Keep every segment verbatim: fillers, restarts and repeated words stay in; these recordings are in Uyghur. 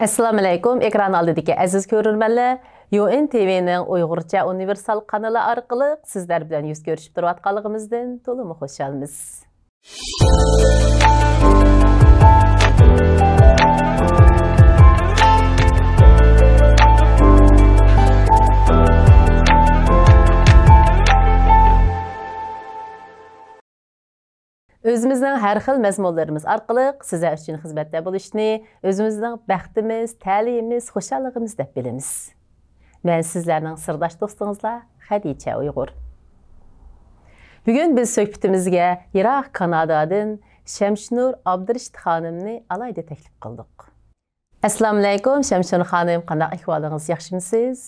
ئەسسالامۇئەلەيكۇم، ئېكران ئالدىدىكى ئەزىز كۆرۈرمەنلەر. يۇ ئېن تىۋىنىڭ ئۇيغۇرچە ئۇنىۋېرسال قانىلى ئارقىلىق سىزلەر بىلەن يۈز كۆرۈشۈپ تۇرۇۋاتقانلىقىمىزدىن تولىمۇ خۇشالمىز. ئۆزىمىزنىڭ ھەر خىل مەزمۇنلىرىمىز ئارقىلىق سىزلەر ئۈچۈن خىزمەتتە بولۇشنى ئۆزىمىزنىڭ بەختىمىز، تەلىيىمىز، خۇشاللىقىمىز دەپ بىلىمىز. مەن سىزلەرنىڭ سىرداش دوستىڭىزلا خەدىچە ئۇيغۇر. بۈگۈن بىز سۆھبىتىمىزگە يىراق كانادادىن شەمشىنۇر ئابدۇرېشىت خانىمنى ئالاھىدە تەكلىپ قىلدۇق. ئەسسالامۇئەلەيكۇم، شەمشىنۇر خانىم، قانداق ئەھۋالىڭىز، ياخشىمۇ سىز؟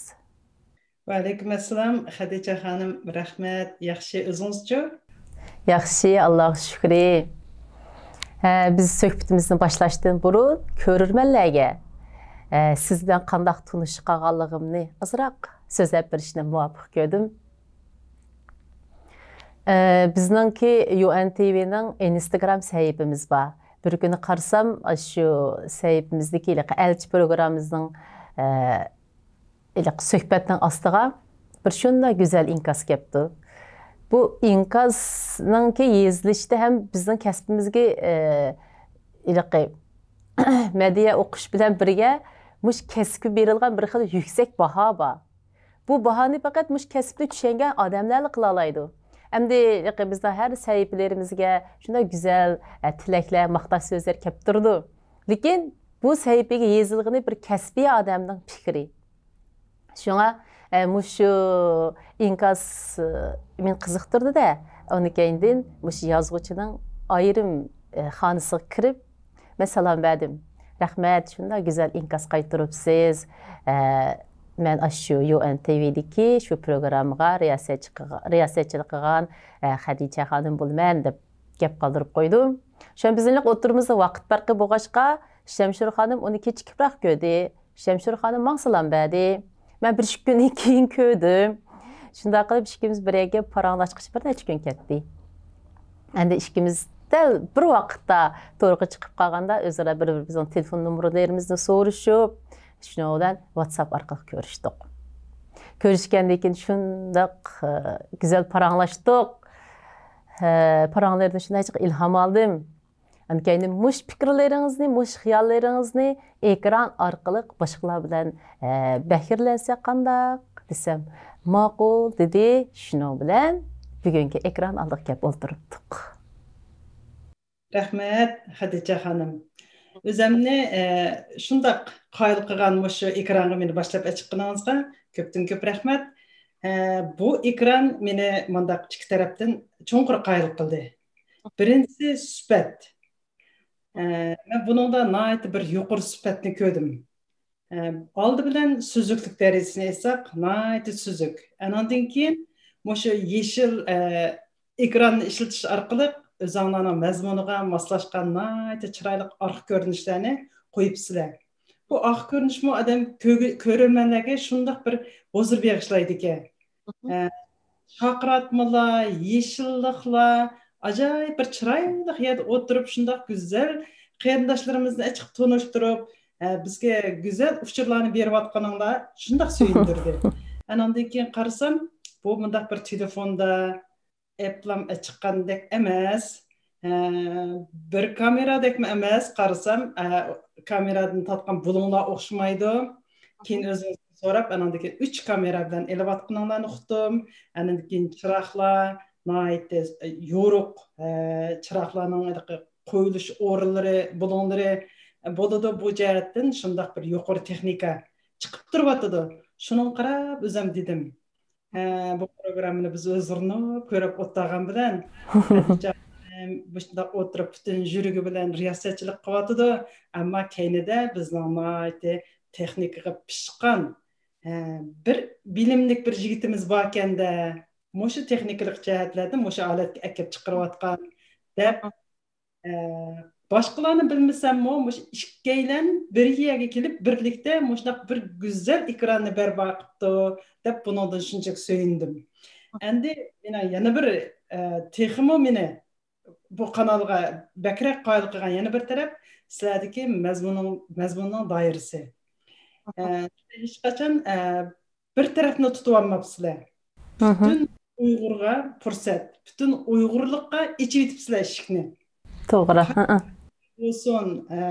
ۋەئەلەيكۇم ئەسسالام، خەدىچە خانىم، رەھمەت، ياخشى، ئۆزىڭىزچۇ؟ ياخشى، ئاللاغا شۈكرى. ھە، بىز سۆھبىتىمىزنى باشلاشتىن بۇرۇن كۆرۈرمەنلەرگە، ھە، سىز بىلەن قانداق تونۇشۇپ قالغانلىقىمنى ئازراق سۆزلەپ بېرىشنى مۇۋاپىق كۆردۈم. ھە، بىزنىڭكى يۇ ئېن تىۋىنىڭ ئىنستاگرام سەھىپىمىز بار. بىر كۈنى قارىسام، شۇ سەھىپىمىزدىكى ھېلىقى ئەلچى پروگراممىمىزنىڭ، ھە، ھېلىقى سۆھبەتنىڭ ئاستىغا بىر شۇنداق گۈزەل ئىنكاس كەپتۇ. بۇ ئىنكاسنىڭكى يېزىلىشىدا ھەم بىزنىڭ كەسپىمىزگە، ئە، ھېلىقى مەدھىيە ئوقۇش بىلەن بىرگە مۇشۇ كەسىپكە بېرىلغان بىر خىل يۈكسەك باھا بار. بۇ باھانى پەقەت مۇشۇ كەسىپنى چۈشەنگەن ئادەملەرلا قىلالايدۇ. ئەمدى ھېلىقى بىزنىڭ ھەر سەھىپىلىرىمىزگە شۇنداق گۈزەل، ئە، تىلەكلەر، ماختاش سۆزلەر كەپ تۇرىدۇ. لېكىن بۇ سەھىپىگە يېزىلغىنى بىر كەسپىي ئادەمنىڭ پىكرى. شۇڭا، ئە، مۇشۇ ئىنكاس، ئە، مېنى قىزىقتۇردى-دە، ئۇنىڭ كەينىدىن مۇشۇ يازغۇچىنىڭ ئايرىم، ئە، خانىسىغا كىرىپ، مەن سالام بەردىم. رەھمەت، شۇنداق گۈزەل ئىنكاس قايتۇرۇپسىز. ئە، مەن ئاشۇ يۇ ئېن تىۋىدىكى شۇ پروگراممىغا رىياسەتچى قىلغا-، رىياسەتچىلىك قىلغان، ئە، خەدىچە خانىم بولىمەن دەپ گەپ قالدۇرۇپ قويدۇم. شۇڭا بىزنىڭ ئوتتۇرىمىزدا ۋاقىت پەرقى بولغاچقا، شەمشىر خانىم ئۇنى كېچىكىپراق كۆردى. شەمشىر خانىم ماڭا سالام بەردى. مەن بىر ئىككى كۈندىن كېيىن كۆردۈم. شۇنداق قىلىپ ئىككىمىز بىر يەرگە پاراڭلاشقىچە بىر نەچچە كۈن كەتتى. ئەمدى ئىككىمىز دەل بىر ۋاقىتتا تورغا چىقىپ قالغاندا، ئۆزئارا بىر-بىرىمىزنىڭ تېلېفون نومۇرلىرىمىزنى سورىشىپ، شۇنىڭ بىلەن ۋاتساپ ئارقىلىق كۆرۈشتۇق. كۆرۈشكەندىن كېيىن شۇنداق، ئە، گۈزەل پاراڭلاشتۇق. ئە، پاراڭلىرىدىن شۇنداق ئىلھام ئالدىم. ئاندىن كېيىن مۇشۇ پىكىرلىرىڭىزنى، مۇشۇ خىياللىرىڭىزنى ئېكران ئارقىلىق باشقىلار بىلەن، ئە، بەھرىلەنسەك قانداق دېسەم، ماقۇل دېدى. شۇنىڭ بىلەن بۈگۈنكى ئېكران ئالدىغا كەپ ئولتۇرۇپتۇق. رەھمەت، خەدىچە خانىم. ئۆزەمنى، ئە، شۇنداق قايىل قىلغان مۇشۇ ئېكرانغا مېنى باشلاپ ئەچىققىنىڭىزغا كۆپتىن كۆپ رەھمەت. ئە، بۇ ئېكران مېنى مۇنداق ئىككى تەرەپتىن چوڭقۇر قايىل قىلدى. بىرىنچىسى سۈپەت. ئە، مەن بۇنىڭدا ناھايىتى بىر يۇقىرى سۈپەتنى كۆردۈم. ئە، ئالدى بىلەن سۈزۈكلۈك دەرىجىسىنى ئېيتساق، ناھايىتى سۈزۈك. ئاناندىن كېيىن مۇشۇ يېشىل، ئە، ئېكراننى ئىشلىتىش ئارقىلىق ئۆزۈڭلارنىڭ مەزمۇنىغا ماسلاشقان ناھايىتى چىرايلىق ئارقا كۆرۈنۈشلەرنى قويۇپسىلەر. بۇ ئارقا كۆرۈنۈشمۇ ئادەم كۆگە-، كۆرۈرمەنلەرگە شۇنداق بىر ھۇزۇر بېغىشلايدىكەن. ئە، شارقىراتمىلار، يېشىللىقلار، ئاجايىپ بىر چىرايلىق يەردە ئولتۇرۇپ، شۇنداق گۈزەل قېرىنداشلىرىمىزنى ئېچىق تونۇشتۇرۇپ، ئە، بىزگە گۈزەل ئۇچۇرلارنى بېرىۋاتقىنىڭلار شۇنداق سۆيۈندۈردى. ئاناندىن كېيىن قارىسام، بۇ مۇنداق بىر تېلېفوندا ئەپلام ئېچىققاندەك ئەمەس. ئە، بىر كامېرادەكمۇ ئەمەس، قارىسام، ئە، كامېرادىن تارتقان بۇلۇڭلار ئوخشىمايدۇ. كېيىن ئۆزىڭىزدىن سوراپ، ئاناندىن كېيىن ئۈچ كامېرا بىلەن ئېلىۋاتقىنىڭلارنى ئۇقتۇم. ئاندىن كېيىن چىراغلار ناھايىتى يورۇق، ئە، چىراغلارنىڭ ھېلىقى قويۇلۇش ئورۇنلىرى، بۇلۇڭلىرى، ئە، بولىدۇ. بۇ جەھەتتىن شۇنداق بىر يۇقىرى تېخنىكا چىقىپ تۇرۇۋاتىدۇ. شۇنىڭغا قاراپ ئۆزۈم دېدىم، ھە، بۇ پروگراممىنى بىز ئۆزرىنىپ كۆرۈپ ئولتۇرغان بىلەن، خەدىچە خانىم مۇشۇنداق ئولتۇرۇپ پۈتۈن يۈرىكى بىلەن رىياسەتچىلىك قىلىۋاتىدۇ. ئەمما كەينىدە بىزنىڭ ناھايىتى تېخنىكىغا پىشقان، ھە، بىر بىلىملىك بىر يىگىتىمىز باركەن-دە، مۇشۇ تېخنىكىلىق جەھەتلەردىن مۇشۇ ھالەتكە ئەكىپ چىقىرىۋاتقان دەپ، ئە، باشقىلارنى بىلمىسەممۇ، مۇشۇ ئىككىيلەن بىر يەرگە كېلىپ، بىرلىكتە مۇشۇنداق بىر گۈزەل ئېكراننى بەرپا قىپتۇ، دەپ بۇنىڭدىن شۇنچىلىك سۆيۈندۈم. ئەمدى مېنىڭ يەنە بىر، ئە، تېخىمۇ مېنى بۇ قانالغا بەكرەك قايىل قىلغان يەنە بىر تەرەپ، سىلەردىكى مەزمۇننىڭ، مەزمۇننىڭ دائىرىسى. ئە، ھېچقاچان، ئە، بىر تەرەپنى تۇتۇۋالماپسىلەر. پۈتۈن ئۇيغۇرغا پۇرسەت، پۈتۈن ئۇيغۇرلۇققا ئېچىۋېتىپسىلەر ئىشىكنى. توغرا. ھە، ھە. بولسۇن، ئە،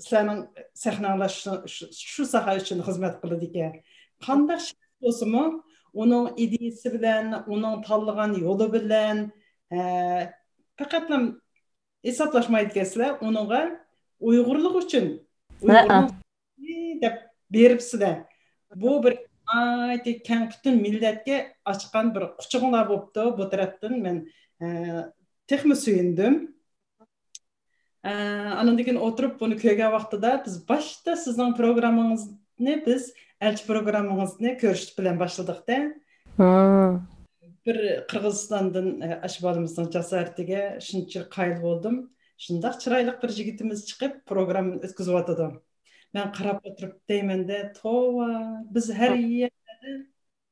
سىلەرنىڭ سەھنەڭلار شۇ، شۇ، شۇ ساھە ئۈچۈن خىزمەت قىلىدىكەن. قانداق شەخس بولسىمۇ، ئۇنىڭ ئىدىيىسى بىلەن، ئۇنىڭ تاللىغان يولى بىلەن، ئە، پەقەتلا ھېسابلاشمايدىكەنسىلەر، ئۇنىڭغا ئۇيغۇرلۇق ئۈچۈن، ھە، ئۇيغۇرنىڭ دەپ بېرىپسىلەر. بۇ بىر ناھايىتى كەڭ پۈتۈن مىللەتكە ئاچقان بىر قۇچىقىڭلار بوپتۇ. بۇ تەرەپتىن مەن، ئە، تېخىمۇ سۆيۈندۈم. ئە، ئانىڭدىن كېيىن ئولتۇرۇپ بۇنى كۆرگەن ۋاقتىدا بىز باشتا سىزنىڭ پروگراممىڭىزنى، بىز ئەلچى پروگراممىڭىزنى كۆرۈشۈش بىلەن باشلىدۇق-دە. بىر قىرغىزىستاندىن، ئە، ئاشۇ بالىمىزنىڭ جاسارىتىگە شۇنچىلىك قايىل بولدۇم. شۇنداق چىرايلىق بىر يىگىتىمىز چىقىپ پروگراممىنى ئۆتكۈزۈۋاتىدۇ. مەن قاراپ ئولتۇرۇپ دەيمەن-دە، توۋا، بىز ھەر يەردە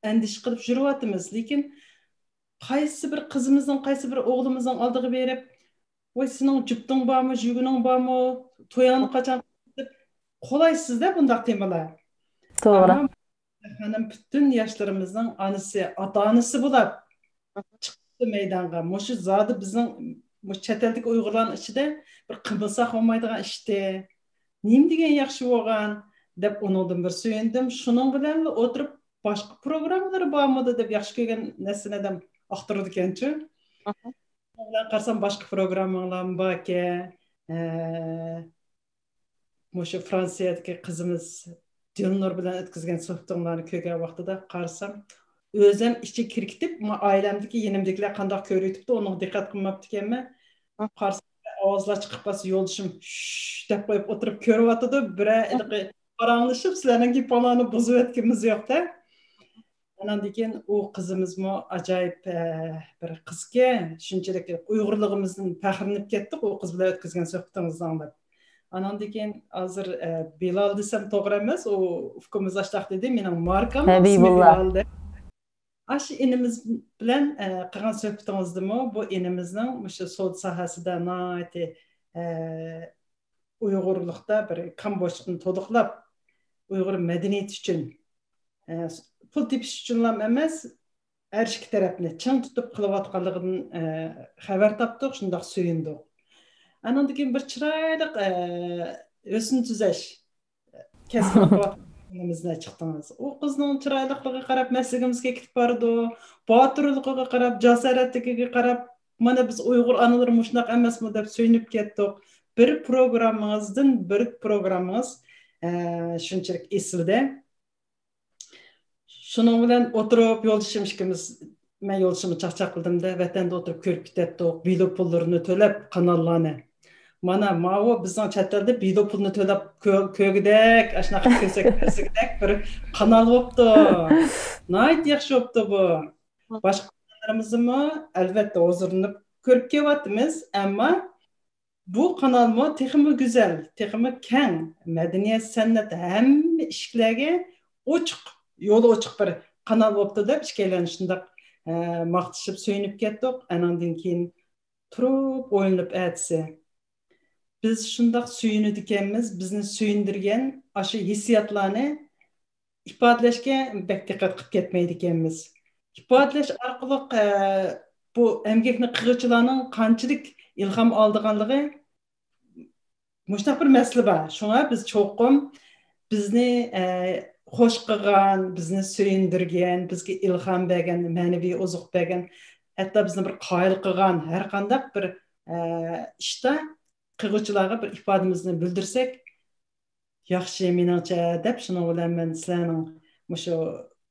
ئەندىشە قىلىپ يۈرۈۋاتىمىز، لېكىن قايسى بىر قىزىمىزنىڭ، قايسى بىر ئوغلىمىزنىڭ ئالدىغا بېرىپ، ۋاي، سېنىڭ جۈپتۈڭ بارمۇ، جۈگۈنۈڭ بارمۇ، تويۇڭنى قاچان قىلىسىز دەپ، قولايسىز-دە بۇنداق تېمىلار. توغرا. ئەمما خانىم پۈتۈن ياشلىرىمىزنىڭ ئانىسى، ئاتا-ئانىسى بولاپ چىقىپتۇ مەيدانغا. مۇشۇ زادى بىزنىڭ، مۇشۇ چەت ئەلدىكى ئۇيغۇرلارنىڭ ئىچىدە بىر قىلمىساق بولمايدىغان ئىشتى. نېمە دېگەن ياخشى بولغان دەپ ئۇنىڭدىن بىر سۆيۈندۈم. شۇنىڭ بىلەنلا ئولتۇرۇپ باشقا پروگراممىلىرى بارمىدۇ دەپ ياخشى كۆرگەن نەرسىنى ئادەم ئاختۇرىدىكەنچۇ. ئاھا. شۇنىڭ بىلەن قارىسام باشقا پروگراممىڭلارمۇ باركەن. ئە، مۇشۇ فرانسىيەدىكى قىزىمىز دىلنۇر بىلەن ئۆتكۈزگەن سۆھبىتىڭلارنى كۆرگەن ۋاقتىدا قارىسام، ئۆزۈم ئىچىگە كىرىپ كېتىپ، ما-، ئائىلەمدىكى، يېنىمدىكىلەر قانداق كۆرۈۋېتىپتۇ، ئۇنىڭغا دىققەت قىلماپتىكەنمەن. قارىسام، ئاۋازلار چىقىپ قالسا، يولدىشىم شۇش دەپ قويۇپ ئولتۇرۇپ كۆرۈۋاتىدۇ. بىرەر ھېلىقى پاراڭلىشىپ، سىلەرنىڭ گېپىڭلارنى بۇزۇۋەتكىنىمىز يوق-دە. ئاناندىن كېيىن ئۇ قىزىمىزمۇ ئاجايىپ، ئە، بىر قىزكەن، شۇنچىلىك ئۇيغۇرلۇقىمىزدىن پەخىرلىنىپ كەتتۇق، ئۇ قىز بىلەن ئۆتكۈزگەن سۆھبىتىڭىزنى ئاڭلاپ. ئاناندىن كېيىن ھازىر، ئە، بىلال دېسەم توغرا ئەمەس، ئۇ ئۇكىمىز ئاشتاق دېدى، مېنىڭ ماركام ئىسمى ھەبىبۇللا. بىلال دەپ. ئاشۇ ئىنىمىز بىلەن، ئە، قىلغان سۆھبىتىڭىزدىمۇ بۇ ئىنىمىزنىڭ مۇشۇ سودا ساھەسىدە ناھايىتى، ئە، ئۇيغۇرلۇقتا بىر كام بوشلۇقنى تولۇقلاپ، ئۇيغۇر مەدەنىيىتى ئۈچۈن، ئە، پۇل تېپىش ئۈچۈنلا ئەمەس، ھەر ئىككى تەرەپنى چىڭ تۇتۇپ قىلىۋاتقانلىقىدىن، ئە، خەۋەر تاپتۇق، شۇنداق سۆيۈندۇق. ئانىڭدىن كېيىن بىر چىرايلىق، ئە، ھۆسن تۈزەش كەسپىنى قىلىۋاتقان قىزنى چىقتىڭىز. ئۇ قىزنىڭ چىرايلىقلىقىغا قاراپ مەستلىكىمىز كېتىپ بارىدۇ. باتۇرلۇقىغا قاراپ، جاسارەتلىكىگە قاراپ، مانا بىز ئۇيغۇر ئانىلىرى مۇشۇنداق ئەمەسمۇ دەپ سۆيۈنۈپ كەتتۇق. بىر پروگراممىڭىزدىن بىر پروگراممىڭىز، ئە، شۇنچىلىك ئېسىلدى. شۇنىڭ بىلەن ئولتۇرۇپ يولدىشىم ئىككىمىز، مەن يولدىشىمغا چاقچاق قىلدىمدە، ۋەتەندە ئولتۇرۇپ كۆرۈپ كېتەتتۇق، بىلو پۇللىرىنى تۆلەپ قاناللارنى. مانا ماۋۇ بىزنىڭ چەت ئەلدە بىلو پۇلنى تۆلەپ كۆ-، كۆرگۈدەك، ئاشۇنداق كۆرسەك كۆرسەكدەك بىر قانال بوپتۇ. ناھايىتى ياخشى بوپتۇ بۇ. باشقا قاناللىرىمىزمۇ ئەلۋەتتە ھۇزۇرلىنىپ كۆرۈپ كېلىۋاتىمىز، ئەمما بۇ قانالمۇ تېخىمۇ گۈزەل، تېخىمۇ كەڭ، مەدەنىيەت، سەنئەت، ھەممە ئىشىكلەرگە ئوچۇق، يولى ئوچۇق بىر قانال بوپتۇ دەپ ئىككىيلەن شۇنداق، ئە، ماختىشىپ سۆيۈنۈپ كەتتۇق. ئاناندىن كېيىن تۇرۇپ ئويلىنىپ ئەتىسى، بىز شۇنداق سۆيۈنىدىكەنمىز، بىزنى سۆيۈندۈرگەن ئاشۇ ھېسسىياتلارنى ئىپادىلەشكە بەك دىققەت قىلىپ كەتمەيدىكەنمىز. ئىپادىلەش ئارقىلىق، ئە، بۇ ئەمگەكنى قىلغۇچىلارنىڭ قانچىلىك ئىلھام ئالىدىغانلىقى مۇشۇنداق بىر مەسىلە بار. شۇڭا بىز چوقۇم بىزنى، ئە، خوش قىلغان، بىزنى سۆيۈندۈرگەن، بىزگە ئىلھام بەرگەن، مەنىۋى ئوزۇق بەرگەن، ھەتتا بىزنى بىر قايىل قىلغان ھەر قانداق بىر، ئە، ئىشتا قىلغۇچىلارغا بىر ئىپادىمىزنى بىلدۈرسەك، ياخشى، مېنىڭچە، دەپ، شۇنىڭ بىلەن مەن سىلەرنىڭ مۇشۇ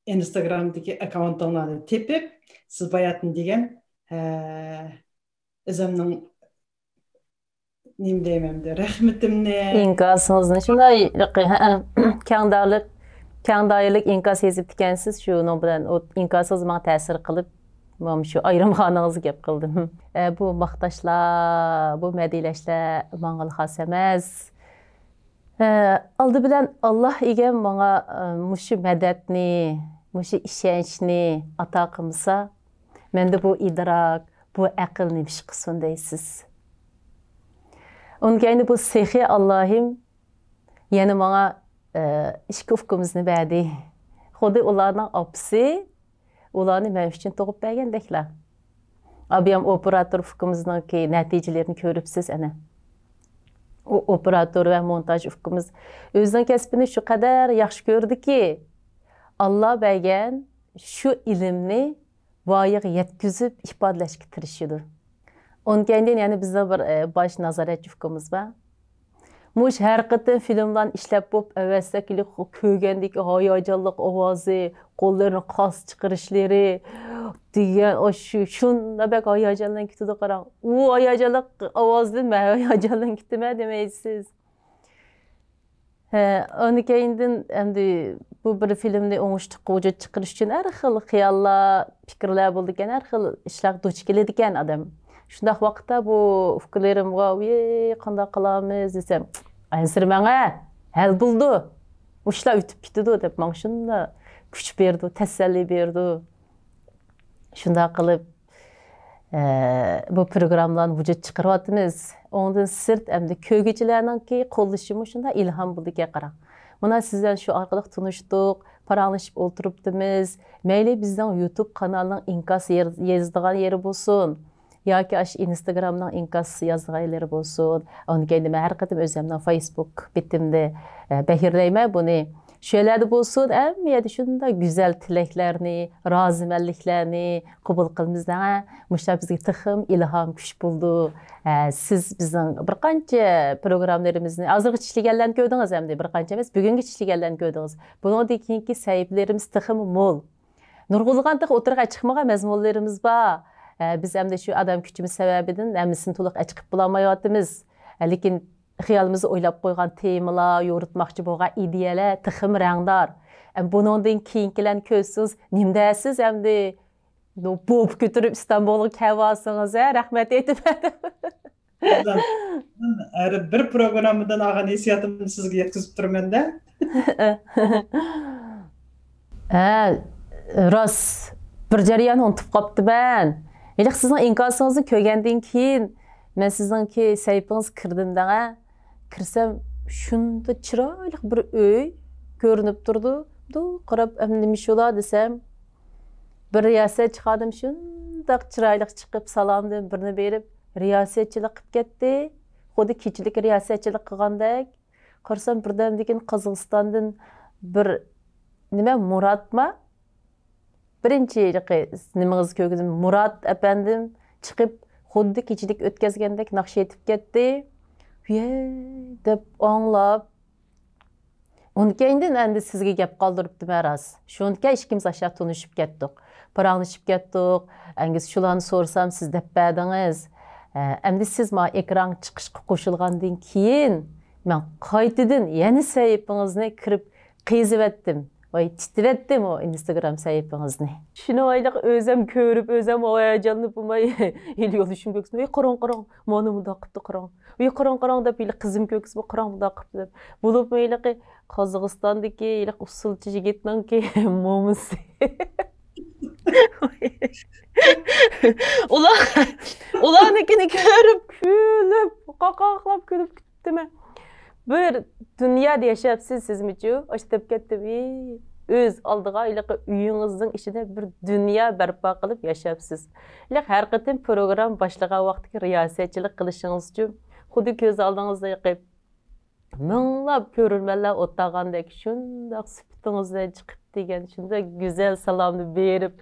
ئىنستاگرامدىكى ئاككاونتىڭلارنى تېپىپ، سىز باياتىن دېگەن، ھە، ئۆزۈمنىڭ، نېمە دەيمەن، رەھمىتىمنى، ئىنكاسىڭىزنى شۇنداق، ھە، كەڭ دائىرىلىك، كەڭ دائىرىلىك ئىنكاس يېزىپتىكەنسىز، شۇنىڭ بىلەن ئۇ ئىنكاسىڭىز ماڭا تەسىر قىلىپ، مانا شۇ ئايرىم خانىڭىزغا گەپ قىلدىم. ئە، بۇ ماختاشلار، بۇ مەدھىيەلەشلەر ماڭىلا خاس ئەمەس. ئە، ئالدى بىلەن، ئاللا ئىگەم ماڭا، ئە، مۇشۇ مەدەتنى، مۇشۇ ئىشەنچنى ئاتا قىلمىسا، مەندە بۇ ئىدراك، بۇ ئەقىل نېمە ئىش قىلسۇن دەيسىز؟ ئۇنىڭ كەينىدە بۇ سېخىي ئاللاھىم يەنە ماڭا، ئە، ئىككى ئۇكىمىزنى بەردى. خۇددى ئۇلارنىڭ ئاپىسى ئۇلارنى مەن ئۈچۈن تۇغۇپ بەرگەندەكلا. ئابىيام ئوپېراتور ئۇكىمىزنىڭكى نەتىجىلىرىنى كۆرۈپسىز ئەنە. ئۇ ئوپېراتور ۋە مونتاژ ئۇكىمىز ئۆزىنىڭ كەسپىنى شۇ قەدەر ياخشى كۆرىدۇكى، ئاللا بەرگەن شۇ ئىلىمنى ۋايىغا يەتكۈزۈپ ئىپادىلەشكە تىرىشىدۇ. ئۇنىڭ كەينىدىن يەنە بىزنىڭ بىر، ئە، باش نازارەتچى ئۇكىمىز بار. مۇشۇ ھەر قېتىم فىلىملارنى ئىشلەپ بوپ، ئەۋەتسەك، كۆرگەندىكى ھاياجانلىق ئاۋازى، قوللىرىنى قاس چىقىرىشلىرى دېگەن، ئاشۇ شۇنداق بەك ھاياجانلىنىپ كېتىدۇ، قاراڭ. ئۇ ھاياجانلىق ئاۋازدىن مەن ھاياجانلىنىپ كېتىمەن دېمەيسىز. ھە، ئۇنىڭ كەينىدىن ئەمدى بۇ بىر فىلىمنى ئوڭۇشلۇق ۋۇجۇدقا چىقىرىش ئۈچۈن ھەر خىل خىياللار، پىكىرلەر بولىدىكەن، ھەر خىل ئىشلارغا دۇچ كېلىدىكەن ئادەم. شۇنداق ۋاقىتتا بۇ ئۇكىلىرىمغا، «ۋىي، قانداق قىلامىز؟» دېسەم، «ئەنسىرىمەڭ ھە، ھەل بولىدۇ. ئۇ ئىشلار ئۆتۈپ كېتىدۇ» دەپ ماڭا شۇنداق كۈچ بېرىدۇ، تەسەللى بېرىدۇ. شۇنداق قىلىپ، ئە، بۇ پروگراممىلارنى ۋۇجۇدقا چىقىرىۋاتىمىز. ئۇنىڭدىن سىرت، ئەمدى كۆرگۈچىلەرنىڭكى قوللىشىمۇ شۇنداق ئىلھام بولىدىكەن، قاراڭ. مانا سىز بىلەن شۇ ئارقىلىق تونۇشتۇق، پاراڭلىشىپ ئولتۇرۇپتىمىز. مەيلى بىزنىڭ يۇتۇب قانالىنىڭ ئىنكاس يېر-، يېزىدىغان يېرى بولسۇن، ياكى ئاشۇ ئىنستاگرامنىڭ ئىنكاس يازىدىغان يېرى بولسۇن. ئۇنىڭ كەينىدە مەن ھەر قېتىم ئۆزۈمنىڭ فېيسبۇك بېتىمدە، ئە، بەھىرلەيمەن بۇنى. شۇ يەرلەردە بولسۇن، ھەممە يەردە شۇنداق گۈزەل تىلەكلەرنى، رازىمەنلىكلەرنى قوبۇل قىلىمىز دەڭە. مۇشۇلار بىزگە تېخىمۇ ئىلھام، كۈچ بولىدۇ. ئە، سىز بىزنىڭ بىر قانچە پروگراممىلىرىمىزنى ھازىرغىچە ئىشلىگەنلەرنى كۆردىڭىز ئەمدى، بىر قانچە ئەمەس، بۈگۈنگىچە ئىشلىگەنلەرنى كۆردىڭىز. بۇنىڭدىن كېيىنكى سەھىپىلىرىمىز تېخىمۇ مول. نۇرغۇنلىغان تېخى ئوتتۇرىغا چىقمىغان مەزمۇنلىرىمىز بار. ئە، بىز ئەمدى شۇ ئادەم كۈچىمىز سەۋەبىدىن ھەممىسىنى تولۇق ئېچىقىپ بولالمايۋاتىمىز. ئە، لېكىن خىيالىمىزدا ئويلاپ قويغان تېمىلار، يورۇتماقچى بولغان ئىدىيەلەر تېخىمۇ رەڭدار. ئە، بۇنىڭدىن كېيىنكىلەرنى كۆرسىڭىز، نېمە دەرسىز ئەمدى؟ بوپا كۆتۈرۈپ ئىستانبۇلغا كەلۋالسىڭىز، ھە، رەھمەت ئېيتىمەن. ھەر بىر پروگراممىدىن ئالغان ھېسسىياتىمنى سىزگە يەتكۈزۈپ تۇرىمەن-دە. ھە، راست، بىر جەريان ئۇنتۇپ قاپتىمەن. ھېلىقى سىزنىڭ ئىنكاسىڭىزنى كۆرگەندىن كېيىن، مەن سىزنىڭكى سەھىپىڭىزگە كىردىم دەڭە. كىرسەم، شۇنداق چىرايلىق بىر ئۆي كۆرۈنۈپ تۇرىدۇ. بۇ قاراپ، ئەمدى نېمە شۇلا دېسەم، بىر رىياسەتچى خانىم شۇنداق چىرايلىق چىقىپ، سالامدىن بىرنى بېرىپ، رىياسەتچىلىك قىلىپ كەتتى. خۇددى كېچىلىك رىياسەتچىلىك قىلغاندەك. قارىسام، بىردەمدىن كېيىن قازاقىستاندىن بىر، نېمە، مۇراتما؟ بىرىنچى ھېلىقى نېمىڭىزنى كۆرگۈزدۈم، مۇرات ئەپەندىم چىقىپ، خۇددى كېچىلىك ئۆتكۈزگەندەك ناخشا ئېيتىپ كەتتى. ۋىي دەپ ئاڭلاپ، ئۇنىڭ كەينىدىن ئەمدى سىزگە گەپ قالدۇرۇپتىمەن راست. شۇنىڭدىكى ئىككىمىز ئاشۇ تونۇشۇپ كەتتۇق. پاراڭلىشىپ كەتتۇق. ئەنگىز شۇلارنى سورىسام، سىز دەپ بەردىڭىز. ئە، ئەمدى سىز ماڭا ئېكرانغا چىقىشقا قوشۇلغاندىن كېيىن، مەن قايتىدىن يەنە سەھىپىڭىزنى كىرىپ قېزىۋەتتىم. ۋاي، تىتىۋەتتىم ئۇ ئىنستاگرام سەھىپىڭىزنى. شۇنى ئايلىق ئۆزەم كۆرۈپ، ئۆزەم ھاياجانلىنىپ بولماي، ھېلى يولدىشىم كۆكسىنىپ، «ۋاي، قاراڭ، قاراڭ، مانا مۇنداق قىپتۇ، قاراڭ. ۋاي، قاراڭ، قاراڭ» دەپ، ھېلى قىزىم كۆكسىنىپ، «قاراڭ، مۇنداق قىپتۇ» دەپ. بولۇپمۇ ھېلىقى قازاقىستاندىكى ھېلىقى ئۇسسۇلچى يىگىتنىڭكى مومىسى. ئۇلار، ئۇلارنىڭكىنى كۆرۈپ، كۈلۈپ، قاقاقلاپ كۈلۈپ كېتىپتىمەن. بىر دۇنيادا ياشاپسىز سىزمۇچۇ؟ ئاشۇ دەپ كەتتىم. ئى، ئۆز ئالدىغا ھېلىقى ئۆيىڭىزنىڭ ئىچىدە بىر دۇنيا بەرپا قىلىپ ياشاپسىز. ھېلىقى ھەر قېتىم پروگرامما باشلىغان ۋاقتىدىكى رىياسەتچىلىك قىلىشىڭىزچۇ؟ خۇددى كۆز ئالدىڭىزدا ھېلىقى مىڭلاپ كۆرۈرمەنلەر ئولتۇرغاندەك شۇنداق سۈپىتىڭىزدىن چىقىپ دېگەن شۇنداق گۈزەل سالامنى بېرىپ،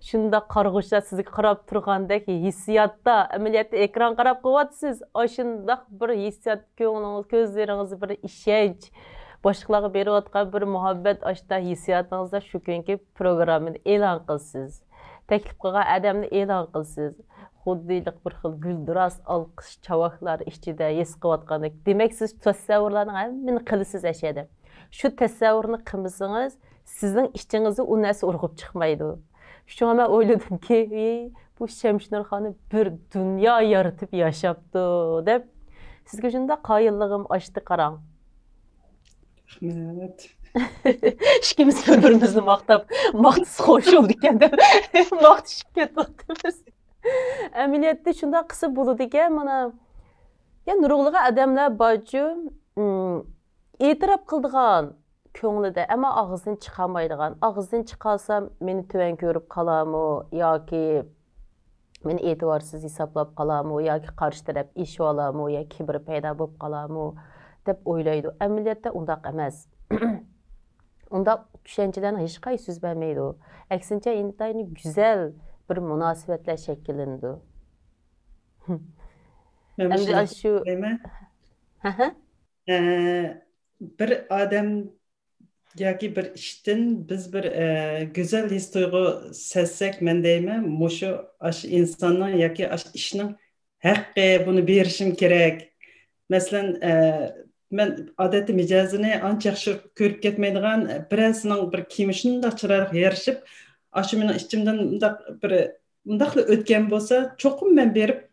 شۇنداق قارىغۇچىلار سىزگە قاراپ تۇرغاندەك ھېسسىياتتا، ئەمەلىيەتتە ئېكران قاراپ قويۇۋاتىسىز. ئاشۇنداق بىر ھېسسىيات كۆڭلىڭىز، كۆزلىرىڭىزدە بىر ئىشەنچ، باشقىلارغا بېرىۋاتقان بىر مۇھەببەت، ئاشۇنداق ھېسسىياتىڭىزدا شۇ كۈنكى پروگراممىنى ئېلان قىلىسىز. تەكلىپ قىلغان ئادەمنى ئېلان قىلىسىز. خۇددى بىر خىل گۈلدۈراس ئالقىش چاۋاكلار ئىچىدە ھېس قىلىۋاتقاندەك. دېمەك، سىز تەسەۋۋۇرلارنىڭ ھەممىنى قىلىسىز ئەشەدە. شۇ تەسەۋۋۇرنى قىلمىسىڭىز، سىزنىڭ ئىچىڭىزدە ئۇ نەرسە ئۇرغۇپ چىقمايدۇ. شۇڭا مەن ئويلىدىمكى، «ھېي، بۇ شەمشىنۇر خانىم بىر دۇنيا يارىتىپ ياشاپتۇ» دەپ. سىزگە شۇنداق قايىللىقىم ئاشتى، قاراڭ. رەھمەت. ئىككىمىز بىر-بىرىمىزنى ماختاپ، ماختىسا خوش بولىدىكەن دەپ ماختىشىپ كېتىۋاتىمىز. ئەمەلىيەتتە شۇنداق قىلسا بولىدىكەن، مانا. يا، نۇرغۇنلىغان ئادەملەر بارچۇ، ئېتىراپ قىلىدىغان كۆڭلىدە، ئەمما ئاغزىدىن چىقارمايدىغان. ئاغزىدىن چىقارسام، مېنى تۆۋەن كۆرۈپ قالارمۇ ياكى مېنى ئېتىبارسىز ھېسابلاپ قالارمۇ ياكى قارشى تەرەپ ئېشىۋالارمۇ يا كىبىر پەيدا بولۇپ قالارمۇ دەپ ئويلايدۇ. ئەمەلىيەتتە ئۇنداق ئەمەس. ئۇنداق چۈشەنچىلەرنىڭ ھېچقايسى يۈز بەرمەيدۇ. ئەكسىنچە، ئىنتايىن گۈزەل بىر مۇناسىۋەتلەر شەكىللىنىدۇ. مەن ئەمدى ئاشۇ دەيمەن. ھە، ھە. ئە، بىر ئادەم ياكى بىر ئىشتىن بىز بىر، ئە، گۈزەل ھېس تۇيغۇ سەزسەك، مەن دەيمەن، مۇشۇ، ئاشۇ ئىنساننىڭ ياكى ئاشۇ ئىشنىڭ ھەققى، بۇنى بېرىشىم كېرەك. مەسىلەن، ئە، مەن ئادەتتە مىجەزىنى ئانچە ياخشى كۆرۈپ كەتمەيدىغان، بىرەرسىنىڭ بىر كىيىمى شۇنداق چىرايلىق يارىشىپ، ئاشۇ مېنىڭ ئىچىمدىن مۇنداق بىر، مۇنداقلا ئۆتكەن بولسا، چوقۇم مەن بېرىپ،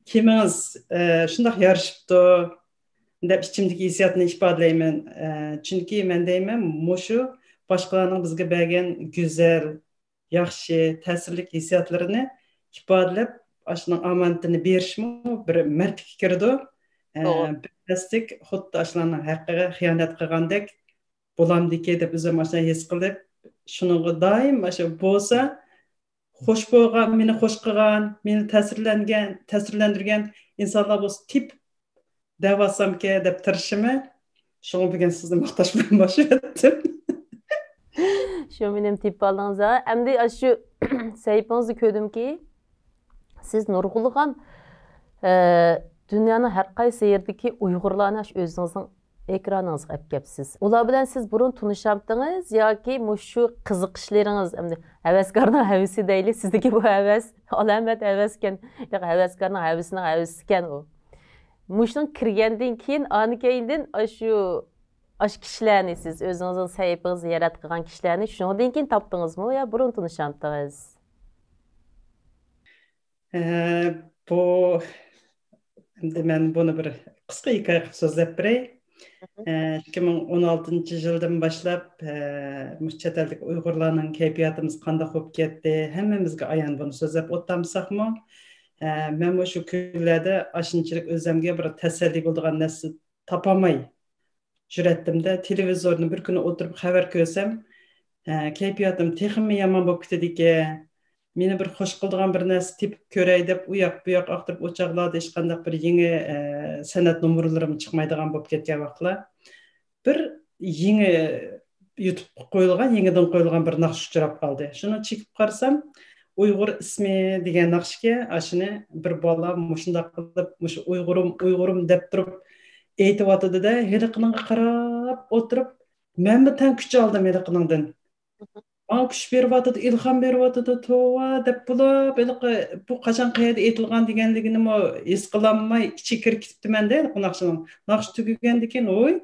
«كىيىمىڭىز، ئە، شۇنداق يارىشىپتۇ» دەپ ئىچىمدىكى ھېسسىياتنى ئىپادىلەيمەن. ئە، چۈنكى مەن دەيمەن، مۇشۇ باشقىلارنىڭ بىزگە بەرگەن گۈزەل، ياخشى، تەسىرلىك ھېسسىياتلىرىنى ئىپادىلەپ، ئاشۇنىڭ ئامانىتىنى بېرىشمۇ بىر مەرتىگە كىرىدۇ. ئە، توغرا. بىلمەسلىك خۇددى ئاشۇلارنىڭ ھەققىگە خىيانەت قىلغاندەك بولامدىكى دەپ ئۆزۈم ئاشۇنداق ھېس قىلىپ، شۇنىڭغا دائىم ئاشۇ بولسا، خوش بولغان، مېنى خوش قىلغان، مېنى تەسىرلەنگەن، تەسىرلەندۈرگەن ئىنسانلار بولسا تېپىپ دەۋالسامكەن دەپ تىرىشىمەن. شۇڭا بۈگۈن سىزنى ماختاش بىلەن باشلىۋەتتىم. شۇ مېنىڭ تېپىپ ئالدىڭىز ھە. ئەمدى ئاشۇ سەھىپىڭىزنى كۆردۈمكى، سىز نۇرغۇنلىغان، ئە، دۇنيانىڭ ھەر قايسى يېرىدىكى ئۇيغۇرلارنى ئاشۇ ئۆزىڭىزنىڭ ئېكرانىڭىزغا ئەپ كەپسىز. ئۇلار بىلەن سىز بۇرۇن تونۇشامتىڭىز ياكى مۇشۇ قىزىقىشلىرىڭىز، ئەمدى ھەۋەسكارنىڭ ھەۋىسى دەيلى، سىزدىكى بۇ ھەۋەس، ئالامەت ھەۋەسكەن، ياق، ھەۋەسكارنىڭ ھەۋىسىنىڭ ھەۋىسىكەن ئۇ. مۇشۇنىڭ كىرگەندىن كېيىن، ئاندىن كېيىندىن ئاشۇ، ئاشۇ كىشىلەرنى سىز ئۆزىڭىزنىڭ سەھىپىڭىزدە ياراتقان كىشىلەرنى شۇنىڭدىن كېيىن تاپتىڭىزمۇ يا بۇرۇن تونۇشامتىڭىز؟ ئە، بۇ، ئەمدى مەن بۇنى بىر قىسقا ھېكايە قىلىپ سۆزلەپ بېرەي. مھم. ئە، ئىككى مىڭ ئون ئالتىنچى يىلدىن باشلاپ، ئە، مۇشۇ چەت ئەلدىكى ئۇيغۇرلارنىڭ كەيپىياتىمىز قانداق بولۇپ كەتتى، ھەممىمىزگە ئايان، بۇنى سۆزلەپ ئولتۇرمىساقمۇ، ئە، مەن مۇشۇ كۈنلەردە ئاشۇنچىلىك ئۆزۈمگە بىر تەسەللى بولىدىغان نەرسە تاپالماي يۈرەتتىم-دە، تېلېۋىزورنى بىر كۈنى ئولتۇرۇپ خەۋەر كۆرسەم، ئە، كەيپىياتىم تېخىمۇ يامان بولۇپ كېتىدىكەن. مېنى بىر خوش قىلىدىغان بىر نەرسە تېپىپ كۆرەي دەپ، ئۇ ياق، بۇ ياق ئاختۇرۇپ، ئۇ چاغلاردا ھېچقانداق بىر يېڭى، ئە، سەنئەت نومۇرلىرىمۇ چىقمايدىغان بولۇپ كەتكەن ۋاقىتلار. بىر يېڭى يۇتۇپقا قويۇلغان، يېڭىدىن قويۇلغان بىر ناخشا ئۇچراپ قالدى. شۇنى چېكىپ قارىسام، ئۇيغۇر ئىسمى دېگەن ناخشىكەن، ئاشۇنى بىر بالا مۇشۇنداق قىلىپ، مۇشۇ «ئۇيغۇرۇم، ئۇيغۇرۇم» دەپ تۇرۇپ ئېيتىۋاتىدۇ-دە، ھېلىقىنىڭغا قاراپ ئولتۇرۇپ، مەنمۇ تەڭ كۈچ ئالدىم ھېلىقىنىڭدىن. ماڭا كۈچ بېرىۋاتىدۇ، ئىلھام بېرىۋاتىدۇ، توۋا دەپ بولۇپ، ھېلىقى بۇ قاچان، قەيەردە ئېيتىلغان دېگەنلىكىنىمۇ ھېس قىلالماي، ئىچىگە كىرىپ كېتىپتىمەن-دە ھېلىقى ناخشىنىڭ. ناخشا تۈگىگەندىن كېيىن، ۋوي،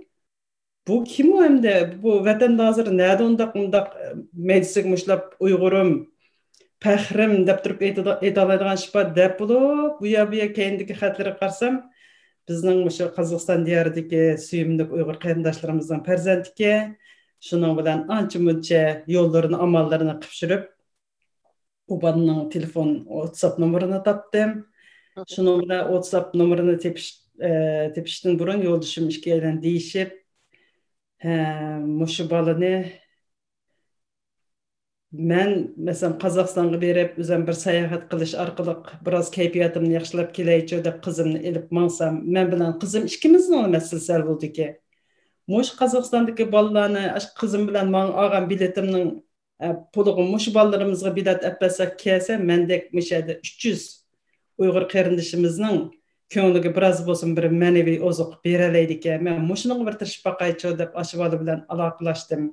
بۇ كىم ئۇ ئەمدى؟ بۇ ۋەتەندە ھازىر نەدە ئۇنداق، ئۇنداق، مەيدىسىگە مۇشۇلاپ «ئۇيغۇرۇم، پەخرىم» دەپ تۇرۇپ ئېيتىدا-، ئېيتالايدىغان ئىش بار دەپ بولۇپ، ئۇ يا بۇ يا كەينىدىكى خەتلىرىگە قارىسام، بىزنىڭ مۇشۇ قازاقىستان دىيارىدىكى سۆيۈملۈك ئۇيغۇر قېرىنداشلىرىمىزنىڭ پەرزەنتىكەن. شۇنىڭ بىلەن ئانچە مۇنچە يوللىرىنى، ئاماللىرىنى قىپشۇرۇپ، ئۇ بالىنىڭ تېلېفون، ۋاتساپ نومۇرىنى تاپتىم. مھم. شۇنىڭ بىلەن ۋاتساپ نومۇرىنى تېپىش، ئە، تېپىشتىن بۇرۇن يولدىشىم ئىككىيلەن دېيىشىپ، ھە، مۇشۇ بالىنى مەن، مەسىلەن، قازاقىستانغا بېرىپ، ئۆزۈم بىر ساياھەت قىلىش ئارقىلىق بىراز كەيپىياتىمنى ياخشىلاپ كېلەيچۇ دەپ قىزىمنى ئېلىپ ماڭسام، مەن بىلەن قىزىم ئىككىمىزنىڭلا مەسىلىسى ھەل بولىدىكەن. مۇشۇ قازاقىستاندىكى بالىلارنى، ئاشۇ قىزىم بىلەن ماڭا ئالغان بېلىتىمنىڭ ئە، پۇلىغا مۇشۇ بالىلىرىمىزغا بېلەت ئەپ بەرسەك، كەلسە، مەندەك مۇشۇ يەردە ئۈچ يۈز ئۇيغۇر قېرىندىشىمىزنىڭ كۆڭلىگە بىراز بولسۇن بىر مەنىۋى ئوزۇق بېرەلەيدىكەن. مەن مۇشۇنىڭغا بىر تىرىشىپ باقايچۇ دەپ، ئاشۇ بالا بىلەن ئالاقىلاشتىم.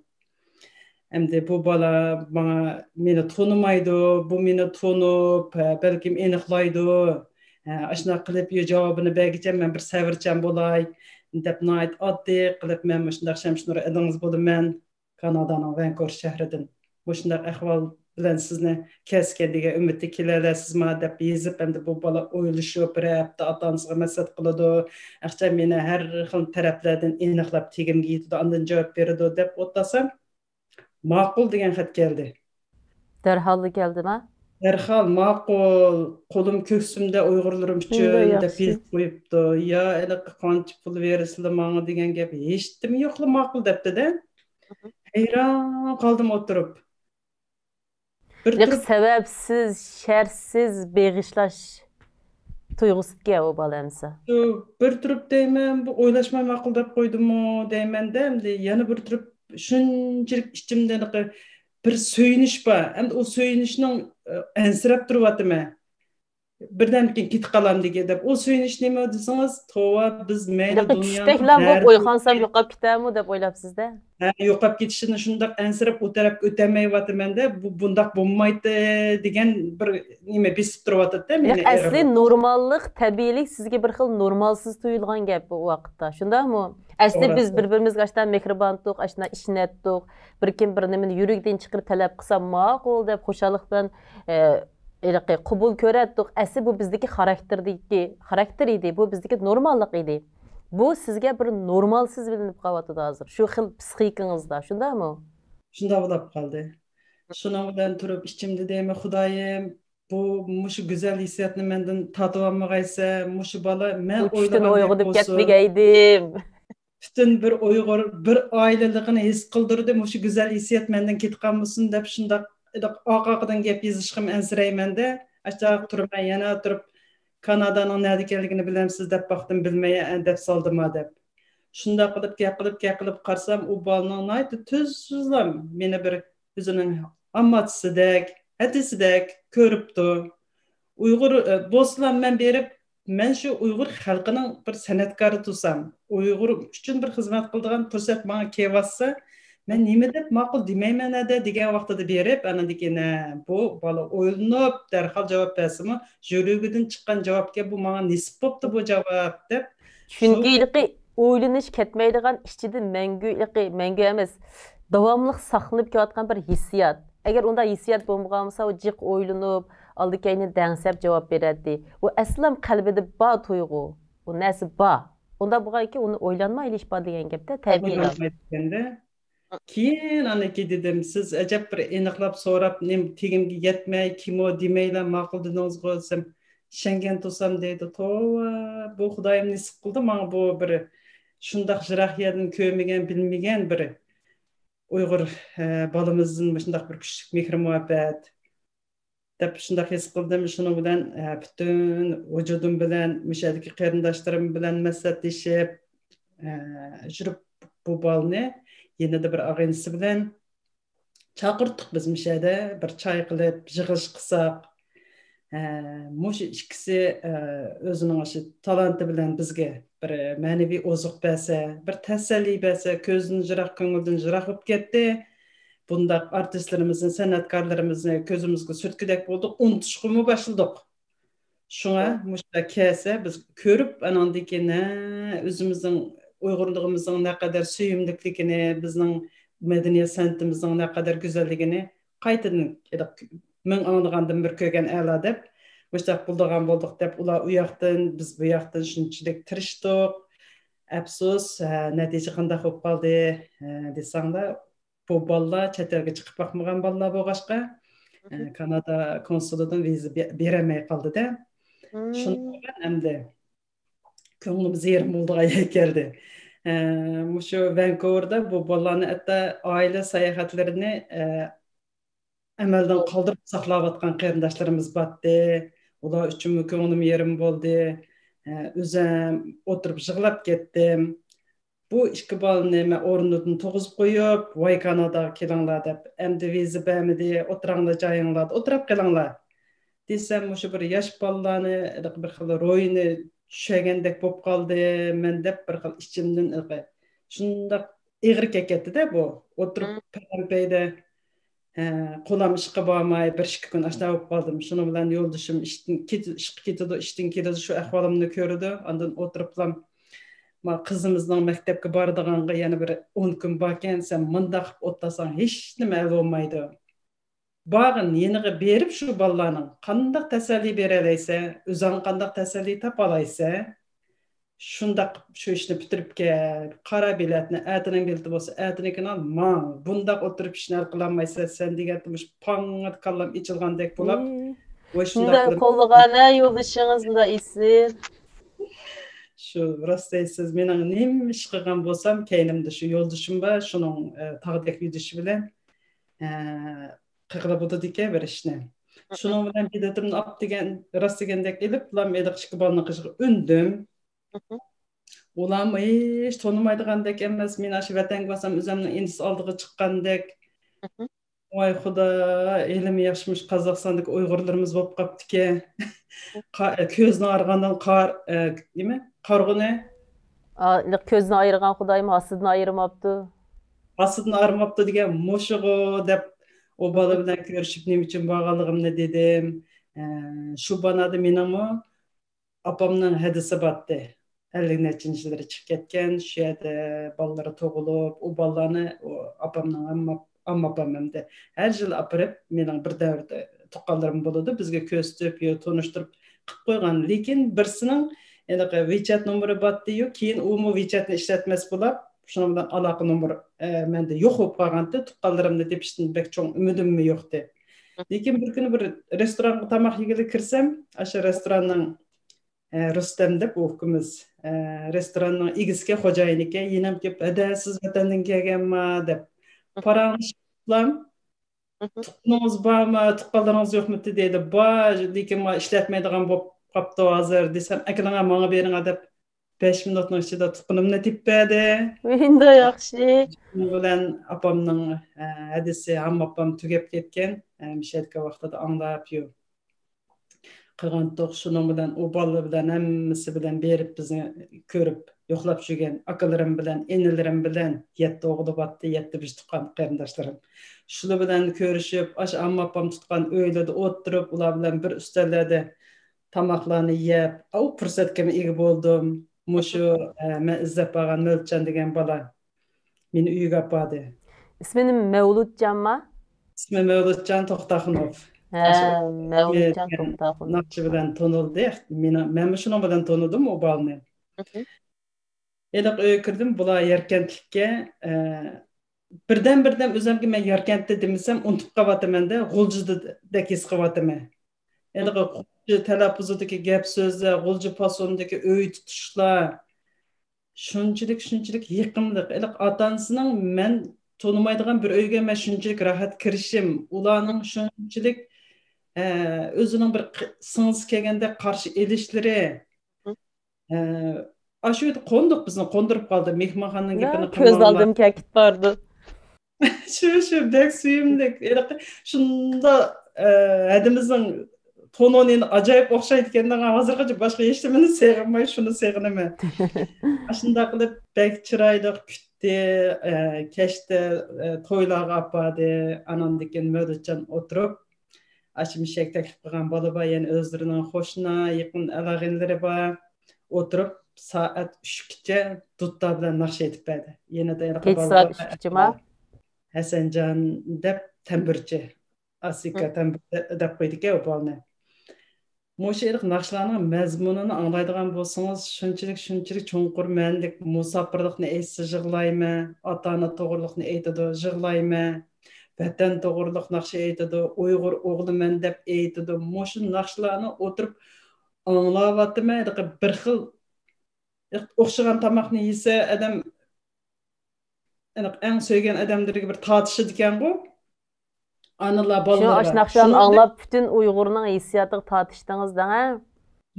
ئەمدى بۇ بالا ماڭا، مېنى تونۇمايدۇ، بۇ مېنى تونۇپ، ھە، بەلكىم ئېنىقلايدۇ. ھە، ئاشۇنداق قىلىپ، يا جاۋابىنى بەرگۈچە مەن بىر سەۋرچان بولاي، دەپ ناھايىتى ئاددىي قىلىپ، مەن مۇشۇنداق شەمشىنۇر ئىدىڭىز بولىمەن. كانادانىڭ ۋانكۇۋېر شەھىرىدىن مۇشۇنداق ئەھۋال بىلەن سىزنى كەسكەن دېگەن ئۈمىدتە كېلەلەيسىزما دەپ يېزىپ، ئەمدى بۇ بالا ئويلىشىپ، بىر ھەپتە ئاتا-ئانىسىغا مەسلىھەت قىلىدۇ. ئەخچە مېنى ھەر خىل تەرەپلەردىن ئېنىقلاپ تېگىمگە يېتىدۇ، ئاندىن جاۋاب بېرىدۇ دەپ ئولتۇرسام، ماقۇل دېگەن خەت كەلدى. دەرھاللا كەلدىما؟ دەرھال ماقۇل، قولۇم كۆكسۈمدە ئۇيغۇرلىرىم ئۈچۈن دەپ يېزىپ قويۇپتۇ. يا ھېلىقى قانچە پۇل بېرىسىلە ماڭا دېگەن گەپ ھېچنېمە يوقلا ماقۇل دەپتىدە. ھەيران قالدىم ئولتۇرۇپ. بىر تۇرۇپ سەۋەبسىز، شەرتسىز بېغىشلاش تۇيغۇسىدىكەن ئۇ بالا ئەمسە. شۇ بىر تۇرۇپ دەيمەن، بۇ ئويلاشماي ماقۇل دەپ قويدىمۇ دەيمەندە، ئەمدى يەنە بىر تۇرۇپ شۇنچىلىك ئىچىمدە بىر سۆيۈنۈش بار. ئەمدى ئۇ سۆيۈنۈشنىڭ، ئە، ئەنسىرەپ تۇرۇۋاتىمەن. بىردەمدىن كېيىن كېتىپ قالامدىكىن دەپ. ئۇ سۆيۈنۈش نېمە دېسىڭىز، توۋا، بىز مەيلى دۇنيانىڭ چۈشتەكلەم بولۇپ ئويغانسام يوقاپ كېتەرمۇ دەپ ئويلاپسىز-دە؟ ھە، يوقاپ كېتىشىنى شۇنداق ئەنسىرەپ ئۇ تەرەپكە ئۆتەلمەيۋاتىمەن-دە، بۇ بۇنداق بولمايتتى دېگەن بىر نېمە بېسىپ تۇرۇۋاتىدۇ-دە مېنى. ئەسلى نورماللىق، تەبىئىيلىك سىزگە بىر خىل نورمالسىز تۇيۇلغان گەپ بۇ ۋاقىتتا. شۇنداقمۇ؟ ئەسلى بىز بىر-بىرىمىزگە ئاشۇنداق مېھرىباندۇق، ئاشۇنداق ئىشىنەتتۇق. بىر كىم بىر نېمىنى يۈرىكىدىن چىقىرىپ تەلەپ قىلسا ماقۇل دەپ خۇشاللىق بىلەن، ئە، ھېلىقى قوبۇل كۆرەتتۇق. ئەسلى بۇ بىزدىكى خاراكتېردىكى، خاراكتېر ئىدى. بۇ بىزدىكى نورماللىق ئىدى. بۇ سىزگە بىر نورمالسىز بىلىنىپ قېلىۋاتىدۇ ھازىر. شۇ خىل پسىخىكىڭىزدا، شۇنداقمۇ؟ شۇنداق بولۇپ قالدى. شۇنىڭ بىلەن تۇرۇپ ئىچىمدە دەيمەن، خۇدايىم، بۇ، مۇشۇ گۈزەل ھېسسىياتنى مەندىن تارتىۋالمىغايسەن، مۇشۇ بالا مەن ئۇ چۈشتىن ئويلىغاندەك ئويغىنىپ بولسۇن. كەتمىگەيدىم. پۈتۈن بىر ئۇيغۇر بىر ئائىلىلىقىنى ھېس قىلدۇردى، مۇشۇ گۈزەل ھېسسىيات مەندىن كېتىپ قالمىسۇن دەپ شۇنداق ئارقا-ئارقىدىن گەپ يېزىشقىمۇ ئەنسىرەيمەن-دە. ئاشۇنداق تۇرۇپ مەن يەنە تۇرۇپ، كانادانىڭ نەدە ئىكەنلىكىنى بىلەمسىز دەپ باقتىم، بىلمەي دەپ سالدىما دەپ. شۇنداق قىلىپ گەپ قىلىپ، گەپ قىلىپ قارىسام، ئۇ بالىنىڭ ناھايىتى تۈزلا مېنى بىر ئۆزىنىڭ ئاممىسىدەك، ھەدىسىدەك كۆرۈپتۇ. ئۇيغۇر، ئە، بولسىلا مەن بېرىپ، مەن شۇ ئۇيغۇر خەلقىنىڭ بىر سەنئەتكارى تۇرسام، ئۇيغۇر ئۈچۈن بىر خىزمەت قىلىدىغان پۇرسەت ماڭا كېلىۋاتسا، مەن نېمە دەپ ماقۇل دېمەيمەن ھەدە دېگەن ۋاقتىدا بېرىپ، ئاندىن كېيىن، ھە، بۇ بالا ئويلىنىپ، دەرھال جاۋاب بەرسىمۇ، يۈرىكىدىن چىققان جاۋابكەن، بۇ ماڭا نېسىپ بوپتۇ بۇ جاۋاب، دەپ. چۈنكى شۇ ھېلىقى ئويلىنىش كەتمەيدىغان ئىچىدە مەڭگۈ، ھېلىقى مەڭگۈ ئەمەس، داۋاملىق ساقلىنىپ كېلىۋاتقان بىر ھېسسىيات. ئەگەر ئۇنداق ھېسسىيات بولمىغان بولسا، ئۇ جىق ئويلىنىپ، ئالدى كەينىنى دەڭسەپ جاۋاب بېرەتتى. ئۇ ئەسلىم قەلبىدە بار تۇيغۇ. ئۇ نەرسە بار. ئۇنداق بولغاندىكىن ئۇنى ئويلانمايلا ئىش بار دېگەن گەپتە، تەبىئىيلا. ئويلانمايدىكەندە. كېيىن ئاندىن كېيىن دېدىم، سىز ئەجەب بىر ئېنىقلاپ سوراپ، نېمە تېگىمگە يەتمەي، كىمۇ دېمەيلا ماقۇل دېدىڭىزغۇ دېسەم، ئىشەنگەن تۇرسام دەيدۇ. توۋا، بۇ خۇدايىم نېسىپ قىلدى ماڭا بۇ بىر شۇنداق يىراق يەردىن كۆرمىگەن، بىلمىگەن بىر ئۇيغۇر، ئە، بالىمىزدىن مۇشۇنداق بىر كۈچلۈك مېھىر-مۇھەببەت دەپ شۇنداق ھېس قىلدىم. شۇنىڭ بىلەن، ئە، پۈتۈن ۋۇجۇدۇم بىلەن مۇشۇ يەردىكى قېرىنداشلىرىم بىلەن مەسلىھەتلىشىپ، ئە، يۈرۈپ بۇ بالىنى يېنىدا بىر ئاغىنىسى بىلەن چاقىرتتۇق بىز مۇشۇ يەردە بىر چاي قىلىپ، يىغىلىش قىلساق. ھە، مۇشۇ ئىككىسى، ئە، ئۆزىنىڭ ئاشۇ تالانتى بىلەن بىزگە بىر مەنىۋى ئوزۇق بەرسە، بىر تەسەللى بەرسە، كۆزدىن يىراق، كۆڭۈلدىن يىراق بولۇپ كەتتى. بۇنداق ئارتىسلىرىمىزنى، سەنئەتكارلىرىمىزنى كۆزىمىزگە سۈرتكۈدەك بولدۇق، ئۇنتۇشقىمۇ باشلىدۇق. شۇڭا مۇشۇنداق كەلسە، بىز كۆرۈپ، ئاناندىن كېيىن، ھە، ئۆزىمىزنىڭ ئۇيغۇرلۇقىمىزنىڭ نەقەدەر سۆيۈملۈكلۈكىنى، بىزنىڭ مەدەنىيەت سەنئىتىمىزنىڭ نەقەدەر گۈزەللىكىنى قايتىدىن مىڭ ئاڭلىغاندىن بىر كۆرگەن ئەلا دەپ، مۇشۇنداق بولىدىغان بولدۇق دەپ، ئۇلار ئۇ ياقتىن، بىز بۇ ياقتىن شۇنچىلىك تىرىشتۇق. ئەپسۇس، ھە، نەتىجە قانداق بولۇپ قالدى، ھە، دېسەڭلار، بۇ بالىلار چەت ئەلگە چىقىپ باقمىغان بالىلار بولغاچقا، ئە، كانادا كونسۇلىدىن ۋىزا بە-، بېرەلمەي قالدى-دە. شۇنىڭ بىلەن ئەمدى كۆڭلىمىز يېرىم بولىدىغان يەرگە كەلدى. ئە، مۇشۇ ۋانكوۋېردا بۇ بالىلارنى ھەتتا ئائىلە ساياھەتلىرىنى، ئە، ئەمەلدىن قالدۇرۇپ ساقلاۋاتقان قېرىنداشلىرىمىز باتتى. ئۇلار ئۈچۈنمۇ كۆڭلۈم يېرىم بولدى. ئە، ئۆزۈم ئولتۇرۇپ يىغلاپ كەتتىم. بۇ ئىككى بالىنى مەن ئورنىدىن تۇرغۇزۇپ قويۇپ، ۋاي كاناداغا كېلىڭلار دەپ، ئەمدى ۋىزا بەرمىدى، ئولتۇراڭلار جايىڭلاردا، ئولتۇراپ قېلىڭلار دېسەم، مۇشۇ بىر ياش بالىلارنى بىر خىل روھىنى چۈشەنگەندەك بولۇپ قالدى مەن دەپ بىر خىل ئىچىمدىن شۇنداق ئېغىر كەتتى-دە بۇ. ئولتۇرۇپ پەلەمپەيدە ھە، قولام ئىشقا بارماي، بىر ئىككى كۈن ئاشۇنداق بولۇپ قالدىم. شۇنىڭ بىلەن يولدىشىم ئىشتىن كېتىدۇ، ئىشقا كېتىدۇ، ئىشتىن كېلىدۇ، شۇ ئەھۋالىمنى كۆرىدۇ. ئاندىن ئولتۇرۇپلا، ما قىزىمىزنىڭ مەكتەپكە بارىدىغانغا يەنە بىر ئون كۈن باركەن، سەن مۇنداق قىلىپ ئولتۇرساڭ ھېچنېمە ھەل بولمايدۇ. بارغىن يېنىغا بېرىپ شۇ بالىلارنىڭ قانداق تەسەللى بېرەلەيسەن، ئۆزۈڭ قانداق تەسەللى تاپالايسەن، شۇنداق شۇ ئىشنى پۈتتۈرۈپ كەل، قارا بېلەتنى، ئەتىنىڭ بېلىتى بولسا ئەتىنىڭكىنى ئال، ماڭ، بۇنداق ئولتۇرۇپ ئىشنى ھەل قىلالمايسەن سەن دېگەن، مۇشۇ پاڭڭىدە كاللام ئېچىلغاندەك بولۇپ، ۋاي، شۇنداق قىلىپ قوللىغان ھە يولدىشىڭىز، مۇنداق ئېسىل. شۇ راست دەيسىز، مېنىڭ نېمە ئىش قىلغان بولسام، كەينىمدە شۇ يولدىشىم بار، شۇنىڭ تاغدەك يۈدۈشى بىلەن قىلغىلى بولىدىكەن بىر ئىشنى. شۇنىڭ بىلەن بېلىتىمنى ئاپ دېگەن، راست دېگەندەك ئېلىپ، ئىككى بالىنىڭ قېشىغا ئۈندۈم. ئۇلارمۇ ھېچ تونۇمايدىغاندەك ئەمەس. مېنى ئاشۇ ۋەتەنگە بارسام، ئۆزۈمنىڭ ئىنىسى ئالدىغا چىققاندەك. ۋاي خۇدا، ھېلىمۇ ياخشىمىش قازاقىستاندىكى ئۇيغۇرلىرىمىز بولۇپ قاپتىكەن. كۆزنى ئايرىغاندىن قار، نېمە؟ قارىغۇنى. كۆزنى ئايرىغان خۇدايىم ھاسىدىن ئايرىماپتۇ. ھاسىدىن ئايرىماپتۇ دېگەن مۇشۇغۇ دەپ، ئۇ بالا بىلەن كۆرۈشۈپ نېمە ئۈچۈن بارغانلىقىمنى دېدىم. شۇ بانادا مېنىڭمۇ ئاپامنىڭ ھەدىسى باتتى. ئەللىك نەچچىنچى يىللىرى چىقىپ كەتكەن، شۇ يەردە بالىلىرى تۇغۇلۇپ، ئۇ بالىلارنى ئۇ ئاپامنىڭ ئامما، ئامما ئاپام ئەمدى ھەر يىل ئاپىرىپ، مېنىڭ بىر دەۋر تۇغقانلىرىم بولىدۇ، بىزگە كۆرسىتىپ، يو، تونۇشتۇرۇپ قىلىپ قويغان. لېكىن بىرسىنىڭ ھېلىقى ۋىچەت نومۇرى باتتى-يۇ، كېيىن ئۇمۇ ۋىچەتنى ئىشلەتمەس بولاپ، شۇنىڭ بىلەن ئالاقە نومۇر، ئە، مەندە يوق بولۇپ قالغانتى، تۇغقانلىرىمنى تېپىشتىن بەك چوڭ ئۈمىدىممۇ يوقتى. لېكىن بىر كۈنى بىر رېستورانغا تاماق يېگىلى كىرسەم، ئاشۇ رېستوراننىڭ ئە، رۇستەم دەپ ئۇ ئۇكىمىز، ئە، رېستوراننىڭ ئىگىسىكەن، خوجايىنىكەن، يېنىمغا كېلىپ، ھەدە، سىز ۋەتەندىن كەلگەنما دەپ پاراڭلىشىپلام، تۇغقىنىڭىز بارمۇ، تۇغقانلىرىڭىز يوقمۇ دېدى. بار، لېكىن ما ئىشلەتمەيدىغان بولۇپ قاپتۇ ھازىر دېسەم، ئەكېلىڭە، ماڭا بېرىڭە دەپ، بەش مىنۇتنىڭ ئىچىدە تۇغقىنىمنى تېپىپ بەردى. ئەمدى ياخشى. شۇنىڭ بىلەن ئاپامنىڭ، ئە، ھەدىسى، ھەم ئاپام تۈگەپ كەتكەن، ئە، مۇشۇ يەردىكى ۋاقتىدا ئاڭلاپ يۈ. قىلغانتۇق. شۇنىڭ بىلەن ئۇ بالىلار بىلەن ھەممىسى بىلەن بېرىپ بىزنى كۆرۈپ يوقلاپ يۈرگەن ئاكىلىرىم بىلەن، ئىنىلىرىم بىلەن يەتتە ئوغلى بارتتى، يەتتە بىر تۇغقان قېرىنداشلىرىم. شۇلار بىلەن كۆرۈشۈپ، ئاشۇ ئامما ئاپام تۇتقان ئۆيلىرىدە ئولتۇرۇپ، ئۇلار بىلەن بىر ئۈستەللەردە تاماقلارنى يەپ، ئاۋۇ پۇرسەتكىمۇ ئىگە بولدۇم. مۇشۇ، ئە، مەن ئىزدەپ بارغان مۆلچان دېگەن بالا مېنى ئۆيىگە ئاپاردى. ئىسمى نېمە؟ مەۋلۇتجانما؟ ئىسمى مەۋلۇتجان توختاخۇنوف. ھە، ئاشۇ مەۋلۇتجان توختاخۇنوف. ناخشا بىلەن تونۇلدى. مېنى، مەنمۇ شۇنىڭ بىلەن تونۇدۇم ئۇ بالىنى. ھېلىقى ئۆيگە كىردىم، بۇلار ياركەنتلىككە، ئە، بىردەم-بىردەم ئۆزۈمگە مەن ياركەنتتە دېمىسەم، ئۇنتۇپ قېلىۋاتىمەن-دە، غۇلجىدەك ھېس قىلىۋاتىمەن. ھېلىقى غۇلجا تەلەپپۇزىدىكى گەپ-سۆزلەر، غۇلجا پاسوندىكى ئۆي تۇتۇشلار، شۇنچىلىك، شۇنچىلىك يېقىملىق. ھېلىقى ئاتا-ئانىسىنىڭ مەن تونۇمايدىغان بىر ئۆيگە مەن شۇنچىلىك راھەت كىرىشىم، ئۇلارنىڭ شۇنچىلىك، ئە، ئۆزىنىڭ بىر ق-، سىڭلىسى كەلگەندەك قارشى ئېلىشلىرى، ئە، ئاشۇ يەردە قوندۇق، بىزنى قوندۇرۇپ قالدى. مېھمانخانىنىڭ گېپىنى كۆز قىلماڭلار. ئالدىم كەلكۈت باردى. شۇ، شۇ، بەك سۆيۈملۈك. ھېلىقى شۇنداق، ئە، ھەدىمىزنىڭ تونۇنى ئاجايىپ ئوخشايدىكەن. ھازىرغىچە باشقا ھېچنېمىنى سېغىنماي، شۇنى سېغىنىمەن. ئاشۇنداق قىلىپ بەك چىرايلىق كۈتتى. ئە، كەچتە، ئە، تويلارغا ئاپاردى. ئاناندىن كېيىن مەۋلۇتجان ئولتۇرۇپ، ئاشۇ مۇشەگە تەكلىپ قىلغان بالا بار، يەنە ئۆزلىرىنىڭ قوشنا، يېقىن ئالاقىلىرى بار. ئولتۇرۇپ سائەت ئۈچكىچە دۇتار بىلەن ناخشا ئېيتىپ بەردى. يەنە كەچ سائەت ئۈچكىچىما؟ ھەسەنجان دەپ تەمبۇرچى. ئاسىكا تەمبۇر دەپ قويدىكەن ئۇ بالىنى. مۇشۇ ئىللىق ناخشىلارنىڭ مەزمۇنىنى ئاڭلايدىغان بولسىڭىز، شۇنچىلىك، شۇنچىلىك چوڭقۇر مەنىلىك. مۇساپىرلىقنى ئېيتسا يىغلايمەن، ئاتا-ئانا توغرىلىقنى ئېيتىدۇ، يىغلايمەن. ۋەتەن توغرىلىق ناخشا ئېيتىدۇ، ئۇيغۇر ئوغلىمەن دەپ ئېيتىدۇ. مۇشۇ ناخشىلارنى ئولتۇرۇپ ئاڭلاۋاتىمەن. ھېلىقى بىر خىل ئوخشىغان تاماقنى يېسە، ئادەم ئەڭ سۆيگەن ئادەملىرىگە بىر تارتىشىدىكەنغۇ. ئانىلار شۇ بالىلىرىغا. ئاشۇ ناخشىلارنى ئاڭلاپ، پۈتۈن ئۇيغۇرنىڭ ھېسسىياتىغا تارتىشتىڭىز دەڭە.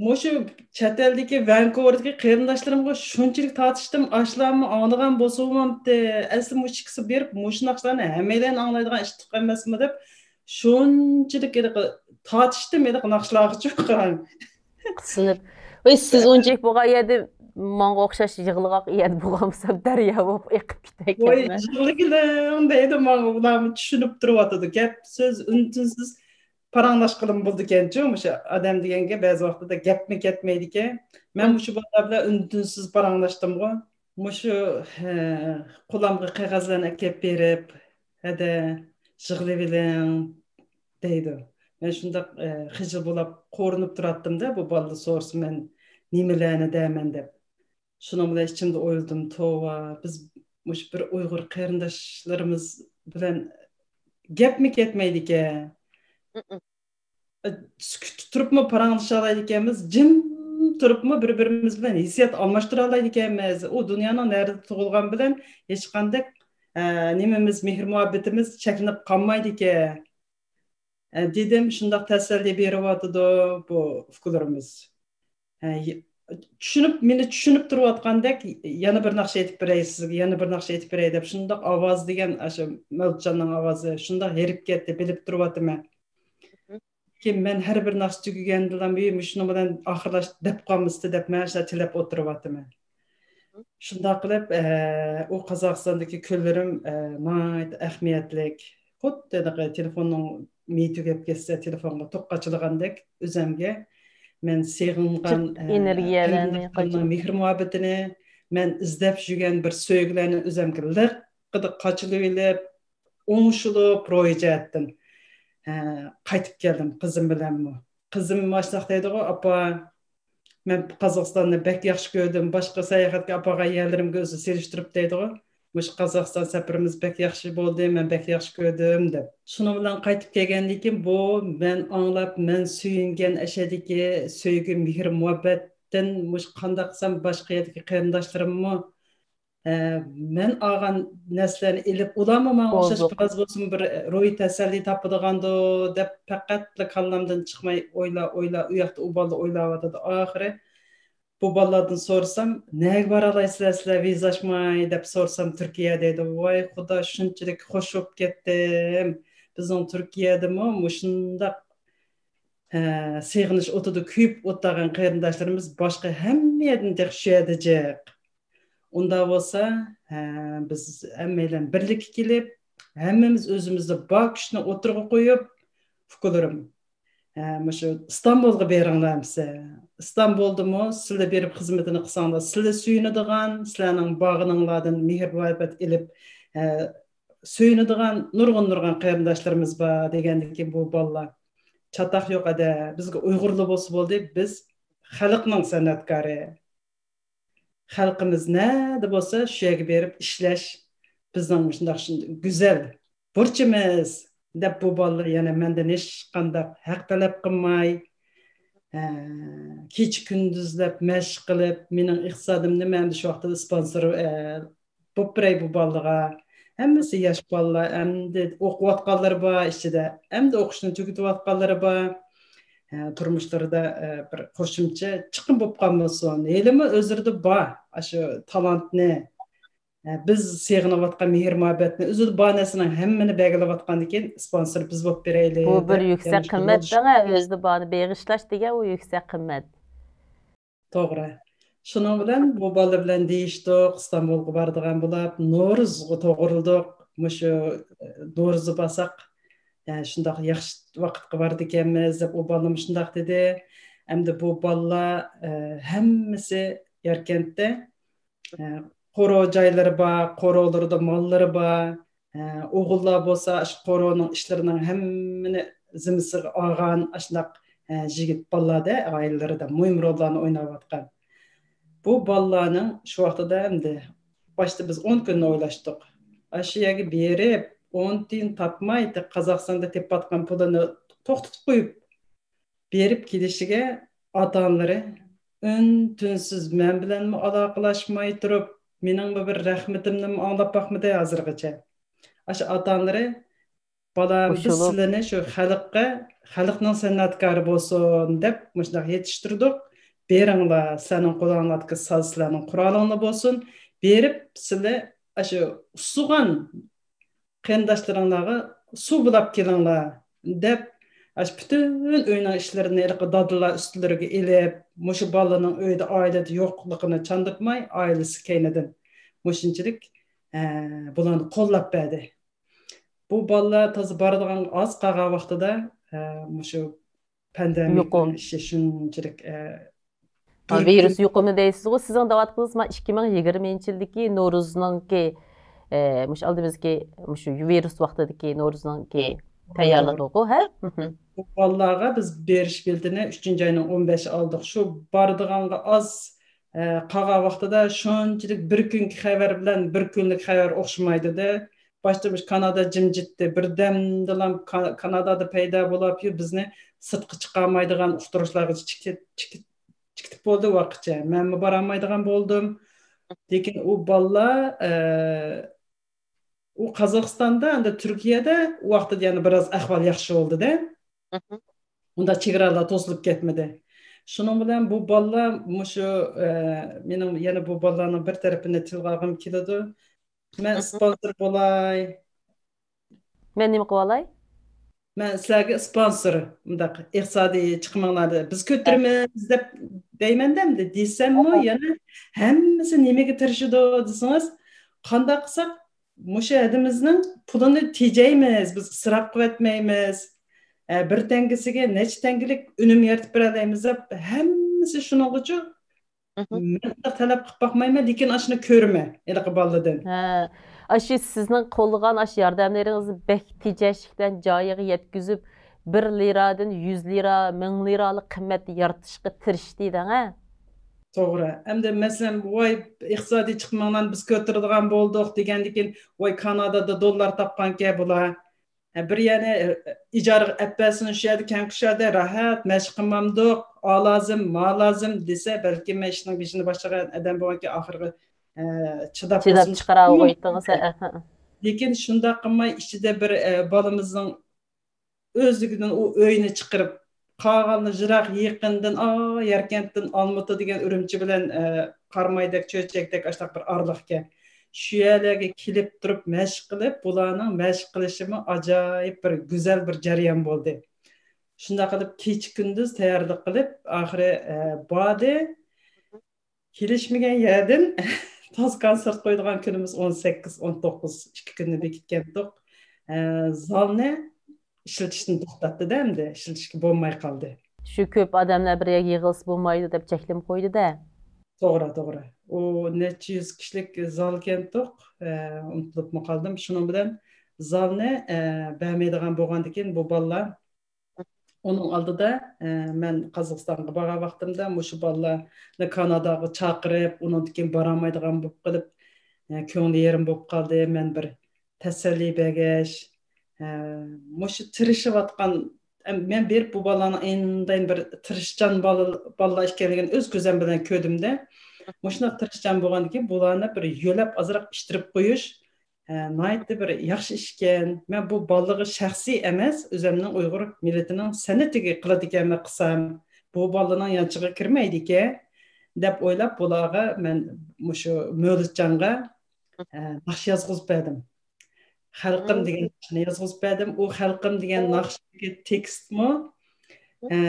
مۇشۇ چەت ئەلدىكى ۋانكوۋېردىكى قېرىنداشلىرىمغا شۇنچىلىك تارتىشتىم، ئاشۇلارمۇ ئاڭلىغان بولسا بولمامتى. ئەسلى مۇشۇ ئىككىسى بېرىپ مۇشۇ ناخشىلارنى ھەممەيلەن ئاڭلايدىغان ئىتتىق ئەمەسمۇ دەپ، شۇنچىلىك ھېلىقى تارتىشتىم ھېلىقى ناخشىلارغىچۇ قاراڭ. قىسىلىپ. ۋاي، سىز ئۇنچىلىك بولغان يەردە ماڭا ئوخشاش يىغلىغاق يەردە بولغان بولسام، دەريا بولۇپ ئېقىپ كېتەركەنمەن. ۋاي، يىغلىگىلىڭ دەيدۇ ماڭا، ئۇلارمۇ چۈشىنىپ تۇرۇۋاتىدۇ. گەپ سۆز ئۈن-تىنسىز پاراڭلاشقىلىمۇ بولىدىكەنچۇ، مۇشۇ ئادەم دېگەنگە بەزى ۋاقتىدا گەپمۇ كەتمەيدىكەن. مەن مۇشۇ بالىلار بىلەن ئۈن-تىنسىز پاراڭلاشتىمغۇ. مۇشۇ، ھە، قولامغا قەغەزلەرنى ئەكەپ بېرىپ، ھەدە، يىغلىۋېلىڭ دەيدۇ. مەن شۇنداق، ئە، خىجىل بولاپ قورۇنۇپ تۇراتتىم-دە، بۇ بالىلار سورىسا مەن نېمىلەرنى دەيمەن دەپ. شۇنىڭ بىلەن ئىچىمدە ئويلىدىم، توۋا، بىز مۇشۇ بىر ئۇيغۇر قېرىنداشلىرىمىز بىلەن گەپمۇ كەتمەيدىكەن. سۈكۈتتە تۇرۇپمۇ پاراڭلىشالايدىكەنمىز، جىم تۇرۇپمۇ بىر-بىرىمىز بىلەن ھېسسىيات ئالماشتۇرالايدىكەنمىز. ئۇ دۇنيانىڭ نەرىدە تۇغۇلغان بىلەن ھېچقانداق، ئە، نېمىمىز، مېھىر-مۇھەببىتىمىز چەكلىنىپ قالمايدىكەن. ئە، دېدىم، شۇنداق تەسەللى بېرىۋاتىدۇ بۇ ئۇكىلىرىمىز. ئە، ي-، چۈشىنىپ، مېنى چۈشىنىپ تۇرۇۋاتقاندەك، يەنە بىر ناخشا ئېيتىپ بېرەي سىزگە، يەنە بىر ناخشا ئېيتىپ بېرەي دەپ، شۇنداق ئاۋاز دېگەن، ئاشۇ مەۋلۇتجاننىڭ ئاۋازى شۇنداق ھېرىپ كەتتى، بىلىپ تۇرۇۋاتىمەن. لېكىن مەن ھەر بىر ناخشا تۈگىگەندىلا، مۇشۇنىڭ بىلەن ئاخىرلاش دەپ قالمىسىتى دەپ، مەن شۇنداق تىلەپ ئولتۇرۇۋاتىمەن. شۇنداق قىلىپ، ئە، ئۇ قازاقىستاندىكى كۈنلىرىم، ئە، ناھايىتى ئەھمىيەتلىك. خۇددى ھېلىقى تېلېفوننىڭ مېيى تۈگەپ كەتسە، تېلېفونغا توك قاچىلىغاندەك ئۆزەمگە مەن سېغىنغان، چىق ئە، ئېنېرگىيەلەرنى قېرىنداشلىرىمنىڭ قاچىلاپ. مېھىر-مۇھەببىتىنى، مەن ئىزدەپ يۈرگەن بىر سۆيگۈلەرنى ئۆزەمگە لىققىدە قاچىلىۋېلىپ، ئوڭشىلىپ، روھىي جەھەتتىن، ئە، قايتىپ كەلدىم قىزىم بىلەنمۇ. قىزىم ماشۇنداق دەيدىغۇ، ئاپا، مەن قازاقىستاننى بەك ياخشى كۆردۈم، باشقا ساياھەتكە ئاپارغان يەرلىرىمگە ئۆزى سېلىشتۇرۇپ دەيدىغۇ. مۇشۇ قازاقىستان سەپىرىمىز بەك ياخشى بولدى، مەن بەك ياخشى كۆردۈم دەپ. شۇنىڭ بىلەن قايتىپ كەلگەندىن كېيىن بۇ مەن ئاڭلاپ، مەن سۆيۈنگەن ئەشەدىكى سۆيگۈ، مېھىر، مۇھەببەتتىن مۇشۇ قانداق قىلسام باشقا يەردىكى قېرىنداشلىرىممۇ، ئە، مەن ئالغان نەرسىلەرنى ئېلىپ، ئۇلارمۇ ماڭا ئوخشاش بىراز بولسىمۇ بىر روھىي تەسەللى تاپىدىغاندۇ دەپ پەقەتلا كاللامدىن چىقماي ئويلا، ئويلا، ئۇ ياقتا ئۇ بالىلار ئويلاۋاتىدۇ. ئاخىرى بۇ بالىلاردىن سورىسام، نەگە بارالايسىلەر سىلەر ۋىزا ئاچماي دەپ سورىسام، تۈركىيە دەيدۇ. ۋاي خۇدا، شۇنچىلىك خوش بولۇپ كەتتىم. بىزنىڭ تۈركىيەدىمۇ مۇشۇنداق، ئە، سېغىنىش ئوتىدا كۆيۈپ ئولتۇرغان قېرىنداشلىرىمىز باشقا ھەممە يەردىن تېخى شۇ يەردە جىق. ئۇنداق بولسا، ھە، بىز ھەممەيلەن بىرلىككە كېلىپ، ھەممىمىز ئۆزىمىزدە بار كۈچنى ئوتتۇرىغا قويۇپ، ئۇكىلىرىم، ھە، مۇشۇ ئىستانبۇلغا بېرىڭلار ئەمسە. ئىستانبۇلدىمۇ سىلەر بېرىپ خىزمىتىنى قىلساڭلار، سىلەر سۆيۈنىدىغان، سىلەرنىڭ بارغىنىڭلاردىن مېھىر-مۇھەببەت ئېلىپ، ھە، سۆيۈنىدىغان نۇرغۇن-نۇرغۇن قېرىنداشلىرىمىز بار دېگەندىكىن بۇ بالىلار، چاتاق يوق ئەدە، بىزگە ئۇيغۇرلا بولسا بولدى، بىز خەلقنىڭ سەنئەتكارى. خەلقىمىز نەدە بولسا، شۇ يەرگە بېرىپ ئىشلەش بىزنىڭ مۇشۇنداق، شۇنداق گۈزەل بۇرچىمىز، دەپ، بۇ بالىلار يەنە مەندىن ھېچقانداق ھەق تەلەپ قىلماي، ئە، كېچە-كۈندۈزلەپ مەشىق قىلىپ، مېنىڭ ئىقتىسادىمنى مەن شۇ ۋاقىتتا سپونسور، ئە، بوپ بېرەي بۇ بالىلارغا. ھەممىسى ياش بالىلار، ئەمدى ئوقۇۋاتقانلىرى بار ئىچىدە، ئەمدى ئوقۇشنى تۈگىتىۋاتقانلىرى بار. ئە، تۇرمۇشلىرىدا، ئە، بىر قوشۇمچە چىقىم بولۇپ قالمىسۇن. ھېلىمۇ ئۆزلىرىدە بار ئاشۇ تالانتنى، ئە، بىز سېغىنىۋاتقان مېھىر-مۇھەببەتنى، ئۆزىدە بار نەرسىنىڭ ھەممىنى بەرگىلى ئاتقاندىكىن، سپونسور بىز بولۇپ بېرەيلى، بۇ بىر دەپ، يەنە يۈكسەك شۇنداق قىممەت، بولۇش. دەڭە، ئۆزىدە بارنى بېغىشلاش دېگەن ئۇ يۈكسەك قىممەت. توغرا. شۇنىڭ بىلەن بۇ بالا بىلەن دېيىشتۇق، ئىستانبۇلغا بارىدىغان بولۇپ، نورۇزغا توغرىلىدۇق. مۇشۇ، ئە، نورۇزدا بارساق، ئە، شۇنداق ياخشى ۋاقىتقا بارىدىكەنمىز، دەپ ئۇ بالىمۇ شۇنداق دېدى. ئەمدى بۇ بالىلار، ئە، ھەممىسى ياركەنتتە، ئە، قورۇ جايلىرى بار، قورۇلىرىدا ماللىرى بار. ئە، ئوغۇللار بولسا شۇ قورۇنىڭ ئىشلىرىنىڭ ھەممىنى زىممىسىگە ئالغان، ئاشۇنداق، ئە، يىگىت بالىلاردە، ئائىلىلىرىدە مۇھىم روللارنى ئويناۋاتقان. بۇ بالىلارنىڭ شۇ ۋاقتىدا ئەمدى باشتا بىز ئون كۈننى ئويلاشتۇق. ئاشۇ يەرگە بېرىپ، ئون تىيىن تاپماي، قازاقىستاندا تېپىۋاتقان پۇلىنى توختىتىپ قويۇپ، بېرىپ كېلىشىگە ئاتا-ئانىلىرى ئۈن-تىنسىز مەن بىلەنمۇ ئالاقىلاشماي تۇرۇپ، مېنىڭمۇ بىر رەھمىتىمنىمۇ ئاڭلاپ باقمىدى ھازىرغىچە. ئاشۇ ئاتا-ئانىلىرى، بالام، بىز قوشۇلۇپ سىلىنى شۇ خەلققە، خەلقنىڭ سەنئەتكارى بولسۇن دەپ مۇشۇنداق يېتىشتۈردۇق. بېرىڭلار، سىلەرنىڭ قولۇڭلاردىكى ساز سىلەرنىڭ قورالىڭلار بولسۇن. بېرىپ سىلى ئاشۇ ئۇسسىغان قېرىنداشلىرىڭلارغا سۇ بۇلاپ كېلىڭلار، دەپ، ئاشۇ پۈتۈن ئۆينىڭ ئىشلىرىنى ھېلىقى دادىلار ئۈستىلىرىگە ئېلىپ، مۇشۇ بالىنىڭ ئۆيدە، ئائىلىدە يوقلۇقىنى چاندۇرماي، ئائىلىسى كەينىدىن مۇشۇنچىلىك، ئە، بۇلارنى قوللاپ بەردى. بۇ بالىلار تازا بارىدىغان ئاز قالغان ۋاقتىدا، ئە، مۇشۇ پاندېمىكنىڭ يۇقۇم. ئىشى شۇنچىلىك، ئە، ۋىرۇس يۇقۇمى دەيسىزغۇ، سىزنىڭ دەۋاتقىنىڭىز ما ئىككى مىڭ يىگىرمىنچى يىلدىكى نورۇزنىڭكى، ئە، مۇشۇ ئالدىمىزدىكى مۇشۇ ۋىرۇس ۋاقتىدىكى نورۇزنىڭكى تەييارلىقىغۇ، ھە؟ مھم. بۇ بالىلارغا بىز بېرىش بېلىتىنى ئۈچىنچى ئاينىڭ ئون بەشى ئالدۇق. شۇ بارىدىغانغا ئاز ئە، قالغان ۋاقتىدا شۇنچىلىك بىر كۈنكى خەۋەر بىلەن بىر كۈنلۈك خەۋەر ئوخشىمايدۇ-دە. باشتا مۇشۇ كانادا جىمجىتتى. بىردەمدىلا كا-، كانادادا پەيدا بولاپيۇ، بىزنى سىرتقا چىقارمايدىغان ئۇقتۇرۇشلارغىچە چىقىپ، چىقىپ، چىقىپ بولدى ۋاقىتچە. مەنمۇ بارالمايدىغان بولدۇم. لېكىن ئۇ بالىلار، ئە، ئۇ قازاقىستاندا، ئەمدى تۈركىيەدە ئۇ ۋاقىتتا يەنە بىراز ئەھۋال ياخشى بولدى-دە. ئۇنداق چېگرالار توسۇلۇپ كەتمىدى. شۇنىڭ بىلەن بۇ بالىلار مۇشۇ، ئە، مېنىڭ يەنە بۇ بالىلارنىڭ بىر تەرىپىنى تىلغا ئالغۇم كېلىدۇ. مەن سپونسور بولاي. مەن نېمە قىلالاي؟ مەن سىلەرگە سپونسور، مۇنداق ئىقتىسادىي چىقىمىڭلارنى بىز كۆتۈرىمىز دەپ دەيمەندە، ئەمدى دېسەممۇ، يەنە ھەممىسى نېمىگە تىرىشىدۇ دېسىڭىز، قانداق قىلساق مۇشۇ ھەدىمىزنىڭ پۇلىنى تېجەيمىز، بىز ئىسراپ قىلىۋەتمەيمىز، ئە، بىر تەڭگىسىگە نەچچە تەڭگىلىك ئۈنۈم يارىتىپ بېرەلەيمىز دەپ ھەممىسى شۇنىڭغىچۇ. مەن ئۇنداق تەلەپ قىلىپ باقمايمەن، لېكىن ئاشۇنى كۆرىمەن ھېلىقى بالىدىن. ھە، ئاشۇ سىزنىڭ قوللىغان ئاشۇ ياردەملىرىڭىزنى بەك تېجەشلىك بىلەن جايىغا يەتكۈزۈپ، بىر لىرادىن يۈز لىرا، مىڭ لىرالىق قىممەت يارىتىشقا تىرىشتى دەڭە. توغرا. ئەمدى مەسىلەن، ۋاي، ئىقتىسادىي چىقىمىڭلارنى بىز كۆتۈرىدىغان بولدۇق دېگەندىكىن، ۋاي، كانادادا دوللار تاپقانكەن بۇلار. ھە، بىر يەنى، ئە، ئىجارىغا ئەپ بەرسۇن، شۇ يەردە كەڭ قۇشادا راھەت مەشىق قىلمامدۇق، ئا لازىم، ما لازىم دېسە، بەلكىم مەن ئىشنىڭ بېشىنى باشلىغان ئادەم بولغانكەن، ئاخىرىغا، ئە، چىداپ چىداپ بولسۇم. چىقىراۋۇغۇيتتىڭىز، ھە، ھە. لېكىن شۇنداق قىلماي، ئىچىدە بىر، ئە، بالىمىزنىڭ ئۆزلۈكىدىن ئۇ ئۆينى چىقىرىپ، قالغانلار يىراق يېقىندىن، ئا، ياركەنتتىن ئالمۇتا دېگەن ئۈرۈمچى بىلەن، ئە، قارامايدەك، چۆچەكتەك ئاشۇنداق بىر ئارىلىقكەن. شۇ يەرلەرگە كېلىپ تۇرۇپ مەشىق قىلىپ، بۇلارنىڭ مەشىق قىلىشىمۇ ئاجايىپ بىر گۈزەل بىر جەريان بولدى. شۇنداق قىلىپ كېچە-كۈندۈز تەييارلىق قىلىپ، ئاخىرى، ئە، باردى. كېلىشمىگەن يەردىن تاز كونسېرت قويىدىغان كۈنىمىز ئون سەككىز، ئون توققۇز، ئىككى كۈننى بېكىتكەنتۇق. ئە، زالنى ئىشلىتىشتىن توختاتتى-دە، ئەمدى ئىشلىتىشكە بولماي قالدى. شۇ كۆپ ئادەملەر بىر يەرگە يىغىلسا بولمايدۇ دەپ چەكلىمە قويدى-دە. توغرا، توغرا. ئۇ نەچچە يۈز كىشىلىك زالكەنتۇق، ئە، ئۇنتۇلۇپمۇ قالدىم. شۇنىڭ بىلەن زالنى، ئە، بەرمەيدىغان بولغاندىكىن بۇ بالىلار ئۇنىڭ ئالدىدا، ئە، مەن قازاقىستانغا بارغان ۋاقتىمدا مۇشۇ بالىلارنى كاناداغا چاقىرىپ، ئۇنىڭدىن كېيىن بارالمايدىغان بولۇپ قېلىپ، ئە، كۆڭلى يېرىم بولۇپ قالدى. مەن بىر تەسەللى بەرگەچ، ئە، مۇشۇ تىرىشىۋاتقان، ئە، مەن بېرىپ بۇ بالىلارنىڭ ئىنتايىن بىر تىرىشچان بالا-، بالىلار ئىكەنلىكىنى ئۆز كۆزۈم بىلەن كۆردۈم-دە. مۇشۇنداق تىرىشچان بولغاندىكىن بۇلارنى بىر يۆلەپ ئازراق ئىتتىرىپ قويۇش، ئە، ناھايىتى بىر ياخشى ئىش ئىكەن. مەن بۇ بالىغا شەخسىي ئەمەس، ئۆزۈمنىڭ ئۇيغۇر مىللىتىنىڭ سەنئىتىگە قىلىدىكەنمەن قىلسام، بۇ بالىنىڭ يانچىقىغا كىرمەيدىكەن، دەپ ئويلاپ، بۇلارغا مەن مۇشۇ مۆلىتجانغا، ئە، ناخشا يازغۇزۇپ بەردىم. خەلقىم دېگەن ناخشىنى يازغۇزۇپ بەردىم. ئۇ خەلقىم دېگەن ناخشىدىكى تېكىستمۇ، ئە،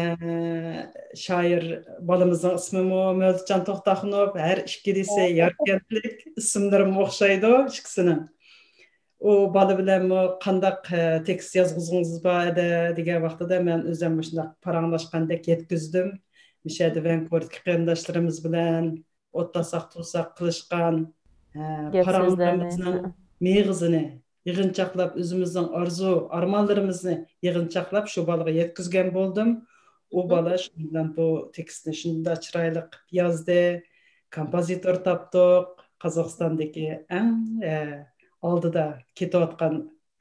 شائىر بالىمىزنىڭ ئىسمىمۇ مۆلىتجان توختاخۇنوف، ھەر ئىككىلىسى ياركەنتلىك، ئىسىملىرىمۇ ئوخشايدۇ ئىككىسىنىڭ. ئۇ بالا بىلەنمۇ قانداق، ئە، تېكىست يازغۇزغۇڭىز بار ئىدى دېگەن ۋاقتىدا مەن ئۆزۈم مۇشۇنداق پاراڭلاشقاندەك يەتكۈزدۈم. مۇشۇ يەردە ۋانكوۋېردىكى قېرىنداشلىرىمىز بىلەن ئوتتۇرىساق تۇرساق قىلىشقان، ئە، گەپ سۆزلەرنى، پاراڭلىرىمىزنىڭ مېغىزىنى يىغىنچاقلاپ، ئۆزىمىزنىڭ ئارزۇ، ئارمانلىرىمىزنى يىغىنچاقلاپ شۇ بالىغا يەتكۈزگەن بولدۇم. ئۇ بالا شۇنىڭ بىلەن بۇ تېكىستنى شۇنداق چىرايلىق قىلىپ يازدى. كومپوزىتور تاپتۇق. قازاقىستاندىكى ئەڭ، ئە، ئالدىدا كېتىۋاتقان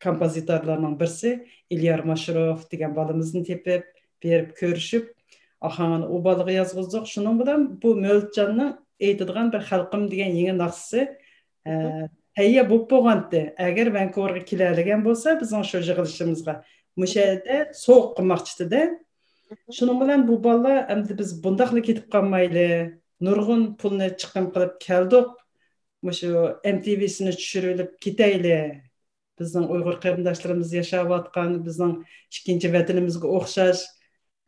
كومپوزىتورلارنىڭ بىرسى ئېليار ماشروف دېگەن بالىمىزنى تېپىپ، بېرىپ كۆرۈشۈپ، ئاھاڭىنى ئۇ بالىغا يازغۇزدۇق. شۇنىڭ بىلەن بۇ مۆلىتجاننىڭ ئېيتىدىغان بىر خەلقىم دېگەن يېڭى ناخشىسى، ئە، تەييار بولۇپ بولغانتى. ئەگەر ۋانكوۋېرغا كېلەلىگەن بولسا، بىزنىڭ شۇ يىغىلىشىمىزغا مۇشۇ يەردە سوۋغا قىلماقچىتىدە. شۇنىڭ بىلەن بۇ بالىلار، ئەمدى بىز بۇنداقلا كېتىپ قالمايلى، نۇرغۇن پۇلنى چىقىم قىلىپ كەلدۇق، مۇشۇ ئېم تى ۋىسىنى چۈشۈرۈۋېلىپ كېتەيلى. بىزنىڭ ئۇيغۇر قېرىنداشلىرىمىز ياشاۋاتقان، بىزنىڭ ئىككىنچى ۋەتىنىمىزگە ئوخشاش،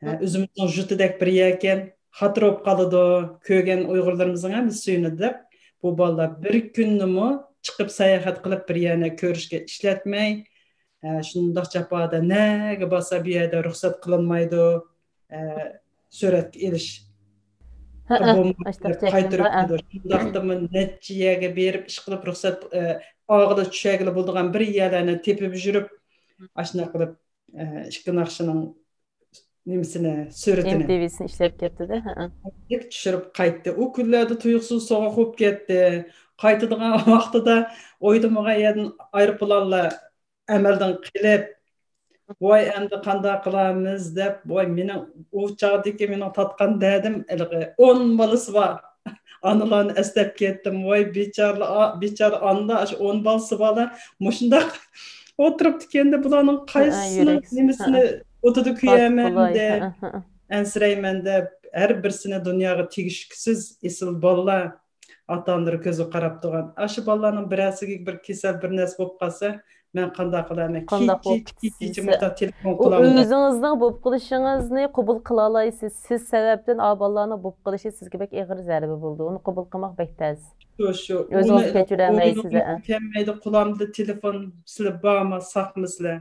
ئە، ئۆزىمىزنىڭ يۇرتىدەك بىر يەركەن، خاتىرە بولۇپ قالىدۇ. كۆرگەن ئۇيغۇرلىرىمىزنىڭ ھەممىسى سۆيۈنىدۇ دەپ، بۇ بالىلار بىر كۈننىمۇ چىقىپ ساياھەت قىلىپ بىر يەرنى كۆرۈشكە ئىشلەتمەي، ئە، شۇنداق جاپادا نەگە بارسا بۇ يەردە رۇخسەت قىلىنمايدۇ، ئە، سۈرەتكە ئېلىش. ھە، ھە، بولمايدۇ، ئاشۇنداق چەكلىمە، قايتۇرۇپ ھە. كېلىدۇ. شۇنداقتىمۇ نەچچە يەرگە بېرىپ ئىشقىلىپ رۇخسەت، ئە، ئاغىلا چۈشەرگىلى بولىدىغان بىر يەرلەرنى تېپىپ يۈرۈپ، ئاشۇنداق قىلىپ، ئە، ئىككى ناخشىنىڭ نېمىسىنى، سۈرىتىنى. ئېم تى ۋىسىنى ئىشلەپ كەتتىدە. ھە. چۈشۈرۈپ قايتتى. ئۇ كۈنلەردە تۇيۇقسىز سوغۇق بولۇپ كەتتى. قايتىدىغان ۋاقتىدا ئويلىمىغان يەردىن ئايروپىلانلار ئەمەلدىن قېلىپ، ۋاي، ئەمدى قانداق قىلارمىز دەپ، ۋاي، مېنىڭ ئۇ چاغدىكى مېنىڭ تارتقان دەردىم، ھېلىقى ئون بالىسى بار ئانىلارنى ئەسلەپ كەتتىم. ۋاي، بىچارىلار، بىچارە ئانىلار، ئاشۇ ئون بالىسى بارلار مۇشۇنداق ئولتۇرۇپتىكەندە، بۇلارنىڭ قايسىسىنىڭ نېمىسىنى ئوتىدا كۆيەرمەن دەپ، ئەنسىرەيمەن دەپ، ھەر بىرسىنى دۇنياغا تېگىشكۈسىز ئېسىل بالىلار، ئاتا-ئانىلىرى كۆزىگە قاراپ تۇرغان. ئاشۇ بالىلارنىڭ بىرەرسىگە بىر كېسەل، بىر نەرسە بولۇپ قالسا، مەن قانداق قىلارمەن؟ كېچە، كېچە مۇشۇنداق تېلېفون قىلامدۇ؟ ئۆزىڭىزنىڭ بولۇپ قېلىشىڭىزنى قوبۇل قىلالايسىز. سىز سەۋەبتىن ئا بالىلارنىڭ بولۇپ قېلىشى سىزگە بەك ئېغىر زەربە بولىدۇ. ئۇنى قوبۇل قىلماق بەك تەس. شۇ، شۇ. ئۆزىڭىز كەچۈرەلمەيسىز. كەلمەيدۇ، قولۇمدا تېلېفون، سىلەر بارمۇ، ساقمۇ سىلەر؟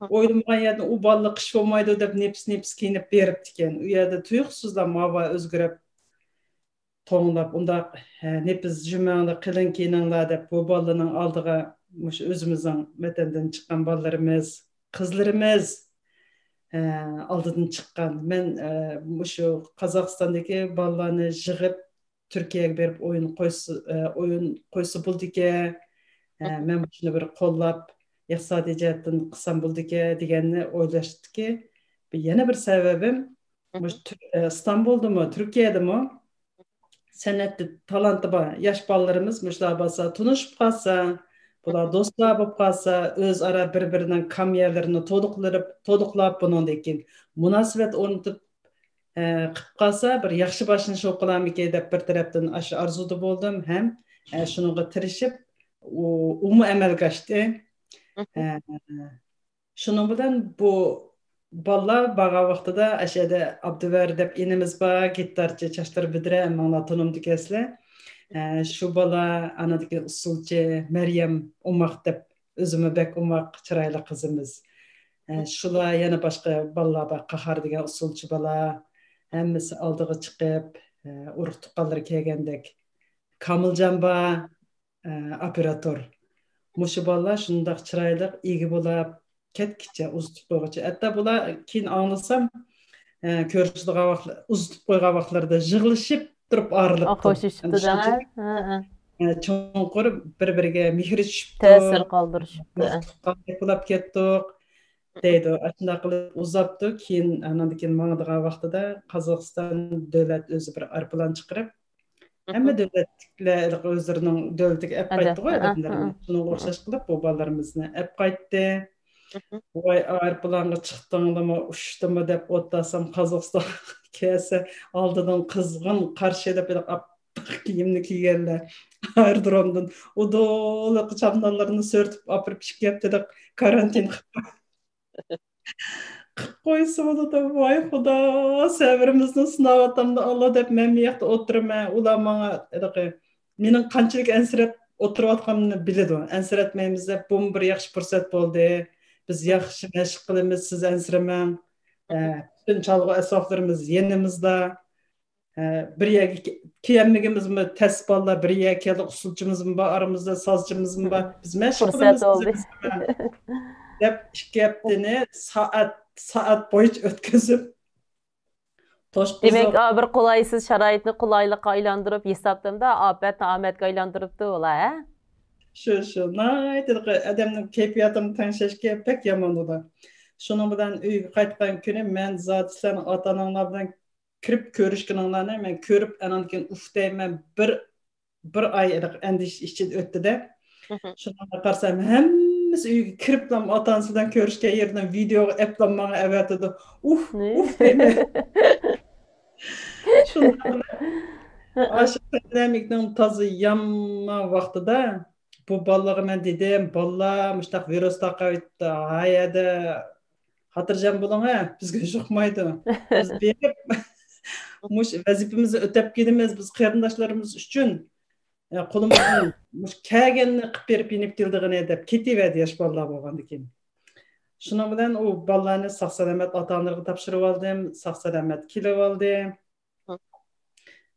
ئويلىمىغان يەردىن ئۇ بالىلار قىش بولمايدۇ دەپ نېپىز-نېپىز كىيىنىپ بېرىپتىكەن. ئۇ يەردە تۇيۇقسىزلا ماۋا ئۆزگىرىپ، توڭلاپ، ئۇنداق، ھە، نېپىز جۈمەڭلار، قېلىن كىيىنىڭلار دەپ، بۇ بالىنىڭ ئالدىغا مۇشۇ ئۆزىمىزنىڭ ۋەتەندىن چىققان بالىلىرىمىز، قىزلىرىمىز، ھە، ئالدىدىن چىققان. مەن، ھە، مۇشۇ قازاقىستاندىكى بالىلارنى يىغىپ، تۈركىيەگە بېرىپ ئويۇن قويسا، ھە، ئويۇن قويسا بولىدىكەن، ھە، مەن مۇشۇنى بىر قوللاپ، ئىقتىسادىي جەھەتتىن قىلسام بولىدىكەن دېگەننى ئويلاشتىكى يەنە بىر سەۋەبىم، مۇشۇ تۈر-، ئىستانبۇلدىمۇ، تۈركىيەدىمۇ سەنئەتتە تالانتى بار ياش بالىلىرىمىز مۇشۇلار بارسا تونۇشۇپ قالسا، بۇلار دوستلار بولۇپ قالسا، ئۆزئارا بىر-بىرىنىڭ كامىيەلىرىنى تولۇقلىرىپ، تولۇقلاپ، بۇنىڭدىن كېيىن مۇناسىۋەت ئورنىتىپ، ئە، قىلىپ قالسا، بىر ياخشى باشلىنىش بولۇپ قالارمىكىن دەپ بىر تەرەپتىن ئاشۇ ئارزۇدا بولدۇم ھەم، ئە، شۇنىڭغا تىرىشىپ، ئۇ، ئۇمۇ ئەمەلگە ئاشتى. ئە، شۇنىڭ بىلەن بۇ بالىلار بارغان ۋاقتىدا ئەشەدە ئابدۇۋەر دەپ ئىنىمىز بار، گىتارچى، چاچلىرى بىدرە، ھەممىڭلار تونۇمدىكەنسىلەر. ئە، شۇ بالا ئانىدىكى ئۇسسۇلچى مەريەم ئوماق دەپ ئۆزىمۇ بەك ئوماق، چىرايلىق قىزىمىز. ئە، شۇلار يەنە باشقا بالىلار بار، قاھار دېگەن ئۇسسۇلچى بالا. ھەممىسى ئالدىغا چىقىپ، ئە، ئۇرۇق تۇغقانلىرى كەلگەندەك. كامىلجان بار، ئە، ئوپېراتور. مۇشۇ بالىلار شۇنداق چىرايلىق، ئىگە بولاپ، كەتكىچە ئۇزىتىپ قويغۇچە. ھەتتا بۇلار كېيىن ئاڭلىسام، ئە، كۆرۈشىدىغان ۋاقىتلار، ئۇزىتىپ قويغان ۋاقىتلاردا يىغلىشىپ تۇرۇپ ئايرىلىپتۇ. خوشلىشىپتۇ. ئە، چوڭقۇر بىر-بىرىگە مېھرى چۈشۈپتۇ. تەسىر قالدۇرۇشۇپتۇ. ئە. تۇغقاندەك بولاپ كەتتۇق، دەيدۇ. ئاشۇنداق قىلىپ ئۇزاپتۇ. كېيىن، ئاناندىن كېيىن ماڭىدىغان ۋاقتىدا قازاقىستان دۆلەت ئۆزى بىر ئايروپىلان چىقىرىپ، ھەممە دۆلەتلىكلەر ئۆزلىرىنىڭ دۆلىتىگە ئەپ قايتتىغۇ ئادەملىرىنى. شۇنىڭغا ئوخشاش قىلىپ بۇ بالىلىرىمىزنى ئەپ قايتتى. ۋاي، ئايروپىلانغا چىقتىڭلىمۇ، ئۇچتىمۇ دەپ ئولتۇرسام، قازاقىستانغا كەلسە ئالدىدىن قىزغىن قارشى ئېلىپ، ھېلىقى ئاپئاق كىيىمنى كىيگەنلەر ئايرودرومدىن ئۇدۇللۇق چامدانلىرىنى سۈرتۈپ ئاپىرىپ ئىشىككە يەپ، كارانتىن قىلىپ قىلىپ قويسا بولىدۇ. ۋاي خۇدا، سەۋرىمىزنى سىناۋاتامدۇ ئاللا دەپ مەن بۇ ياقتا ئولتۇرىمەن. ئۇلار ماڭا ھېلىقى مېنىڭ قانچىلىك ئەنسىرەپ ئولتۇرۇۋاتقىنىمنى بىلىدۇ. ئەنسىرەتمەيمىز دەپ، بۇمۇ بىر ياخشى پۇرسەت بولدى. بىز ياخشى مەشىق قىلىمىز، سىز ئەنسىرىمەڭ. ئە، پۈتۈن چالغۇ ئەسۋابلىرىمىز يېنىمىزدا. ئە، بىر يەرگە كە-، كېلەلمىگىنىمىزمۇ تەس بالىلار، بىر يەرگە كەلدۇق، ئۇسسۇلچىمىزمۇ بار، ئارىمىزدا سازچىمىزمۇ بار. بىز مەشىق قىلىمىز، سىز ئەنسىرىمەڭ دەپ ئىككى ھەپتىنى سائەت، سائەت بويىچە ئۆتكۈزۈپ، توشقۇزۇپ. دېمەك، ئا، بىر قولايسىز شارائىتنى قولايلىققا ئايلاندۇرۇپ، ھېسابتىندا ئاپەتنى ئامەتكە ئايلاندۇرۇپتۇ ئۇلار، ھە؟ شۇ، شۇ. ناھايىتى ئادەمنىڭ كەيپىياتىنى تەڭشەشكە بەك يامان بولىدۇ. شۇنىڭ بىلەن ئۆيگە قايتقان كۈنى مەن زادى سىلەرنىڭ ئاتا-ئاناڭلار بىلەن كىرىپ كۆرۈشكىنىڭلارنى مەن كۆرۈپ، ئانان كېيىن ئۇھ دەيمەن، بىر، بىر ئاي ئېنىق ئەندىشە ئىچىدە ئۆتتى-دە. شۇنىڭغا قارىسام، ھەممىسى ئۆيگە كىرىپلا ئاتا-ئانىسى بىلەن كۆرۈشكەن يېرىدىن ۋىدېئوغا ئەپلا ماڭا ئەۋەتىدۇ. ئۇھ، ئۇھ دەيمەن. شۇنداق قىلىپ، ئاشۇ پاندېمىكنىڭ تازا يامان ۋاقتىدا بۇ بالىلارغا مەن دېدىم، بالىلار، مۇشۇنداق ۋىرۇس تارقاۋېتىپتۇ، ھايەدە خاتىرجەم بولۇڭ، ھە، بىزگە يۇقمايدۇ. بىز بېرىپ، مۇشۇ ۋەزىپىمىزنى ئۆتەپ كېلىمىز، بىز قېرىنداشلىرىمىز ئۈچۈن، ئە، قولىمىزدىن مۇشۇ كەلگەننى قىلىپ بېرىپ يېنىپ كېلىدىغىنى دەپ كېتىۋەردى ياش بالىلار بولغاندىكىن. شۇنىڭ بىلەن ئۇ بالىلارنى ساق-سالامەت ئاتا-ئانىلىرىغا تاپشۇرۇۋالدىم، ساق-سالامەت كېلىۋالدى.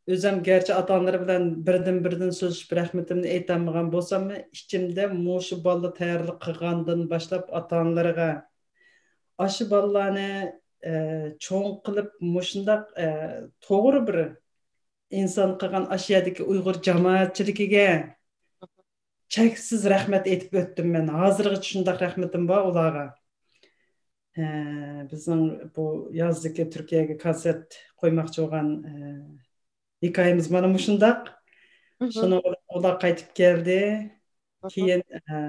ئۆزۈم گەرچە ئاتا-ئانىلىرى بىلەن بىردىن-بىردىن سۆزلىشىپ رەھمىتىمنى ئېيتالمىغان بولساممۇ، ئىچىمدە مۇشۇ بالىلار تەييارلىق قىلغاندىن باشلاپ ئاتا-ئانىلىرىغا، ئاشۇ بالىلارنى ئە، چوڭ قىلىپ مۇشۇنداق، ئە، توغرا بىر ئىنسان قىلغان ئاشۇ يەردىكى ئۇيغۇر جامائەتچىلىكىگە چەكسىز رەھمەت ئېيتىپ ئۆتتۈم مەن. ھازىرغىچە شۇنداق رەھمىتىم بار ئۇلارغا. ئە، بىزنىڭ بۇ يازدىكى تۈركىيەگە كونسېرت قويماقچى بولغان، ئە، ھېكايىمىز مانا مۇشۇنداق. شۇنىڭ بىلەن ئۇلار قايتىپ كەلدى. كېيىن، ئە،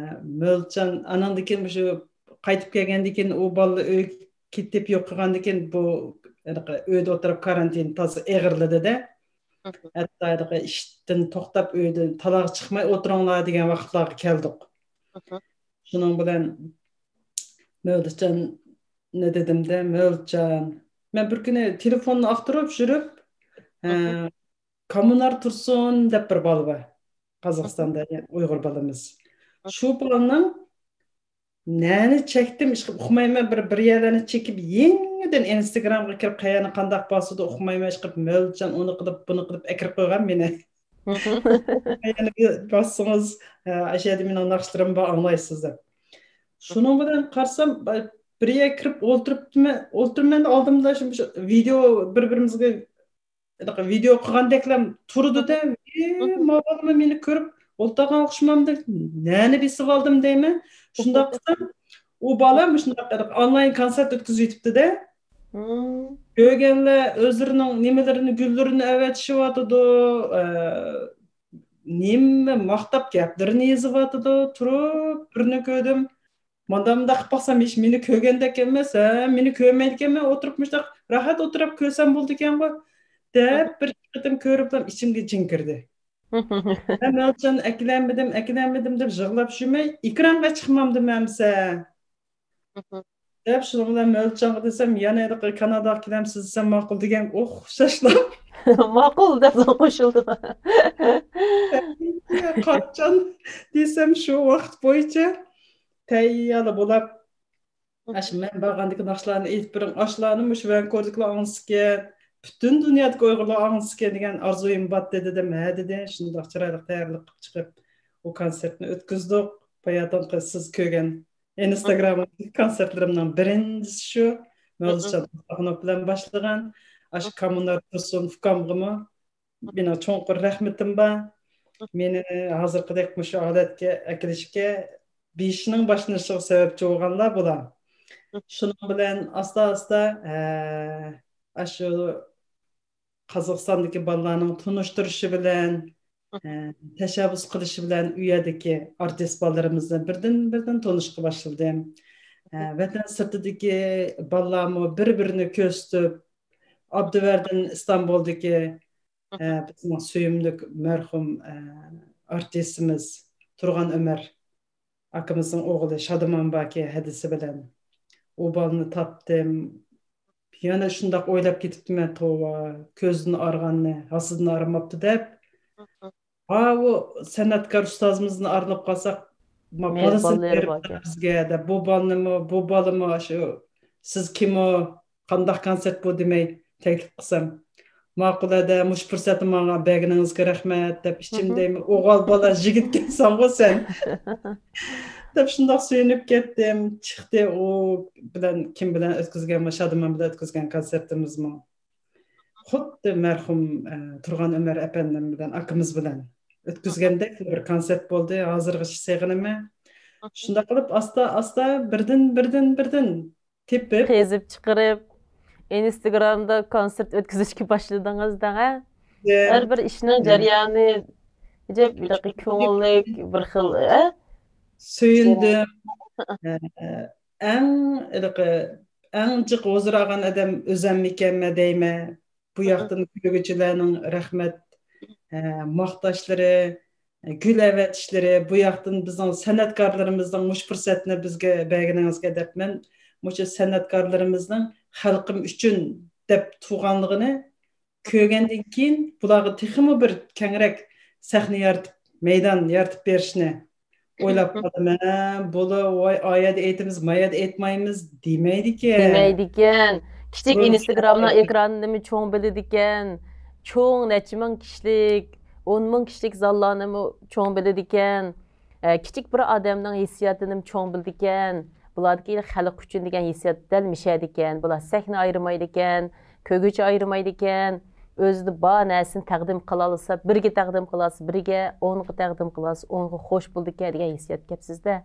مۆلچان، ئاناندىن كېيىن مۇشۇ قايتىپ كەلگەندىن كېيىن ئۇ بالىلار ئۆيگە كېتىپ يوقىغاندىن كېيىن بۇ ھېلىقى ئۆيدە ئولتۇرۇپ كارانتىن تازا ئېغىرلىدى-دە. ھەتتا ھېلىقى ئىشتىن توختاپ ئۆيدىن تالاغا چىقماي ئولتۇرۇڭلار دېگەن ۋاقىتلارغا كەلدۇق. شۇنىڭ بىلەن مۆلچان نېمە دېدىمدە، مۆلچان. مەن بىر كۈنى تېلېفوننى ئاختۇرۇپ يۈرۈپ، ئە، كاممۇنار تۇرسۇن دەپ بىر بالا بار. قازاقىستاندا، يەنى ئۇيغۇر بالىمىز. شۇ بالىنىڭ نەنى چەكتىم، ئىشقىلىپ ئۇقمايمەن، بىر، بىر يەرلەرنى چېكىپ، يېڭىدىن ئىنستاگرامغا كىرىپ، قەيەرنى قانداق باسىدۇ ئۇقمايمەن، ئىشقىلىپ مۆلچان ئۇنى قىلىپ، بۇنى قىلىپ ئەكىرىپ قويغان مېنى. يەنە بىر باسسىڭىز، ئە، ئاشۇ يەردە مېنىڭ ناخشىلىرىم بار، ئاڭلايسىز دەپ. شۇنىڭ بىلەن قارىسام، بىر يەرگە كىرىپ ئولتۇرۇپتىمەن، ئولتۇرىمەن، ئالدىمدا شۇ، شۇ ۋىدېئو بىر-بىرىمىزگە ھېلىقى ۋىدېئو قىلغاندەكلەر تۇرىدۇ-دە، ئى، ما بالىمۇ مېنى كۆرۈپ ئولتۇرغان ئوخشىمامدۇ، نەنى بېسىۋالدىم دەيمەن. شۇنداق قىلسام، ئۇ بالا مۇشۇنداق ھېلىقى ئونلاين كونسېرت ئۆتكۈزۈۋېتىپتۇ-دە. كۆرگەنلەر ئۆزلىرىنىڭ نېمىلىرىنى، گۈللىرىنى ئەۋەتىشىۋاتىدۇ، ئە، نېمە ماختاپ گەپلىرىنى يېزىۋاتىدۇ، تۇرۇپ بىرنى كۆردۈم. مانداق مۇنداق قىلىپ باقسام، ھېچ مېنى كۆرگەندەك ئەمەس، ھە، مېنى كۆرمەيدىكەنمەن، ئولتۇرۇپ مۇشۇنداق راھەت ئولتۇرۇپ كۆرسەم بولىدىكەنغۇ، دەپ بىر ئىككى قېتىم كۆرۈپلا ئىچىمگە جىڭ كىردى. مەن مۆلچان ئەكىلەلمىدىم، ئەكىلەلمىدىم دەپ يىغلاپ يۈرمەي، ئېكرانغا چىقمامدىم ئەمىسە. دەپ شۇنىڭ بىلەن مۆلچانغا دېسەم، يەنە ھېلىقى كاناداغا كېلەمسىز دېسەم، ماقۇل دېگەن ئوخشاشلا. ماقۇل دەپ قوشۇلدى. قاچان دېسەم، شۇ ۋاقىت بويىچە تەييارلا بولاپ، ئاشۇ مەن بارغاندىكى ناخشىلارنى ئېيتىپ بېرىڭ، ئاشۇلارنى مۇشۇ ۋانكوۋېردىكىلەر ئاڭلىسىكەن، پۈتۈن دۇنيادىكى ئۇيغۇرلار ئاڭلىسىكەن دېگەن ئارزۇيۇم بار دېدىم. ھە دېدى، شۇنداق چىرايلىق تەييارلىق قىلىپ چىقىپ، ئۇ كونسېرتنى ئۆتكۈزدۇق. باياتىنقى سىز كۆرگەن ئىنستاگرامدىكى كونسېرتلىرىمنىڭ بىرىنچىسى شۇ. مەۋلۇتجان ئابدۇراخمانوف بىلەن باشلىغان. ئاشۇ كاممۇنار تۇرسۇن ئۇكامغىمۇ مېنىڭ چوڭقۇر رەھمىتىم بار. مېنى ھازىرقىدەك مۇشۇ ھالەتكە ئەكېلىشكە، بېشىنىڭ باشلىنىشىغا سەۋەبچى بولغانلار بۇلار. شۇنىڭ بىلەن ئاستا-ئاستا، ئە، ئاشۇ قازاقىستاندىكى بالىلارنىڭ تونۇشتۇرۇشى بىلەن، ئە، تەشەببۇس قىلىشى بىلەن ئۇ يەردىكى ئارتىس بالىلىرىمىز بىلەن بىردىن-بىردىن تونۇشقا باشلىدىم. ئە، ۋەتەن سىرتىدىكى بالىلارمۇ بىر-بىرىنى كۆرسىتىپ، ئابدۇۋەردىن ئىستانبۇلدىكى، ئە، بىزنىڭ سۆيۈملۈك مەرھۇم، ئە، ئارتىسىمىز تۇرغان ئۆمەر ئاكىمىزنىڭ ئوغلى شادىمان باركى ھەدىسى بىلەن ئۇ بالىنى تاپتىم. يەنە شۇنداق ئويلاپ كېتىپتىمەن، توۋا، كۆزىدىن ئارغاننى ھاسىدىن ئارىماپتۇ دەپ، ھاۋۇ سەنئەتكار ئۇستازىمىزدىن ئارىلىپ قالساق، ما-، مېھرىبانلىرى بالىسىنى بېرىپ باركەن. بىزگە دەپ، بۇ بالىنىمۇ، بۇ بالىمۇ، شۇ، سىز كىمۇ، قانداق كونسېرت بۇ دېمەي تەكلىپ قىلسام، ماقۇل ھەدە، مۇشۇ پۇرسەتنى ماڭا بەرگىنىڭىزگە رەھمەت دەپ ئىچىمدە، ئوغۇل بالا، يىگىتكەنسەنغۇ سەن دەپ شۇنداق سۆيۈنۈپ كەتتىم. چىقتى ئۇ بىلەن، كىم بىلەن ئۆتكۈزگەن، شادىمان بىلەن ئۆتكۈزگەن كونسېرتىمىزمۇ. خۇددى مەرھۇم، ئە، تۇرغان ئۆمەر ئەپەندىم بىلەن، ئاكىمىز بىلەن ئۆتكۈزگەندەك بىر كونسېرت بولدى. ھازىرغىچە سېغىنىمەن. شۇنداق قىلىپ ئاستا-ئاستا بىردىن، بىردىن، بىردىن تېپىپ، قېزىپ چىقىرىپ، ئىنستاگرامدا كونسېرت ئۆتكۈزۈشكە باشلىدىڭىز دەڭە. ھە. ھەر بىر ئىشنىڭ جەريانى ئەجەب ھېلىقى كۆڭۈللۈك، بىر خىل، ھە؟ سۆيۈندۈم. ھە، ئەڭ ھېلىقى، ئەڭ جىق ھۇزۇر ئالغان ئادەم ئۆزەممىكەنمەن دەيمەن. بۇ ياقتىن كۆرگۈچىلەرنىڭ رەھمەت، ھە، ماختاشلىرى، گۈل ئەۋەتىشلىرى، بۇ ياقتىن بىزنىڭ سەنئەتكارلىرىمىزنىڭ مۇشۇ پۇرسەتنى بىزگە بەرگىنىڭىزگە دەپ، مەن مۇشۇ سەنئەتكارلىرىمىزنىڭ خەلقىم ئۈچۈن دەپ تۇرغانلىقىنى كۆرگەندىن كېيىن، بۇلارغا تېخىمۇ بىر كەڭرەك سەھنە يارىتىپ، مەيدان يارىتىپ بېرىشنى ئويلاپ قالدىم. ھە، بۇلار، ۋاي، ئايەردە ئېيتىمىز، مايەردە ئېيتمايمىز دېمەيدىكەن. دېمەيدىكەن. كىچىك بۇ ئىنستاگرامنىڭ ئېكرانىنىمۇ چوڭ بىلىدىكەن. چوڭ نەچچە مىڭ كىشىلىك، ئون مىڭ كىشىلىك زاللارنىمۇ چوڭ بىلىدىكەن. ئە، كىچىك بىر ئادەمنىڭ ھېسسىياتىنىمۇ چوڭ بىلىدىكەن. بۇلاردىكى خەلق ئۈچۈن دېگەن ھېسسىيات دەل مىشەدىكەن. بۇلار سەھنە ئايرىمايدىكەن، كۆگۈچ ئايرىمايدىكەن. ئۆزىدە بار نەرسىنى تەقدىم قىلالىسا، بىرگە تەقدىم قىلالىسا بىرگە، ئونغا تەقدىم قىلالىسا ئونغا خوش بولىدىكەن دېگەن ھېسسىيات گەپ سىزدە.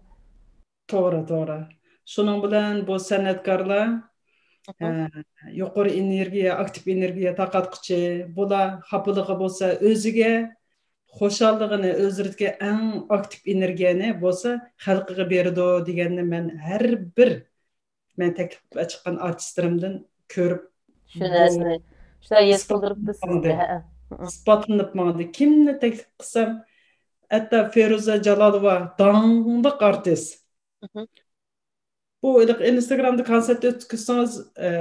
توغرا، توغرا. شۇنىڭ بىلەن بۇ سەنئەتكارلار، ئە، يۇقىرى ئېنېرگىيە، ئاكتىپ ئېنېرگىيە تارقاتقۇچى، بۇلار خاپىلىقى بولسا ئۆزىگە، خۇشاللىقىنى، ئۆزلىرىدىكى ئەڭ ئاكتىپ ئېنېرگىيەنى بولسا خەلقىگە بېرىدۇ دېگەننى مەن ھەر بىر مەن تەكلىپ چىققان ئارتىسلىرىمدىن كۆرۈپ، شۇ نەرسىنى شۇنداق ھېس قىلدۇرۇپتۇ سىزگە. ھە. ئىسپاتلىنىپ ماڭدى. كىمنى تەكلىپ قىلسام، ھەتتا فېرۇزە جالالوۋا، داڭلىق ئارتىس. بۇ ھېلىقى ئىنستاگرامدا كونسېرت ئۆتكۈزسىڭىز، ئە،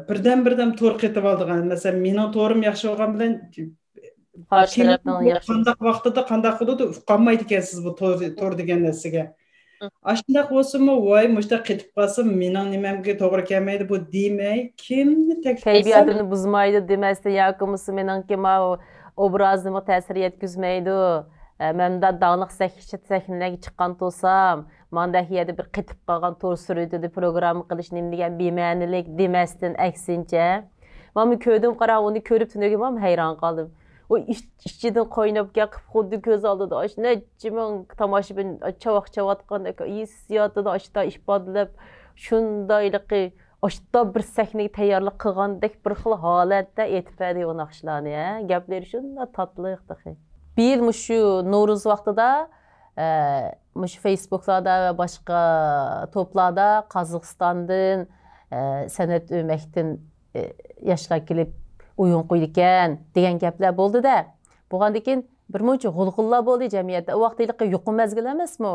بىردەم بىردەم تور قېتىۋالىدىغان. مەسىلەن، مېنىڭ تورۇم ياخشى بولغان بىلەن قارشى تەرەپنىڭ ياخشى. قانداق ۋاقتىدا قانداق بولىدۇ، ئۇقالمايدىكەنسىز بۇ تور، تور دېگەن نەرسىگە. ئاشۇنداق بولسىمۇ، ۋاي، مۇشۇنداق قېتىپ قالسا مېنىڭ نېمەمگە توغرا كەلمەيدۇ بۇ دېمەي، كىمنى تەكلىپ قىلسام، كەيپىياتىمنى بۇزمايدۇ دېمەستىن ياكى بولمىسا مېنىڭكى ماۋۇ ئوبرازىمغا تەسىر يەتكۈزمەيدۇ. ئە، مەن مۇنداق داڭلىق سەھنىلەرگە چىققان تۇرسام، مانداق يەردە بىر قېتىپ قالغان تور سۈرئىتىدە پروگرامما قىلىش نېمە دېگەن بىمەنىلىك دېمەستىن ئەكسىنچە. مانا كۆردۈم، قارا، ئۇنى كۆرۈپ تۈنۈگۈن مانا ھەيران قالدىم. ئۇ ئىچ-، ئىچىدىن قايناپ كەپ قۇددى كۆز ئالدىدا ئاشۇ نەچچە مىڭ تاماشىبىن چاۋاك چاۋاتقاندەك ھېسسىياتىدا ئاشۇنداق ئىپادىلەپ، شۇنداق ھېلىقى ئاشۇنداق بىر سەھنىگە تەييارلىق قىلغاندەك بىر خىل ھالەتتە ئېيتىپ بەردى ئۇ ناخشىلارنى، ھە؟ گەپلىرى شۇنداق تاتلىق تېخى. بۇ يىل مۇشۇ نورۇز ۋاقتىدا، ئە، مۇشۇ فېيسبۇكلاردا ۋە باشقا توپلاردا قازاقىستاندىن، ئە، سەنئەت ئۆمەكتىن، ئە، ياشلار كېلىپ ئويۇن قويىدىكەن دېگەن گەپلەر بولدى-دە. بولغاندىن كېيىن بىر مۇنچە غۇلغۇللا بولدى جەمئىيەتتە. ئۇ ۋاقىت ھېلىقى يۇقۇم مەزگىلى ئەمەسمۇ؟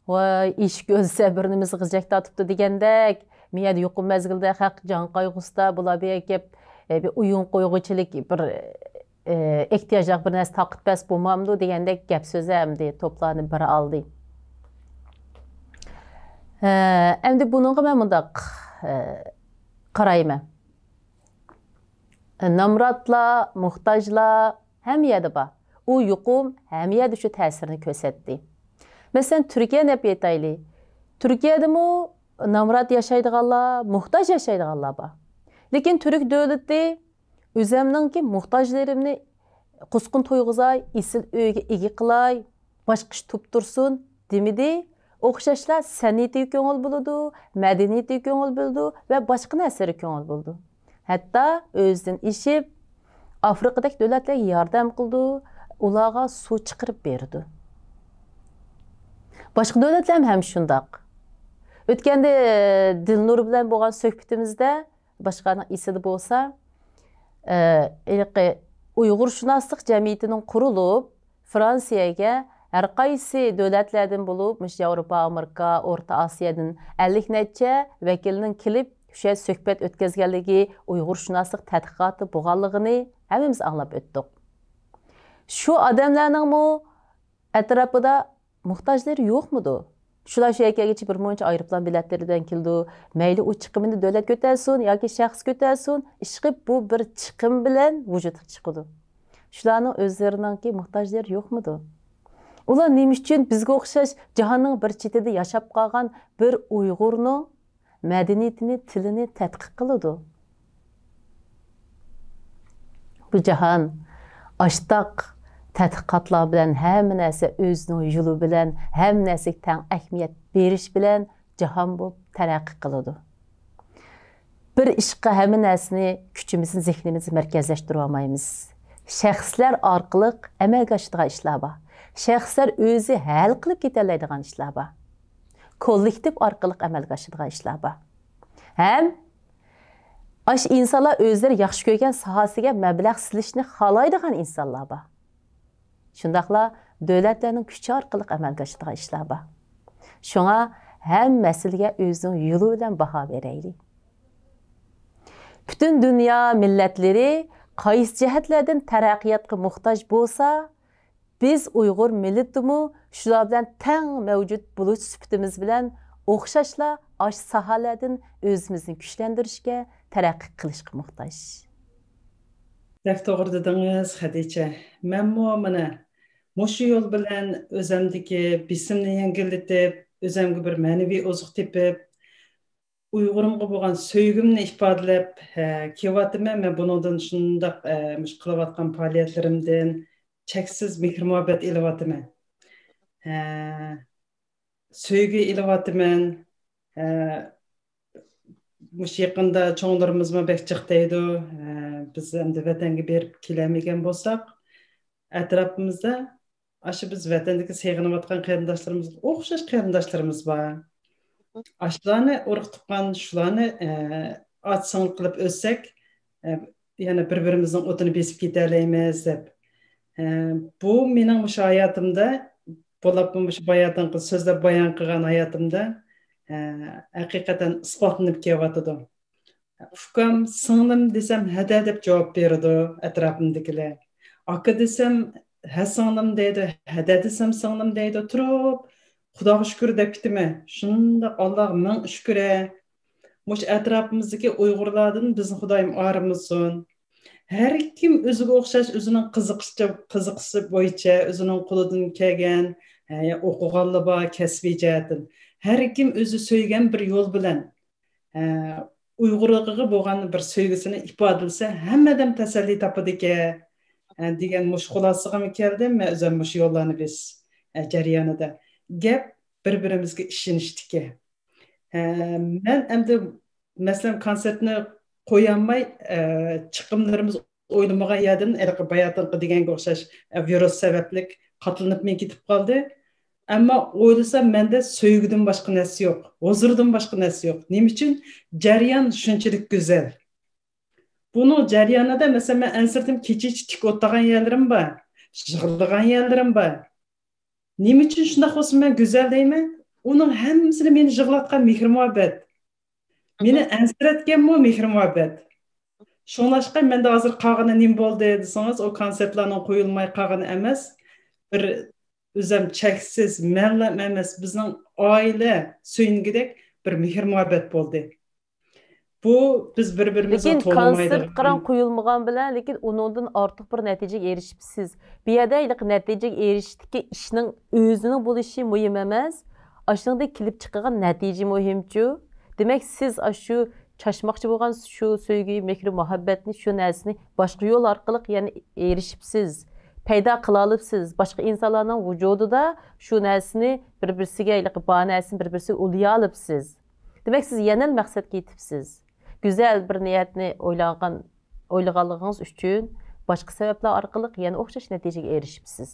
ۋاي، ئېشەك ئۆلسە بىر نېمىسى غىجەك تارتىپتۇ دېگەندەك، مەيەردە يۇقۇم مەزگىلىدە خەق جان قايغۇسىدا، بۇلار بىر گەپ، ئە، بىر ئويۇن قويغۇچىلىك بىر، ئە، ئېھتىياجلىق بىر نەرسە تارقىتىپ بەرسە بولمامدۇ دېگەندەك گەپ سۆزلەر ئەمدى توپلارنى بىر ئالدى. ئە، ئەمدى بۇنىڭغا مەن مۇنداق، ئە، قارايمەن. نامراتلار، موھتاجلار ھەممە يەردە بار. ئۇ يۇقۇم ھەممە يەردە شۇ تەسىرىنى كۆرسەتتى. مەسىلەن، تۈركىيەنى ئېلىپ ئېيتايلى. تۈركىيەدىمۇ نامرات ياشايدىغانلار، موھتاج ياشايدىغانلار بار. لېكىن تۈرك دۆلىتى ئۆزەمنىڭكى موھتاجلىرىمنى قۇسقىن تويغۇزاي، ئېسىل ئۆيگە ئىگە قىلاي، باشقا ئىش تۇتۇپ تۇرسۇن دېمىدى. ئوخشاشلا سەنئىتىگە كۆڭۈل بۆلىدۇ، مەدەنىيىتىگە كۆڭۈل بۆلىدۇ ۋە باشقا نەرسىلەرگە كۆڭۈل بۆلىدۇ. ھەتتا ئۆزىدىن ئېشىپ، ئافرىقىدەك دۆلەتلەرگە ياردەم قىلىدۇ، ئۇلارغا سۇ چىقىرىپ بېرىدۇ. باشقا دۆلەتلەرمۇ ھەم شۇنداق. ئۆتكەندە دىلنۇر بىلەن بولغان سۆھبىتىمىزدە، باشقىلارنىڭ ئېسىدە بولسا، ئە، ھېلىقى ئۇيغۇرشۇناسلىق جەمئىيىتىنىڭ قۇرۇلۇپ، فرانسىيەگە ھەر قايسى دۆلەتلەردىن بولۇپ، مۇشۇ ياۋروپا، ئامېرىكا، ئورتا ئاسىيادىن ئەللىك نەچچە ۋەكىلنىڭ كېلىپ، شۇ يەردە سۆھبەت ئۆتكۈزگەنلىكى، ئۇيغۇرشۇناسلىق تەتقىقاتى بولغانلىقىنى ھەممىمىز ئاڭلاپ ئۆتتۇق. شۇ ئادەملەرنىڭمۇ ئەتراپىدا موھتاجلىرى يوقمىدۇ؟ شۇلار شۇ يەرگە كەلگۈچە بىر مۇنچە ئايروپىلان بېلەتلىرى بىلەن كېلىدۇ. مەيلى ئۇ چىقىمىنى دۆلەت كۆتەرسۇن ياكى شەخس كۆتەرسۇن، ئىشقىلىپ بۇ بىر چىقىم بىلەن ۋۇجۇدقا چىقىدۇ. شۇلارنىڭ ئۆزلىرىنىڭكى موھتاجلىرى يوقمىدۇ؟ ئۇلار نېمە ئۈچۈن بىزگە ئوخشاش جاھاننىڭ بىر چېتىدە ياشاپ قالغان بىر ئۇيغۇرنىڭ مەدەنىيىتىنى، تىلىنى تەتقىق قىلىدۇ؟ بۇ جاھان ئاشتاق تەتقىقاتلار بىلەن، ھەممە نەرسە ئۆزىنىڭ يولى بىلەن، ھەممە نەرسىگە تەڭ ئەھمىيەت بېرىش بىلەن جاھان بولۇپ تەرەققىي قىلىدۇ. بىر ئىشقا ھەممە نەرسىنى، كۈچىمىزنى، زېھنىمىزنى مەركەزلەشتۈرۈۋالمايمىز. شەخسلەر ئارقىلىق ئەمەلگە ئاشىدىغان ئىشلار بار. شەخسلەر ئۆزى ھەل قىلىپ كېتەلەيدىغان ئىشلار بار. كوللېكتىپ ئارقىلىق ئەمەلگە ئاشىدىغان ئىشلار بار. ھەم ئاشۇ ئىنسانلار ئۆزلىرى ياخشى كۆرگەن ساھەسىگە مەبلەغ سېلىشنى خالايدىغان ئىنسانلار بار. شۇنداقلا دۆلەتلەرنىڭ كۈچى ئارقىلىق ئەمەلگە ئاشىدىغان ئىشلار بار. شۇڭا ھەممە مەسىلىگە ئۆزىنىڭ يولى بىلەن باھا بېرەيلى. پۈتۈن دۇنيا مىللەتلىرى قايسى جەھەتلەردىن تەرەققىياتقا موھتاج بولسا، بىز ئۇيغۇر مىللىتىمۇ شۇلار بىلەن تەڭ مەۋجۇت بولۇش سۈپىتىمىز بىلەن ئوخشاشلا ئاشۇ ساھەلەردىن ئۆزىمىزنى كۈچلەندۈرۈشكە، تەرەققىي قىلىشقا موھتاج. بەك توغرا دېدىڭىز، خەدىچە. مەنمۇ مانا مۇشۇ يول بىلەن ئۆزۈمدىكى بېسىمنى يەڭگىللىتىپ، ئۆزەمگە بىر مەنىۋى ئوزۇق تېپىپ، ئۇيغۇرۇمغا بولغان سۆيگۈمنى ئىپادىلەپ، ھە، كېلىۋاتىمەن. مەن بۇنىڭدىن شۇنداق، ئە، مۇشۇ قىلىۋاتقان پائالىيەتلىرىمدىن چەكسىز مېھىر-مۇھەببەت ئېلىۋاتىمەن. ھە، سۆيگۈ ئېلىۋاتىمەن. ھە، مۇشۇ يېقىندا چوڭلىرىمىزمۇ بەك جىق دەيدۇ. ھە، بىز ئەمدى ۋەتەنگە بېرىپ كېلەلمىگەن بولساق، ئەتراپىمىزدا ئاشۇ بىز ۋەتەندىكى سېغىنىۋاتقان قېرىنداشلىرىمىزغا ئوخشاش قېرىنداشلىرىمىز بار. ئاشۇلارنى ئۇرۇق تۇغقان، شۇلارنى، ئە، ئاچا سىڭىل قىلىپ ئۆتسەك، ئە، يەنە بىر-بىرىمىزنىڭ ئوتىنى بېسىپ كېتەلەيمىز دەپ. ئە، بۇ مېنىڭ مۇشۇ ھاياتىمدا، بولۇپمۇ مۇشۇ باياتىنقى سۆزلەپ بايان قىلغان ھاياتىمدا، ئە، ھەقىقەتەن ئىسپاتلىنىپ كېلىۋاتىدۇ. ئۇكام، سىڭلىم دېسەم، ھەدە دەپ جاۋاب بېرىدۇ ئەتراپىمدىكىلەر. ئاكا دېسەم، ھە سىڭلىم دەيدۇ، ھەدە دېسەم، سىڭلىم دەيدۇ. تۇرۇپ، خۇداغا شۈكۈر دەپ كېتىمەن. شۇنداق ئاللاغا مىڭ شۈكۈر ھە. مۇشۇ ئەتراپىمىزدىكى ئۇيغۇرلاردىن بىزنى خۇدايىم ئايرىمىسۇن. ھەر كىم ئۆزىگە ئوخشاش ئۆزىنىڭ قىزىقىشى، قىزىقىشى بويىچە ئۆزىنىڭ قولىدىن كەلگەن، ھە، ئوقۇغانلار بار كەسپىي جەھەتتىن. ھەر كىم ئۆزى سۆيگەن بىر يول بىلەن ئە، ئۇيغۇرلۇقىغا بولغان بىر سۆيگۈسىنى ئىپادىلىسە، ھەممە ئادەم تەسەللى تاپىدىكەن، ئە، دېگەن مۇشۇ خۇلاسىغىمۇ كەلدىم. مەن ئۆزۈم مۇشۇ يوللارنى بېسىش، ئە، جەريانىدا گەپ بىر-بىرىمىزگە ئىشىنىشتىكەن. ئە، مەن ئەمدى، مەسىلەن، كونسېرتنى قويالماي، ئە، چىقىملىرىمىز ئويلىمىغان يەردىن ھېلىقى باياتىنقى دېگەنگە ئوخشاش، ئە، ۋىرۇس سەۋەبلىك قاتلىنىپ مېڭىپ كېتىپ قالدى. ئەمما ئويلىسام، مەندە سۆيگۈدىن باشقا نەرسە يوق، ھۇزۇردىن باشقا نەرسە يوق. نېمە ئۈچۈن؟ جەريان شۇنچىلىك گۈزەل. بۇنىڭ جەريانىدا، مەسىلەن، مەن ئەنسىرىدىم، كېچىچە تىك ئولتۇرغان يەرلىرىم بار، يىغلىغان يەرلىرىم بار. نېمە ئۈچۈن شۇنداق بولسا مەن گۈزەل دەيمەن؟ ئۇنىڭ ھەممىسىنى مېنى يىغلاتقان مېھىر-مۇھەببەت. مېنى ئەنسىرەتكەنمۇ مېھىر-مۇھەببەت. شۇڭلاشقا مەندە ھازىر قالغىنى نېمە بولدى دېسىڭىز، ئۇ كونسېرتلارنىڭ قويۇلماي قالغىنى ئەمەس، بىر ئۆزەم چەكسىز مەنلا ئەمەس، بىزنىڭ ئائىلە سۆيۈنگۈدەك بىر مېھىر-مۇھەببەت بولدى. بۇ بىز بىر-بىرىمىزنى لېكىن كونسېرت قاراڭ قويۇلمىغان بىلەن، لېكىن ئۇنىڭدىن ئارتۇق بىر نەتىجىگە ئېرىشىپسىز. بۇ يەردە ھېلىقى نەتىجىگە ئېرىشىشتىكى ئىشنىڭ ئۆزىنىڭ بولۇشى مۇھىم ئەمەس، ئاشۇنىڭدىن كېلىپ چىقىدىغان نەتىجە مۇھىمچۇ. دېمەك، سىز ئاشۇ چاچماقچى بولغان شۇ سۆيگۈ، مېھرى، مۇھەببەتنى، شۇ نەرسىنى باشقا يول ئارقىلىق يەنە ئېرىشىپسىز، پەيدا قىلالىپسىز. باشقا ئىنسانلارنىڭ ۋۇجۇدىدا شۇ نەرسىنى بىر-بىرسىگە، ھېلىقى بار نەرسىنى بىر-بىرسىگە ئۇلىيالىپسىز. دېمەك، سىز يەنىلا مەقسەتكە يېتىپسىز. گۈزەل بىر نىيەتنى ئويلانغان، ئويلىغانلىقىڭىز ئۈچۈن باشقا سەۋەبلەر ئارقىلىق يەنە ئوخشاش نەتىجىگە ئېرىشىپسىز.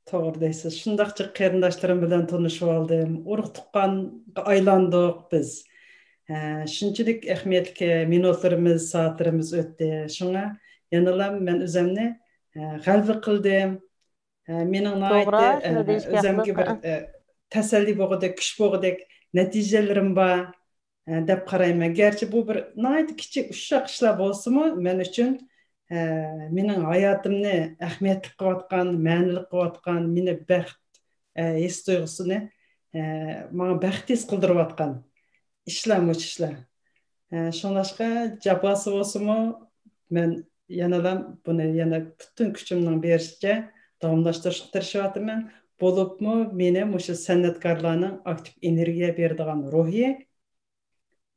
توغرا دەيسىز. شۇنداق جىق قېرىنداشلىرىم بىلەن تونۇشۇۋالدىم. ئۇرۇق-تۇغقانغا ئايلاندۇق بىز. ھە، شۇنچىلىك ئەھمىيەتلىك مىنۇتلىرىمىز، سائەتلىرىمىز ئۆتتى. شۇڭا يەنىلا مەن ئۆزەمنى، ھە، غەلىبە قىلدىم. ھە، مېنىڭ توغرا، ناھايىتى، شۇنداق ھە، دېيىشكە ئۆزەمگە ھەقلىق. بىر، ھە، تەسەللى بولغۇدەك، كۈچ بولغۇدەك نەتىجىلىرىم بار، ھە، دەپ قارايمەن. گەرچە بۇ بىر ناھايىتى كىچىك، ئۇششاق ئىشلار بولسىمۇ، مەن ئۈچۈن، ھە، مېنىڭ ھاياتىمنى ئەھمىيەتلىك قىلىۋاتقان، مەنىلىك قىلىۋاتقان، مېنى بەخت، ھە، ھېس تۇيغۇسىنى، ھە، ماڭا بەخت ھېس قىلدۇرۇۋاتقان ئىشلار مۇشۇ ئىشلار. ھە، شۇڭلاشقا جاپاسى بولسىمۇ، مەن يەنىلا بۇنى يەنە پۈتۈن كۈچۈمنىڭ بېرىشىچە داۋاملاشتۇرۇشقا تىرىشىۋاتىمەن. بولۇپمۇ مېنى مۇشۇ سەنئەتكارلارنىڭ ئاكتىپ ئېنېرگىيە بېرىدىغان روھى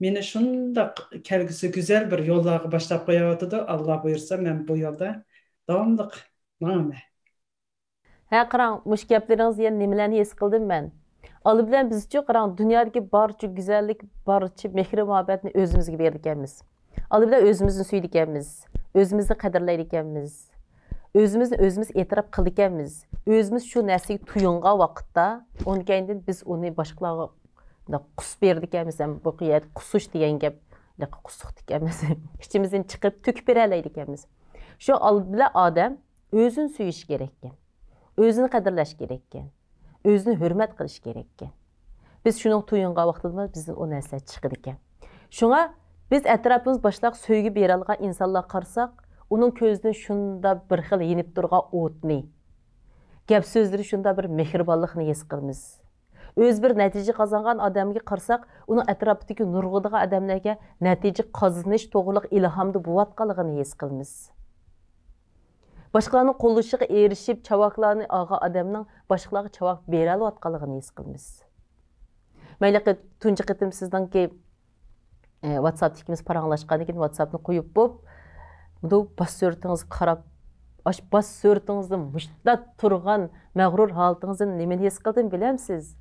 مېنى شۇنداق كەلگۈسى گۈزەل بىر يوللارغا باشلاپ قويۇۋاتىدۇ. ئاللا بۇيرۇسا، مەن بۇ يولدا داۋاملىق ماڭىمەن. ھە، قاراڭ، مۇشۇ گەپلىرىڭىزدە يەنە نېمىلەرنى ھېس قىلدىم مەن؟ ئالدى بىلەن بىزچۇ، قاراڭ، دۇنيادىكى بارچە گۈزەللىك، بارچە مېھرى-مۇھەببەتنى ئۆزىمىزگە بېرىدىكەنمىز. ئالدى بىلەن ئۆزىمىزنى سۆيىدىكەنمىز، ئۆزىمىزنى قەدىرلەيدىكەنمىز، ئۆزىمىزنى ئۆزىمىز ئېتىراپ قىلىدىكەنمىز. ئۆزىمىز شۇ نەرسىگە تويۇنغان ۋاقىتتا، ئۇنىڭ كەينىدىن بىز ئۇنى باشقىلارغا مۇنداق قۇس بېرىدىكەنمىز. ھەم بۇ يەردە قۇسۇش دېگەن گەپ، قۇسۇق دېگەنمىز. ئىچىمىزدىن چىقىپ تۆكۈپ بېرەلەيدىكەنمىز. شۇ ئالدى بىلەن ئادەم ئۆزىنى سۆيۈشى كېرەككەن، ئۆزىنى قەدىرلەش كېرەككەن، ئۆزىنى ھۆرمەت قىلىش كېرەككەن. بىز شۇنىڭغا تويۇنغان ۋاقتىدا بىزدىن ئۇ نەرسىلەر چىقىدىكەن. شۇڭا بىز ئەتراپىمىز باشلاق سۆيگۈ بېرەلىگەن ئىنسانلارغا قارىساق، ئۇنىڭ كۆزىدىن شۇنداق بىر خىل يېنىپ تۇرغان ئوتنى، گەپ سۆزلىرى شۇنداق بىر مېھرىبانلىقنى ھېس قىلىمىز. ئۆزى بىر نەتىجە قازانغان ئادەمگە قارىساق، ئۇنىڭ ئەتراپىدىكى نۇرغۇنلىغان ئادەملەرگە نەتىجە قازىنىش توغرىلىق ئىلھامدا بولۇۋاتقانلىقىنى ھېس قىلىمىز. باشقىلارنىڭ قوللىشىغا ئېرىشىپ، چاۋاكلارنى ئالغان ئادەمنىڭ باشقىلارغا چاۋاك بېرەلەۋاتقانلىقىنى ھېس قىلىمىز. مەن ھېلىقى تۇنجى قېتىم سىزنىڭكى، ئە، ۋاتساپتا ئىككىمىز پاراڭلاشقاندىن كېيىن ۋاتساپنى قويۇپ بوپ، مۇنداق باش سۈرىتىڭىزگە قاراپ، ئاش باش سۈرىتىڭىزنى مۇشتاق تۇرغان مەغرۇر ھالىتىڭىزدىن نېمىنى ھېس قىلدىم بىلەمسىز؟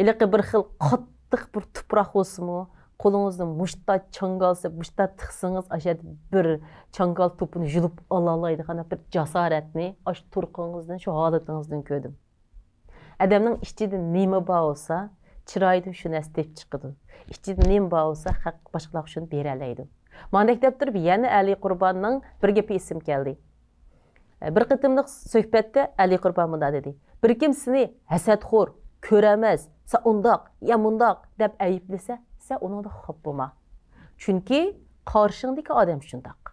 ھېلىقى بىر خىل قاتتىق بىر تۇپراق بولسىمۇ، قولىڭىزنى مۇشتا چاڭگالسىپ، مۇشتا تىقسىڭىز، ئاشۇ يەردە بىر چاڭگال توپىنى يۇلۇپ ئالالايدىغان بىر جاسارەتنى ئاشۇ تۇرقىڭىزدىن، شۇ ھالىتىڭىزدىن كۆردۈم. ئادەمنىڭ ئىچىدە نېمە بار بولسا، چىرايىدىن شۇ نەرسە تېپىپ چىقىدۇ. ئىچىدە نېمە بار بولسا، خەق باشقىلارغا شۇنى بېرەلەيدۇ. ماندەك دەپ تۇرۇپ، يەنە ئەلى قۇرباننىڭ بىر گېپى ئېسىمگە كەلدى. بىر قېتىملىق سۆھبەتتە ئەلى قۇربان مۇنداق دېدى: «بىر كىم سېنى ھەسەتخور، كۆرەمەس، سەن ئۇنداق يا مۇنداق دەپ ئەيىبلىسە، سەن ئۇنىڭدىن خاپا بولما. چۈنكى قارشىڭدىكى ئادەم شۇنداق.»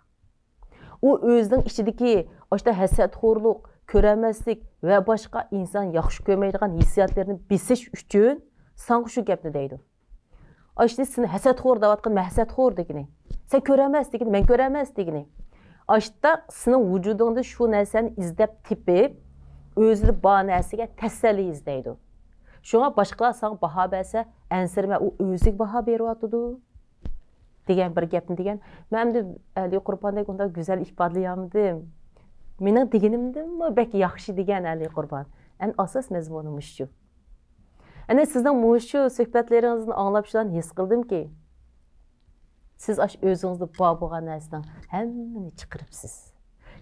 ئۇ ئۆزىنىڭ ئىچىدىكى ئاشۇنداق ھەسەتخورلۇق، كۆرەمەسلىك ۋە باشقا ئىنسان ياخشى كۆرمەيدىغان ھېسسىياتلىرىنى بېسىش ئۈچۈن ساڭا شۇ گەپنى دەيدۇ. ئاشۇنى سېنى ھەسەتخور دەۋاتقىنى، مەن ھەسەتخور دېگىنى، سەن كۆرەمەس دېگىنى، مەن كۆرەمەس دېگىنى. ئاشتا سېنىڭ ۋۇجۇدۇڭدا شۇ نەرسەنى ئىزدەپ تېپىپ، ئۆزىدە بار نەرسىگە تەسەللى ئىزدەيدۇ. شۇڭا باشقىلار ساڭا باھا بەرسە، ئەنسىرىمە، ئۇ ئۆزىگە باھا بېرىۋاتىدۇ. دېگەن بىر گەپنى دېگەن. مەن ئەمدى ئەلى قۇرباندەك ئۇنداق گۈزەل ئىپادىلىيەلمىدىم. مېنىڭ دېگىنىمدىنمۇ بەك ياخشى دېگەن ئەلى قۇربان. ئەمدى ئاساس مەزمۇنى مۇشۇ. ئەنە سىزنىڭ مۇشۇ سۆھبەتلىرىڭىزدىن ئاڭلاپ شۇلارنى ھېس قىلدىمكى، سىز ئاشۇ ئۆزىڭىزدە بار بولغان نەرسىنىڭ ھەممىنى چىقىرىپسىز.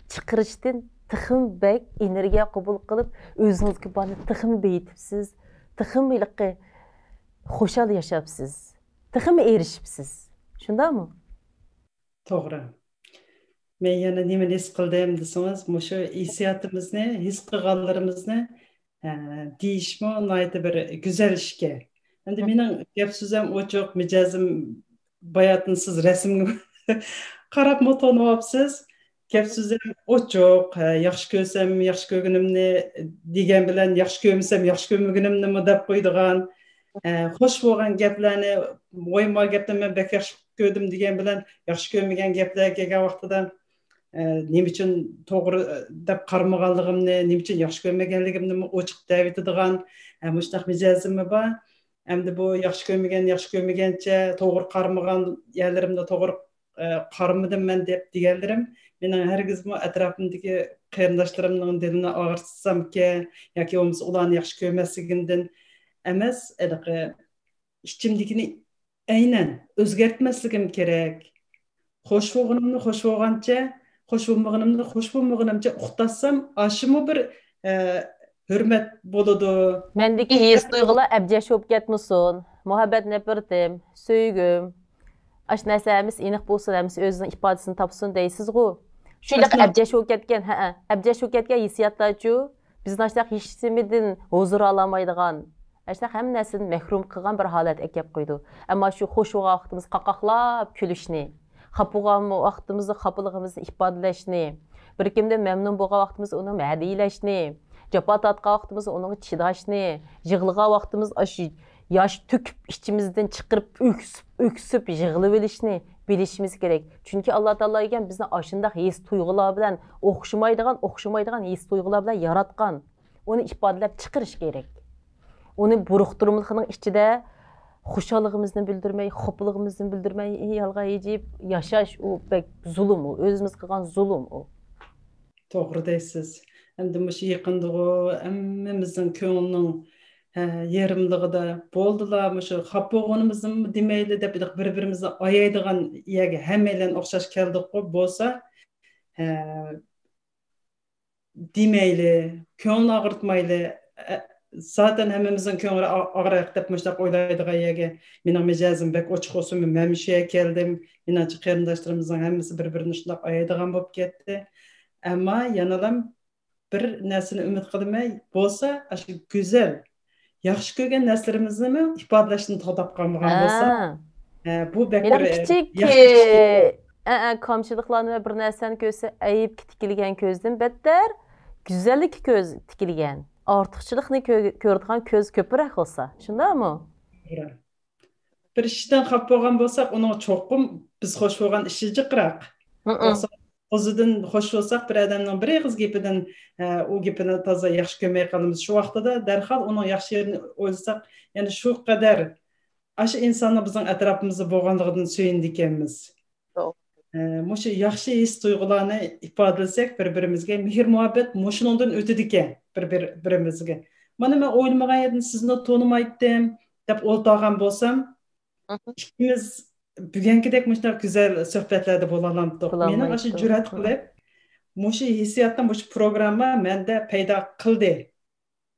چىقىرىشتىن تېخىمۇ بەك ئېنېرگىيە قوبۇل قىلىپ، ئۆزىڭىزگە بارنى تېخىمۇ بېيىتىپسىز، تېخىمۇ ھېلىقى خۇشال ياشاپسىز، تېخىمۇ ئېرىشىپسىز. شۇنداقمۇ؟ توغرا. مەن يەنە نېمىنى ھېس قىلدىم دېسىڭىز، مۇشۇ ھېسسىياتىمىزنى، ھېس قىلغانلىرىمىزنى، ئە، دېيىشمۇ ناھايىتى بىر گۈزەل ئىشكەن. ئەمدى مېنىڭ گەپ سۆزۈم ئوچۇق، مىجەزىم باياتىن سىز رەسىمگە قاراپمۇ تونۇۋاپسىز. گەپ سۆزۈم ئوچۇق، ھە، ياخشى كۆرسەم، ياخشى كۆرگىنىمنى دېگەن بىلەن، ياخشى كۆرمىسەم، ياخشى كۆرمىگىنىمنىمۇ دەپ قويىدىغان، ھە، خوش بولغان گەپلەرنى، ۋاي، ما گەپنى مەن بەك ياخشى كۆردۈم دېگەن بىلەن، ياخشى كۆرمىگەن گەپلەر كەلگەن ۋاقتىدا، ئە، نېمە ئۈچۈن توغرا، ئە، دەپ قارىمىغانلىقىمنى، نېمە ئۈچۈن ياخشى كۆرمىگەنلىكىمنىمۇ ئوچۇق دەۋېتىدىغان، ئە، مۇشۇنداق مىجەزىممۇ بار. ئەمدى بۇ ياخشى كۆرمىگەن، ياخشى كۆرمىگەنچە، توغرا قارىمىغان يەرلىرىمدە توغرا، ئە، قارىمىدىم مەن دەپ دېگەنلىرىم مېنىڭ ھەرگىزمۇ ئەتراپىمدىكى قېرىنداشلىرىمنىڭ دىلىنى ئاغرىتسامكەن ياكى بولمىسا ئۇلارنى ياخشى كۆرمەسلىكىمدىن ئەمەس، ھېلىقى ئىچىمدىكىنى ئەينەن ئۆزگەرتمەسلىكىم كېرەك. خوش بولغىنىمنى خوش بولغانچە، خوش بولمىغىنىمنى خوش بولمىغىنىمچە ئۇقتاتسام، ئاشۇمۇ بىر، ئە، ھۆرمەت بولىدۇ. مەندىكى ھېس تۇيغۇلار ئەبجەش بولۇپ كەتمىسۇن. مۇھەببەت نەپرىتىم، سۆيگۈم. ئاشۇ نەرسە ھەممىسى ئېنىق بولسۇن، ھەممىسى ئۆزىنىڭ ئىپادىسىنى تاپسۇن دەيسىزغۇ. شۇنداق ئەبجەش بولۇپ كەتكەن، ھەئە، ئەبجەش بولۇپ كەتكەن ھېسسىياتلارچۇ، بىزنى ئاشۇنداق ھېچنېمىدىن ھۇزۇر ئالالمايدىغان، ئاشۇنداق ھەممە نەرسىدىن مەھرۇم قىلغان بىر ھالەتكە ئەكەپ قويىدۇ. ئەمما شۇ خوش بولغان ۋاقتىمىزدا قاقاقلاپ كۈلۈشنى، خاپا بولغان ۋاقتىمىزدا خاپىلىقىمىزنى ئىپادىلەشنى، بىر كىمدىن مەمنۇن بولغان ۋاقتىمىزدا ئۇنى مەدھىيلەشنى، جاپا تارتقان ۋاقتىمىزدا ئۇنىڭغا چىداشنى، يىغلىغان ۋاقتىمىزدا ئاشۇ ياش تۆكۈپ، ئىچىمىزدىن چىقىرىپ، ئۆكسۈپ، ئۆكسۈپ يىغلىۋېلىشنى بىلىشىمىز كېرەك. چۈنكى ئاللا تائالا دېگەن بىزنى ئاشۇنداق ھېس تۇيغۇلار بىلەن ئوخشىمايدىغان، ئوخشىمايدىغان ھېس تۇيغۇلار بىلەن ياراتقان. ئۇنى ئىپادىلەپ چىقىرىش كېرەك. ئۇنى بۇرۇقتۇرمىلىقنىڭ ئىچىدە خۇشاللىقىمىزنى بىلدۈرمەي، خاپىلىقىمىزنى بىلدۈرمەي، ھەي، يالغان ھىجىپ ياشاش، ئۇ بەك زۇلۇم، ئۇ ئۆزىمىز قىلغان زۇلۇم ئۇ. توغرا دەيسىز. ئەمدى مۇشۇ يېقىندىغۇ ھەممىمىزنىڭ كۆڭلىنىڭ، ھە، يېرىملىقىدا بولدىلا، مۇشۇ خاپا بولغىنىمىزنىمۇ دېمەيلى دەپ بىر-بىرىمىزنى ئايايدىغان يەرگە ھەممەيلەن ئوخشاش كەلدۇققۇ بولسا، ھە، دېمەيلى، كۆڭلىنى ئاغرىتمايلى. ئە، زاتەن ھەممىمىزنىڭ كۆڭلى ئا-، ئاغرىياق دەپ مۇشۇنداق ئويلايدىغان يەرگە مېنىڭ مىجەزىم بەك ئوچۇق بولسىمۇ، مەن مۇشۇ يەرگە كەلدىم. مېنىڭچە قېرىنداشلىرىمىزنىڭ ھەممىسى بىر-بىرىنى شۇنداق ئايايدىغان بولۇپ كەتتى. ئەمما يەنىلا بىر نەرسىنى ئۈمىد قىلىمەن، بولسا ئاشۇ گۈزەل، ياخشى كۆرگەن نەرسىلىرىمىزنىمۇ ئىپادىلەشتىن توختاپ قالمىغان بولسا، ھە. ئە، بۇ بەك مېنىڭ بىر، ئە، كىچىك، ياخشى ئىش. ئە، ئە، كامچىلىقلارنى ۋە بىر نەرسىنى كۆرسە، ئەيىبكە تىكىلگەن كۆزدىن بەتتەر گۈزەللىككە كۆز تىكىلگەن، ئارتۇقچىلىقنى كۆ-، كۆرىدىغان كۆز كۆپرەك بولسا، شۇنداقمۇ؟ توغرا. بىر ئىشتىن خاپا بولغان بولساق، ئۇنىڭ چوقۇم بىز خوش بولغان ئىشى جىقراق. ھىم. بولسا، ئۆزىدىن خوش بولساق، بىر ئادەمنىڭ بىر ئېغىز گېپىدىن، ئە، ئۇ گېپىنى تازا ياخشى كۆرمەي قالىمىز. شۇ ۋاقتىدا دەرھال ئۇنىڭ ياخشى يېرىنى ئويلىساق، يەنى شۇ قەدەر ئاشۇ ئىنسانلار بىزنىڭ ئەتراپىمىزدا بولغانلىقىدىن سۆيۈنىدىكەنمىز. ئە، مۇشۇ ياخشى ھېس تۇيغۇلارنى ئىپادىلىسەك بىر-بىرىمىزگە، مېھىر-مۇھەببەت مۇشۇنىڭدىن ئۆتىدىكەن بىر-بىر-، بىرىمىزگە. مانا مەن ئويلىمىغان يەردىن سىزنى تونۇمايتتىم دەپ ئولتۇرغان بولسام، ئىككىمىز بۈگۈنكىدەك مۇشۇنداق گۈزەل سۆھبەتلەردە بولالامتۇق. مېنىڭ ئاشۇ جۈرئەت قىلىپ، مۇشۇ ھېسسىياتنى مۇشۇ پروگرامما مەندە پەيدا قىلدى.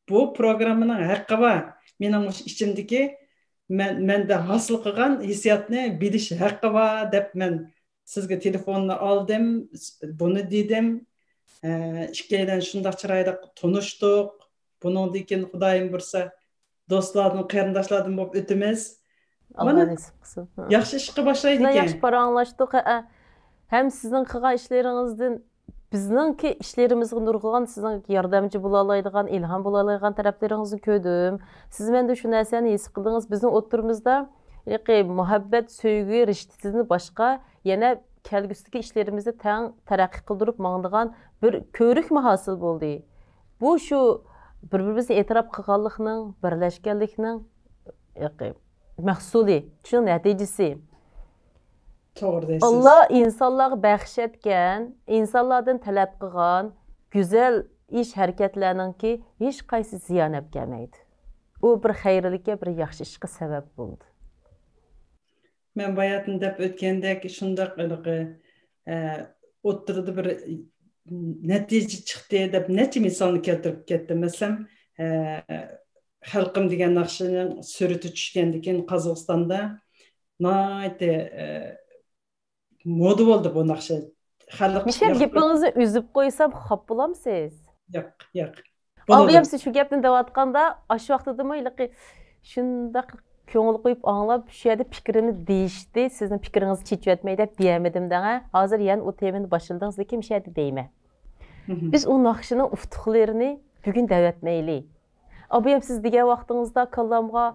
بۇ پروگراممىنىڭ ھەققى بار. مېنىڭ مۇشۇ ئىچىمدىكى، مەن، مەندە ھاسىل قىلغان ھېسسىياتنى بىلىش ھەققى بار دەپ مەن سىزگە تېلېفوننى ئالدىم، بۇنى دېدىم. ئە، ئىككىيلەن شۇنداق چىرايلىق تونۇشتۇق. بۇنىڭدىن كېيىن خۇدايىم بۇيرۇسا دوستلاردىن، قېرىنداشلاردىن بولۇپ ئۆتىمىز. ئاللا نېسىپ قىلسۇن. ياخشى ئىشقا باشلايدىكەن. شۇنداق ياخشى پاراڭلاشتۇق. ھەئە. ھەم سىزنىڭ قىلغان ئىشلىرىڭىزدىن بىزنىڭكى ئىشلىرىمىزغا نۇرغۇن سىزنىڭ ياردەمچى بولالايدىغان، ئىلھام بولالايدىغان تەرەپلىرىڭىزنى كۆردۈم. سىز مەندە شۇ نەرسىنى ھېس قىلدىڭىز. بىزنىڭ ئوتتۇرىمىزدا ھېلىقى مۇھەببەت، سۆيگۈ رىشتىسىدىن باشقا يەنە كەلگۈسىدىكى ئىشلىرىمىزنى تەڭ تەرەققىي قىلدۇرۇپ ماڭىدىغان بىر كۆۋرۈكمۇ ھاسىل بولدى. بۇ شۇ بىر-بىرىمىزنى ئېتىراپ قىلغانلىقنىڭ، بىرلەشكەنلىكنىڭ ھېلىقى مەھسۇلى، شۇنىڭ نەتىجىسى. توغرا دەيسىز. ئاللا ئىنسانلارغا بەخش ئەتكەن، ئىنسانلاردىن تەلەپ قىلغان گۈزەل ئىش ھەرىكەتلەرنىڭكى ھېچقايسى زىيان ئەپ كەلمەيدۇ. ئۇ بىر خەيرلىككە، بىر ياخشى ئىشقا سەۋەب بولىدۇ. مەن باياتىن دەپ ئۆتكەندەك، شۇنداق ھېلىقى، ئە، ئوتتۇرىدا بىر نەتىجە چىقتى دەپ نەچچە مىسالنى كەلتۈرۈپ كەتتىم. مەسىلەن، ئە، خەلقىم دېگەن ناخشىنىڭ سۈرىتى چۈشكەندىن كېيىن قازاقىستاندا ناھايىتى، ئە، مودا بولدى بۇ ناخشا. خەلق مىشەل، ياقتۇر- گېپىڭىزنى ئۈزۈپ قويسام خاپا بولامسىز؟ ياق، ياق. بولىدۇ. ئابىيام، سىز شۇ گەپنى دەۋاتقاندا، ئاشۇ ۋاقتىدىمۇ ھېلىقى شۇنداق كۆڭۈل قويۇپ ئاڭلاپ، شۇ يەردە پىكرىمنى دېيىشتى، سىزنىڭ پىكرىڭىزنى چېچىۋەتمەي دەپ دېيەلمىدىم دەڭە. ھازىر يەنە ئۇ تېمىنى باشلىدىڭىز، لېكىن شۇ يەردە دەيمەن. مھم. بىز ئۇ ناخشىنىڭ ئۇتۇقلىرىنى بۈگۈن دەۋەتمەيلى. ئابىيام، سىز دېگەن ۋاقتىڭىزدا كاللامغا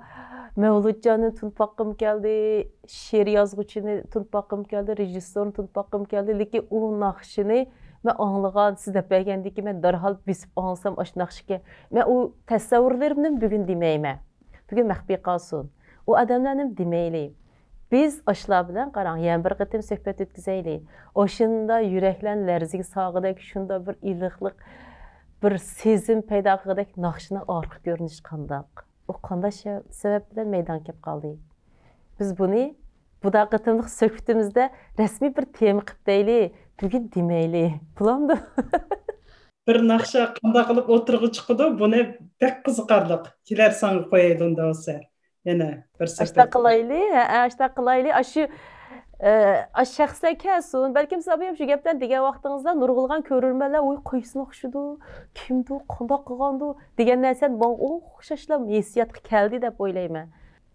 مەۋلۇتجاننى تونۇپ باققۇم كەلدى، شېئىر يازغۇچىنى تونۇپ باققۇم كەلدى، رېژىسسورنى تونۇپ باققۇم كەلدى. لېكىن ئۇ ناخشىنى مەن ئاڭلىغان، سىز دەپ بەرگەندىن كېيىن مەن دەرھال بېسىپ ئاڭلىسام ئاشۇ ناخشىكەن. مەن ئۇ تەسەۋۋۇرلىرىمنى بۈگۈن دېمەيمەن. بۈگۈن مەخپىي قالسۇن. ئۇ ئادەملەرنى دېمەيلى. بىز ئاشۇلار بىلەن، قاراڭ، يەنە بىر قېتىم سۆھبەت ئۆتكۈزەيلى. ئاشۇنداق يۈرەكلەرنى لەرزىگە سالغۇدەك، شۇنداق بىر ئىللىقلىق، بىر سېزىم پەيدا قىلغۇدەك ناخشىنىڭ ئارقا كۆرۈنۈشى قانداق؟ ئۇ قانداق شە-، سەۋەب بىلەن مەيدانغا كېلىپ قالدى؟ بىز بۇنى بۇ قېتىملىق سۆھبىتىمىزدە رەسمىي بىر تېما قىلىپ دەيلى، بۈگۈن دېمەيلى. بولامدۇ؟ بىر ناخشا قانداق قىلىپ ئوتتۇرىغا چىقىدۇ؟ بۇنى بەك قىزىقارلىق. كېلەر سانغا قويايلى ئۇنداق بولسا. يەنە بىر سەپەر. ئاشۇنداق قىلايلى، ھە، ئاشۇنداق قىلايلى. ئاشۇ، ئە، ئاشۇ شەخسلەر كەلسۇن. بەلكىم سىز ئابىيام شۇ گەپلەرنى دېگەن ۋاقتىڭىزدا نۇرغۇنلىغان كۆرۈرمەنلەر، ۋوي، قايسىنى ئوخشىدۇ؟ كىمدۇ؟ قانداق قىلغاندۇ؟ دېگەن نەرسە ماڭا ئوخشاشلا ھېسسىياتقا كەلدى دەپ ئويلايمەن.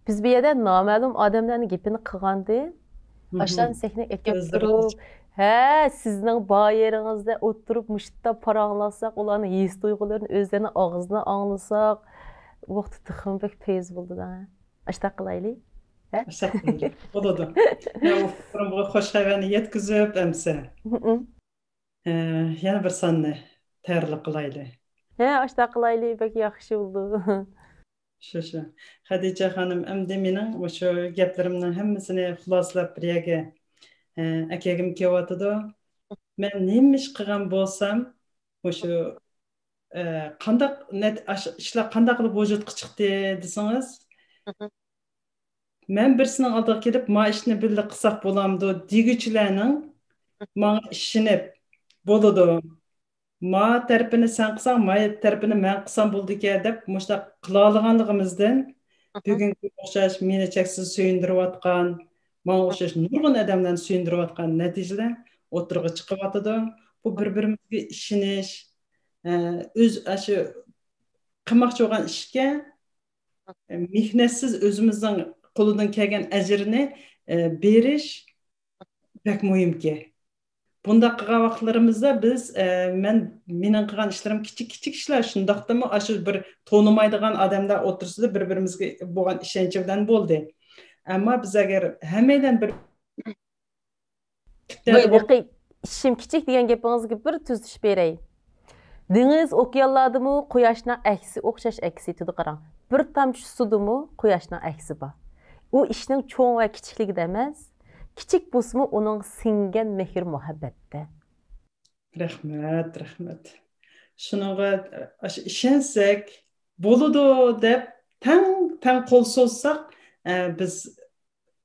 بىز بۇ يەردە نامەلۇم ئادەملەرنىڭ گېپىنى قىلغاندىن، مھم. ئاشۇلارنى سەھنىگە ئەكەپ تۇرۇپ، ھە، سىزنىڭ بار يېرىڭىزدە ئولتۇرۇپ مۇشۇنداق پاراڭلاشساق، ئۇلارنىڭ ھېس تۇيغۇلىرىنى ئۆزلىرىنىڭ ئاغزىدىن ئاڭلىساق، ۋاقتى تېخىمۇ بەك پەيز بولىدۇ دە. ئاشۇنداق قىلايلى. ھە؟ ئاشۇنداق قىلايلى. بولىدۇ. يا، بۇ بۇرۇنقى خۇش خەۋەرنى يەتكۈزۈپ، ئەمسە. مھم. ئە، يەنە بىر ساننى تەييارلىق قىلايلى. ھە، ئاشۇنداق قىلايلى، بەك ياخشى بولىدۇ. شۇ، شۇ. خەدىچە خانىم، ئەمدى مېنىڭ مۇشۇ گەپلىرىمنىڭ ھەممىسىنى خۇلاسىلەپ بىر يەرگە، ئە، ئەكەلگۈم كېلىۋاتىدۇ. مەن نېمە ئىش قىلغان بولسام، مۇشۇ، ئە، قانداق نەت-، ئاش-، ئىشلار قانداق قىلىپ ۋۇجۇدقا چىقتى دېسىڭىز، مھم. مەن بىرسىنىڭ ئالدىغا كېلىپ، ما ئىشنى بىللە قىلساق بولامدۇ دېگۈچىلەرنىڭ ماڭا ئىشىنىپ، بولىدۇ. ما تەرىپىنى سەن قىلساڭ، ما تەرىپىنى مەن قىلسام بولىدىكەن دەپ مۇشۇنداق قىلالىغانلىقىمىزدىن، مھم. بۈگۈنكى ئوخشاش مېنى چەكسىز سۆيۈندۈرۈۋاتقان، ماڭا ئوخشاش نۇرغۇن ئادەملەرنى سۆيۈندۈرۈۋاتقان نەتىجىلەر ئوتتۇرىغا چىقىۋاتىدۇ. بۇ بىر-بىرىمىزگە ئىشىنىش، ئە، ئۆز ئاشۇ قىلماقچى بولغان ئىشكە مېھنەتسىز ئۆزىمىزنىڭ قولىدىن كەلگەن ئەجىرنى، ئە، بېرىش بەك مۇھىمكى. بۇنداق قىلغان ۋاقىتلىرىمىزدا بىز، ئە، مەن، مېنىڭ قىلغان ئىشلىرىم كىچىك، كىچىك ئىشلار، شۇنداقتىمۇ ئاشۇ بىر تونۇمايدىغان ئادەملەر ئوتتۇرىسىدا بىر-بىرىمىزگە بولغان ئىشەنچ بىلەن بولدى. ئەمما بىز ئەگەر ھەممەيلەن بىر بۇ ھېلىقى ئىشىم كىچىك دېگەن گېپىڭىزگە بىر تۈزىتىش بېرەي. دېڭىز، ئوكيانلاردىمۇ قۇياشنىڭ ئەكسى ئوخشاش ئەكس ئېتىدۇ، قاراڭ. بىر تامچە سۇدىمۇ قۇياشنىڭ ئەكسى بار. ئۇ ئىشنىڭ چوڭ ۋە كىچىكلىكىدە ئەمەس، كىچىك بولسىمۇ ئۇنىڭ سىڭگەن مېھىر مۇھەببەتتە. رەھمەت، رەھمەت. شۇنىڭغا ئاشۇ ئىشەنسەك، بولىدۇ دەپ تەڭ تەڭ قول سوزساق، ئە، بىز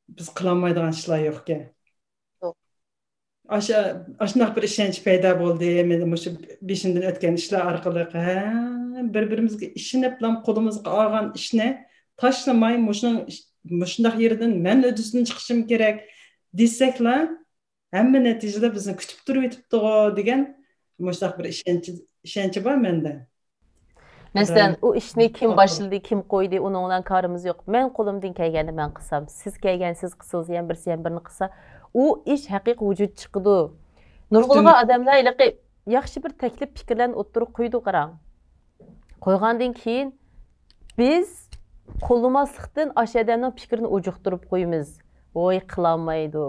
بىز قىلالمايدىغان ئىشلار يوقكەن. يوق. ئاشۇ ئاشۇنداق بىر ئىشەنچ پەيدا بولدى. مەن مۇشۇ بېشىمدىن ئۆتكەن ئىشلار ئارقىلىق، ھە، بىر-بىرىمىزگە ئىشىنىپلا قولىمىزغا ئالغان ئىشنى تاشلىماي، مۇشۇنىڭ ئىش-، مۇشۇنداق يېرىدىن مەن ئۆزۈمدىن چىقىشىم كېرەك دېسەكلا، ھەممە نەتىجىلەر بىزنى كۈتۈپ تۇرۇۋېتىپتىغۇ دېگەن مۇشۇنداق بىر ئىشەنچ، ئىشەنچ بار مەندە. مەسىلەن، ئۇ ئىشنى كىم باشلىدى، كىم قويدى، ئۇنىڭ بىلەن كارىمىز يوق. مەن قولۇمدىن كەلگەننى مەن قىلسام، سىز كەلگەن سىز قىلسىڭىز، يەنە بىرسى يەنە بىرنى قىلسا، ئۇ ئىش ھەقىقىي ۋۇجۇد چىقىدۇ. نۇرغۇنلىغان ئادەملەر ھېلىقى ياخشى بىر تەكلىپ پىكىرلەرنى ئوتتۇرىغا قويىدۇ، قاراڭ. قويغاندىن كېيىن بىز قوللىماسلىقتىن ئاشۇ ئادەمنىڭ پىكرىنى ئوجۇقتۇرۇپ قويىمىز. ۋوي، قىلالمايدۇ،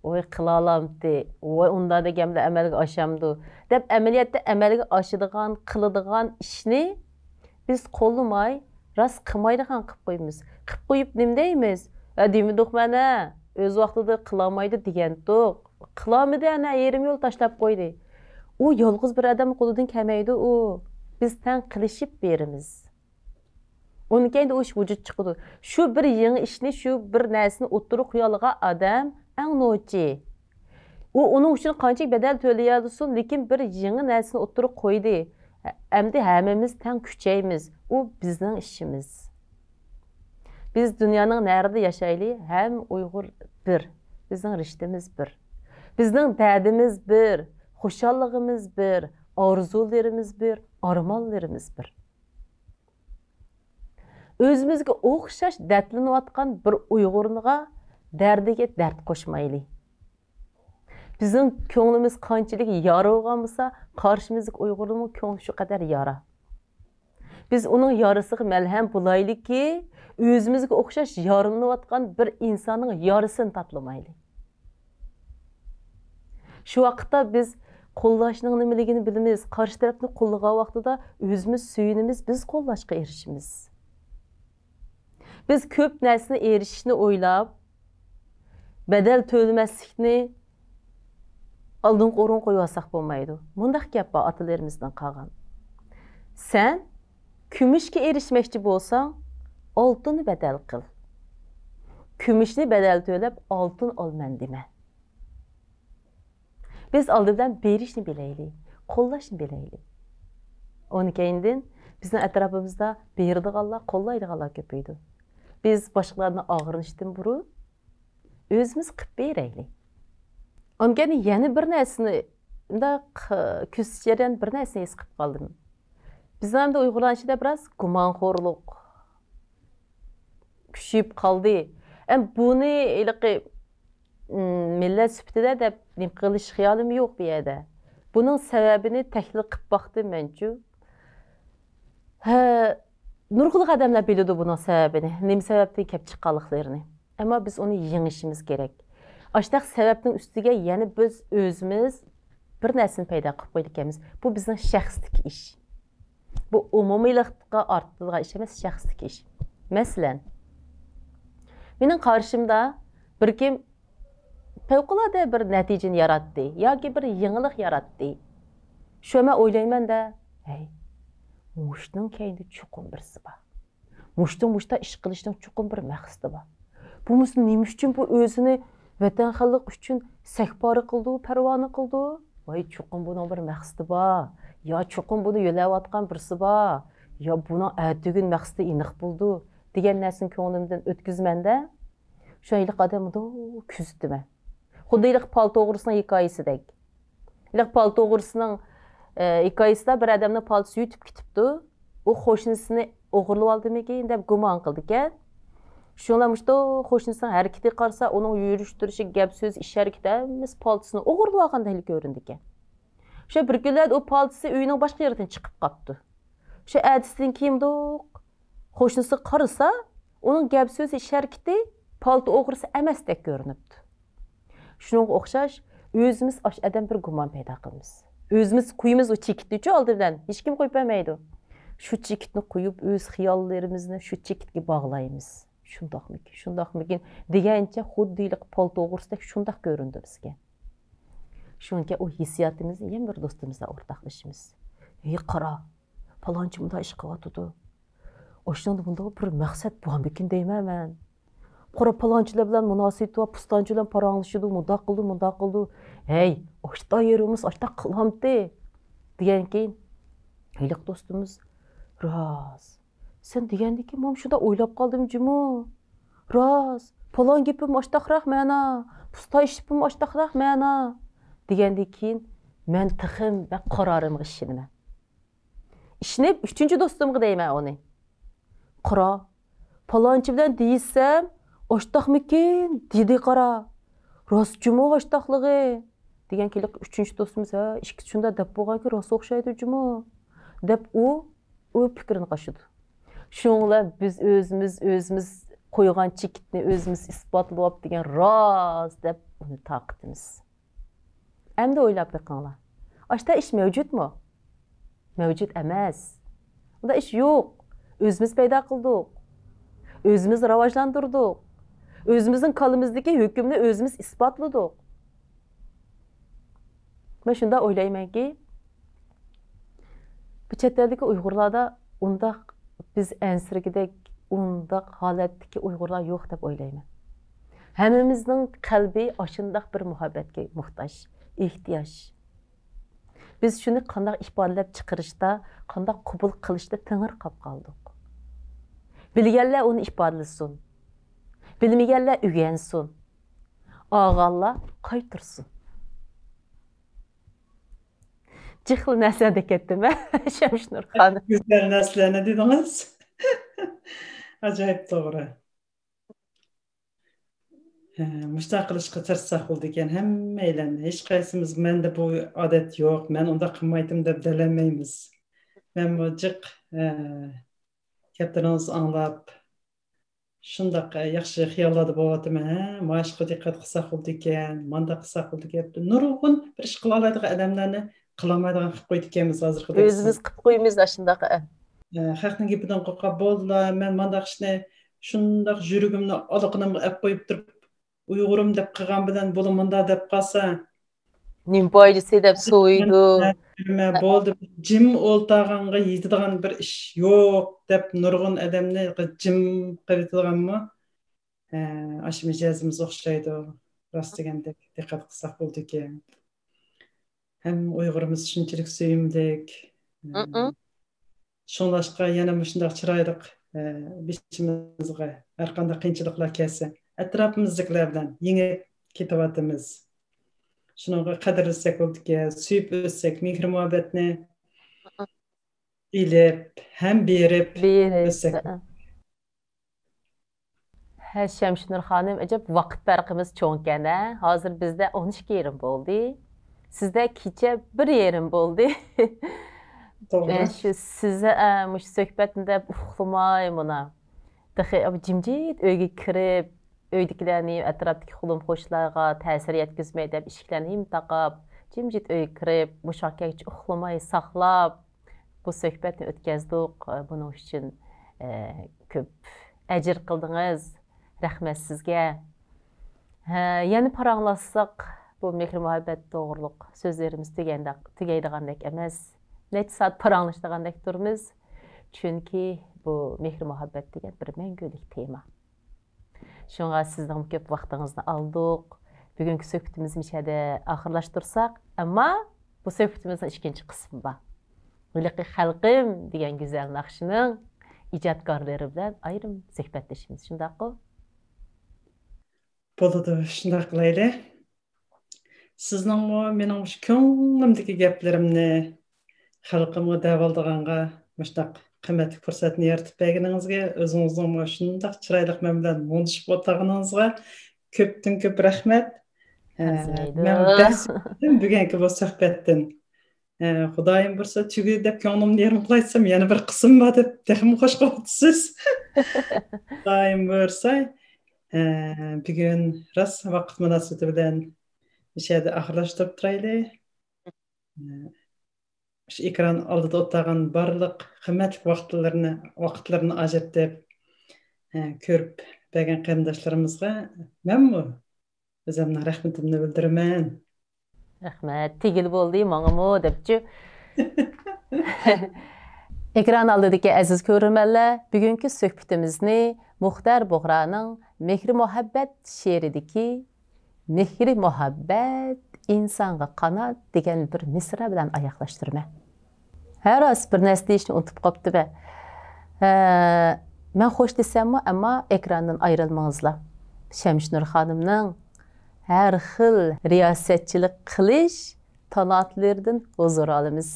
ۋوي، قىلالامتى، ۋوي، ئۇنداق دېگەن بىلەن ئەمەلگە ئاشامدۇ دەپ، ئەمەلىيەتتە ئەمەلگە ئاشىدىغان، قىلىدىغان ئىشنى بىز قوللىماي، راست قىلمايدىغان قىلىپ قويىمىز. قىلىپ قويۇپ نېمە دەيمىز؟ ھە، دېمىدۇق مەن ھە، ئۆز ۋاقتىدا قىلالمايدۇ دېگەنتۇق. قىلالمىدى ئەنە، يېرىم يول تاشلاپ قويدى. ئۇ يالغۇز بىر ئادەمنىڭ قولىدىن كەلمەيدۇ ئۇ. بىز تەڭ قىلىشىپ بېرىمىز. ئۇنىڭ كەينىدە ئۇ ئىش ۋۇجۇد چىقىدۇ. شۇ بىر يېڭى ئىشنى، شۇ بىر نەرسىنى ئوتتۇرىغا قويالىغان ئادەم ئەڭ نوچى. ئۇ ئۇنىڭ ئۈچۈن قانچىلىك بەدەل تۆلىيەلىسۇن، لېكىن بىر يېڭى نەرسىنى ئوتتۇرىغا قويدى. ئەمدى ھەممىمىز تەڭ كۈچەيمىز. ئۇ بىزنىڭ ئىشىمىز. بىز دۇنيانىڭ نەرىدە ياشايلى، ھەممە ئۇيغۇر بىر. بىزنىڭ رىشتىمىز بىر. بىزنىڭ دەردىمىز بىر، خۇشاللىقىمىز بىر، ئارزۇلىرىمىز بىر، ئارمانلىرىمىز بىر. ئۆزىمىزگە ئوخشاش دەردلىنىۋاتقان بىر ئۇيغۇرغا دەردىگە دەرد قوشمايلى. بىزنىڭ كۆڭلىمىز قانچىلىك يارا بولغان بولسا، قارشىمىزدىكى ئۇيغۇرنىڭمۇ كۆڭلى شۇ قەدەر يارا. بىز ئۇنىڭ يارىسىغا مەلھەم بولايلىكى، ئۆزىمىزگە ئوخشاش يارىلىنىۋاتقان بىر ئىنساننىڭ يارىسىنى تاتلىمايلى. شۇ ۋاقىتتا بىز قوللاشنىڭ نېمىلىكىنى بىلىمىز، قارشى تەرەپنى قوللىغان ۋاقتىدا ئۆزىمىز سۆيۈنىمىز، بىز قوللاشقا ئېرىشىمىز. بىز كۆپ نەرسىنى ئېرىشىشنى ئويلاپ، بەدەل تۆلىمەسلىكنى ئالدىنقى ئورۇنغا قويۇۋالساق بولمايدۇ. مۇنداق گەپ بار ئاتىلىرىمىزدىن قالغان. سەن كۈمۈشكە ئېرىشمەكچى بولساڭ، ئالتۇننى بەدەل قىل. كۈمۈشنى بەدەل تۆلەپ، ئالتۇن ئالىمەن دېمە. بىز ئالدى بىلەن بېرىشنى بىلەيلى، قوللاشنى بىلەيلى. ئۇنىڭ كەينىدىن بىزنىڭ ئەتراپىمىزدا بېرىدىغانلار، قوللايدىغانلار كۆپىيىدۇ. بىز باشقىلاردىن ئاغرىنىشتىن بۇرۇن ئۆزىمىز قىلىپ بېرەيلى. ئاندىن كېيىن يەنە بىر نەرسىنى، مۇنداق، كۆزىتىش جەريانىدا بىر نەرسىنى ھېس قىلىپ قالدىم. بىزنىڭ ئەمدى ئۇيغۇرلار ئىچىدە بىراز گۇمانخورلۇق كۈچىيىپ قالدى. ئەم، بۇنى ھېلىقى، م، مىللەت سۈپىتىدە دەپ نېمە قىلىش خىيالىم يوق بۇ يەردە. بۇنىڭ سەۋەبىنى تەھلىل قىلىپ باقتىم مەنچۇ. ھە، نۇرغۇنلىغان ئادەملەر بىلىدۇ بۇنىڭ سەۋەبىنى، نېمە سەۋەبتىن كەپ چىققانلىقلىرىنى. ئەمما بىز ئۇنى يېڭىشىمىز كېرەك. ئاشۇنداق سەۋەبنىڭ ئۈستىگە يەنە بىز ئۆزىمىز بىر نەرسىنى پەيدا قىلىپ قويىدىكەنمىز. بۇ بىزنىڭ شەخستىكى ئىش. بۇ ئومۇمىيلىققا ئارتىدىغان ئىش ئەمەس، شەخستىكى ئىش. مەسىلەن، مېنىڭ قارىشىمدا بىر كىم پەۋقۇلئاددە بىر نەتىجىنى ياراتتى ياكى بىر يېڭىلىق ياراتتى. شۇ مەن ئويلايمەن-دە، ھەي، مۇشۇنىڭ كەينىدە چوقۇم بىرسى بار. مۇشتۇ مۇشتا ئىش قىلىشنىڭ چوقۇم بىر مەقسىتى بار. بولمىسا نېمە ئۈچۈن بۇ ئۆزىنى ۋەتەن خەلق ئۈچۈن سەكپارە قىلىدۇ، پەرۋانە قىلىدۇ؟ ۋاي، چوقۇم بۇنىڭ بىر مەقسىتى بار. يا چوقۇم بۇنى يۆلەۋاتقان بىرسى بار. يا بۇنىڭ ئەتىگۈن مەقسىتى ئېنىق بولىدۇ دېگەن نەرسىنى كۆڭلۈمدىن ئۆتكۈزىمەن-دە. شۇ ھېلىقى ئادەمنى مۇنداق كۆزىتىمەن. خۇددى ھېلىقى پالتا ئوغرىسىنىڭ ھېكايىسىدەك. ھېلىقى پالتا ئوغرىسىنىڭ، ئە، ھېكايىسىدا بىر ئادەمنىڭ پالتىسى يۈتۈپ كېتىپتۇ. ئۇ قوشنىسىنى ئوغرىلىۋالدىمىكىن دەپ گۇمان قىلىدىكەن. شۇڭا مۇشۇ قوشنىسىنىڭ ھەرىكىتىگە قارىسا، ئۇنىڭ يۈرۈش تۇرۇشى، گەپ سۆزى، ئىش ھەرىكىتى ھەممىسى پالتىسىنى ئوغرىلىۋالغاندەك كۆرۈنىدىكەن. شۇ بىر كۈنلەردە ئۇ پالتىسى ئۆينىڭ باشقا يېرىدىن چىقىپ قاپتۇ. شۇ ئەتىسىدىن كېيىن مۇنداق قوشنىسىغا قارىسا، ئۇنىڭ گەپ سۆزى، ئىش ھەرىكىتى پالتا ئوغرىسى ئەمەستەك كۆرۈنۈپتۇ. شۇنىڭغا ئوخشاش، ئۆزىمىز ئاشۇ ئادەم بىر گۇمان پەيدا قىلىمىز. ئۆزىمىز قويىمىز ئۇ چېكىتنىچۇ ئالدى بىلەن، ھېچكىم قويۇپ بەرمەيدۇ. شۇ چېكىتنى قويۇپ، ئۆز خىياللىرىمىزنى شۇ چېكىتكە باغلايمىز. شۇنداقمىكىن، شۇنداقمىكىن دېگەنچە خۇددى ھېلىقى پال توغرىسىدەك شۇنداق كۆرۈندى بىزگە. شۇنىڭكە ئۇ ھېسسىياتىمىزنى يەنە بىر دوستىمىز بىلەن ئورتاقلىشىمىز. ھېي، قارا، پالانچى مۇنداق ئىش قىلىۋاتىدۇ. ئاشۇنىڭدا بۇنداق بىر مەقسەت بارمىكىن دەيمەن مەن. قارا، پالانچىلار بىلەن مۇناسىۋىتى بار، پۇستانچى بىلەن پاراڭلىشىدۇ، مۇنداق قىلىدۇ، مۇنداق قىلىدۇ. ھەي، ئاشتا يېرىمىز ئاشتا قىلامتى؟ دېگەنكىن، ھېلىقى دوستىمىز، راست. سەن دېگەندىكىن، مانا شۇنداق ئويلاپ قالدىم جۇمۇ. راست، پالان گېپىم ئاشتاقراق مەنا، پۇستا ئىشلىپىم ئاشتاقراق مەنا. دېگەندىن كېيىن، مەن تېخىمۇ بەك قارارىمغا ئىشىنىمەن. ئىشىنىپ، ئۈچىنچى دوستۇمغا دەيمەن ئۇنى. قارا، پالانچى بىلەن دېيىشسەم، ئاشتاقمىكىن؟ دېدى قارا. راست جۇمۇ ئاشتاقلىقى. دېگەن كېلىپ ئۈچىنچى دوستىمىز، ھە، ئىككىسى شۇنداق دەپ بولغانكى، راست ئوخشايدۇ جۇمۇ. دەپ ئۇ، ئۇ پىكرىنى قاشىدۇ. شۇنىڭ بىلەن بىز ئۆزىمىز، ئۆزىمىز قويغان چېكىتنى ئۆزىمىز ئىسپاتلاپ دېگەن راست دەپ ئۇنى تارقىتىمىز. ئەمدى ئويلاپ بېقىڭلار. ئاشتا ئىش مەۋجۇتمۇ؟ مەۋجۇت ئەمەس. ئۇنداق ئىش يوق. ئۆزىمىز پەيدا قىلدۇق. ئۆزىمىز راۋاجلاندۇردۇق. ئۆزىمىزنىڭ كاللىمىزدىكى ھۆكۈمنى ئۆزىمىز ئىسپاتلىدۇق. مەن شۇنداق ئويلايمەنكى، بۇ چەت ئەلدىكى ئۇيغۇرلاردا ئۇنداق بىز ئەنسىرىگۈدەك، ئۇنداق ھالەتتىكى ئۇيغۇرلار يوق دەپ ئويلايمەن. ھەممىمىزنىڭ قەلبى ئاشۇنداق بىر مۇھەببەتكە موھتاج، ئېھتىياج. بىز شۇنى قانداق ئىپادىلەپ چىقىرىشتا، قانداق قوبۇل قىلىشتا تېڭىرقاپ قالدۇق. بىلگەنلەر ئۇنى ئىپادىلىسۇن. بىلمىگەنلەر ئۆگەنسۇن. ئالغانلار قايتۇرسۇن. جىقلا نەرسە دەپ كەتتىم، ھە؟ شەمشىنۇر خانىم. گۈزەل نەرسىلەرنى دېدىڭىز. ئاجايىپ توغرا. ھە، مۇشۇنداق قىلىشقا تىرىشساق بولىدىكەن ھەممەيلەن. ھېچقايسىمىز مەندە بۇ ئادەت يوق، مەن ئۇنداق قىلمايتتىم دەپ دەلەلمەيمىز. مەنمۇ جىق، ھە، گەپلىرىڭىزنى ئاڭلاپ، شۇنداق، ھە، ياخشى خىياللاردا بولۇۋاتىمەن. ھە، مانا شۇغا دىققەت قىلساق بولىدىكەن، مانداق قىلساق بولىدىكەن. نۇرغۇن بىر ئىش قىلالايدىغان ئادەملەرنى قىلالمايدىغان قىلىپ قويىدىكەنمىز ھازىرقى ئۆزىمىز قىلىپ قويىمىز ئاشۇنداق. ئە، خەقنىڭ گېپىدىن قورقۇپ، بولدىلا، مەن مانداق ئىشنى شۇنداق يۈرىكىمنى ئالىقىنىمغا ئەپ قويۇپ تۇرۇپ، ئۇيغۇرۇم دەپ قىلغان بىلەن بۇلا مۇنداق دەپ قالسا، نېمە پايدىسى دەپ سويىدۇ. بولدى، جىم ئولتۇرغانغا يېتىدىغان بىر ئىش يوق دەپ نۇرغۇن ئادەمنى جىم قىلىۋېتىدىغانمۇ؟ ئە، ئاشۇ مىجەزىمىز ئوخشايدۇ. راست دېگەندەك دىققەت قىلساق بولىدىكەن. ھەم ئۇيغۇرىمىز شۇنچىلىك سۆيۈملۈك. ئى، شۇڭلاشقا يەنە مۇشۇنداق چىرايلىق، ئە، بېشىمىزغا ھەرقانداق قىيىنچىلىقلار كەلسە، ئەتراپىمىزدىكىلەر بىلەن يېڭىپ كېتىۋاتىمىز. شۇنىڭغا قەدىرلىسەك بولىدىكەن، سۆيۈپ ئۆتسەك، مېھىر-مۇھەببەتنى ئېلىپ، ھەم بېرىپ بېرىپ، ئۆتسەك. ھە، شەمشىنۇر خانىم، ئەجەب ۋاقىت پەرقىمىز چوڭكەن، ھە؟ ھازىر بىزدە ئون ئىككى يېرىم بولدى. سىزدە كېچە بىر يېرىم بولدى. توغرا. ئە، شۇ سىز، ئە، مۇشۇ سۆھبەتنى دەپ ئۇخلىماي مانا. تېخى جىمجىت ئۆيگە كىرىپ، ئۆيدىكىلەرنى، ئەتراپتىكى قولۇم-قوشنىلارغا تەسىر يەتكۈزمەي دەپ ئىشىكلەرنى ھىم تاقاپ، جىمجىت ئۆيگە كىرىپ، مۇشۇ كەچ ئۇخلىماي ساقلاپ، بۇ سۆھبەتنى ئۆتكەزدۇق. بۇنىڭ ئۈچۈن، ئە، كۆپ ئەجىر قىلدىڭىز. رەھمەت سىزگە. ھە، يەنە پاراڭلاشساق، بۇ مېھىر-مۇھەببەت توغرۇلۇق سۆزلىرىمىز تۈگەندەك، تۈگەيدىغاندەك ئەمەس. نەچچە سائەت پاراڭلىشىدىغاندەك تۇرىمىز. چۈنكى بۇ مېھىر-مۇھەببەت دېگەن بىر مەڭگۈلۈك تېما. شۇڭا سىزنىڭ كۆپ ۋاقتىڭىزنى ئالدۇق. بۈگۈنكى سۆھبىتىمىزنى مۇشۇ يەردە ئاخىرلاشتۇرساق، ئەمما بۇ سۆھبىتىمىزنىڭ ئىككىنچى قىسمى بار. ھېلىقى خەلقىم دېگەن گۈزەل ناخشىنىڭ ئىجادكارلىرى بىلەن ئايرىم سۆھبەتلىشىمىز، شۇنداققۇ؟ بولىدۇ، شۇنداق قىلايلى. سىزنىڭمۇ مېنىڭ مۇشۇ كۆڭلۈمدىكى گەپلىرىمنى خەلقىمغا دەۋالىدىغانغا مۇشۇنداق قىممەتلىك پۇرسەتنى يارىتىپ بەرگىنىڭىزگە، ئۆزىڭىزنىڭمۇ شۇنداق چىرايلىق مەن بىلەن مۇڭدىشىپ ئولتۇرغىنىڭىزغا كۆپتىن كۆپ رەھمەت. ئە، ئەرزىمەيدۇ. مەن بەك سۆيۈندۈم بۈگۈنكى بۇ سۆھبەتتىن. ئە، خۇدايىم بۇيرۇسا تۈگىدى دەپ كۆڭلۈمنى يېرىم قىلايتسام، يەنە بىر قىسىم بار دەپ تېخىمۇ خوش قىلىۋاتىسىز. خۇدايىم بۇيرۇسا، ئە، بۈگۈن راست ۋاقىت مۇناسىۋىتى بىلەن مۇشۇ يەردە ئاخىرلاشتۇرۇپ تۇرايلى. ئە، شۇ ئېكران ئالدىدا ئولتۇرغان بارلىق قىممەتلىك ۋاقىتلىرىنى، ۋاقىتلىرىنى ئاجرىتىپ، ئە، كۆرۈپ بەرگەن قېرىنداشلىرىمىزغا مەنمۇ ئۆزۈمنىڭ رەھمىتىمنى بىلدۈرىمەن. رەھمەت، تېگىلى بولدى ماڭىمۇ دەپچۇ. ئېكران ئالدىدىكى ئەزىز كۆرۈرمەنلەر، بۈگۈنكى سۆھبىتىمىزنى مۇختەر بۇغرانىڭ مېھرى مۇھەببەت شېئىرىدىكى «مېھرى مۇھەببەت ئىنسانغا قانات» دېگەن بىر مىسرا بىلەن ئاياغلاشتۇرىمەن. ھە، راست، بىر نەرسە دېيىشنى ئۇنتۇپ قاپتىمەن. ھە، مەن خوش دېسەممۇ، ئەمما ئېكراندىن ئايرىلمىڭىزلار. شەمشىنۇر خانىمنىڭ ھەر خىل رىياسەتچىلىك قىلىش تالانتلىرىدىن ھۇزۇر ئالىمىز.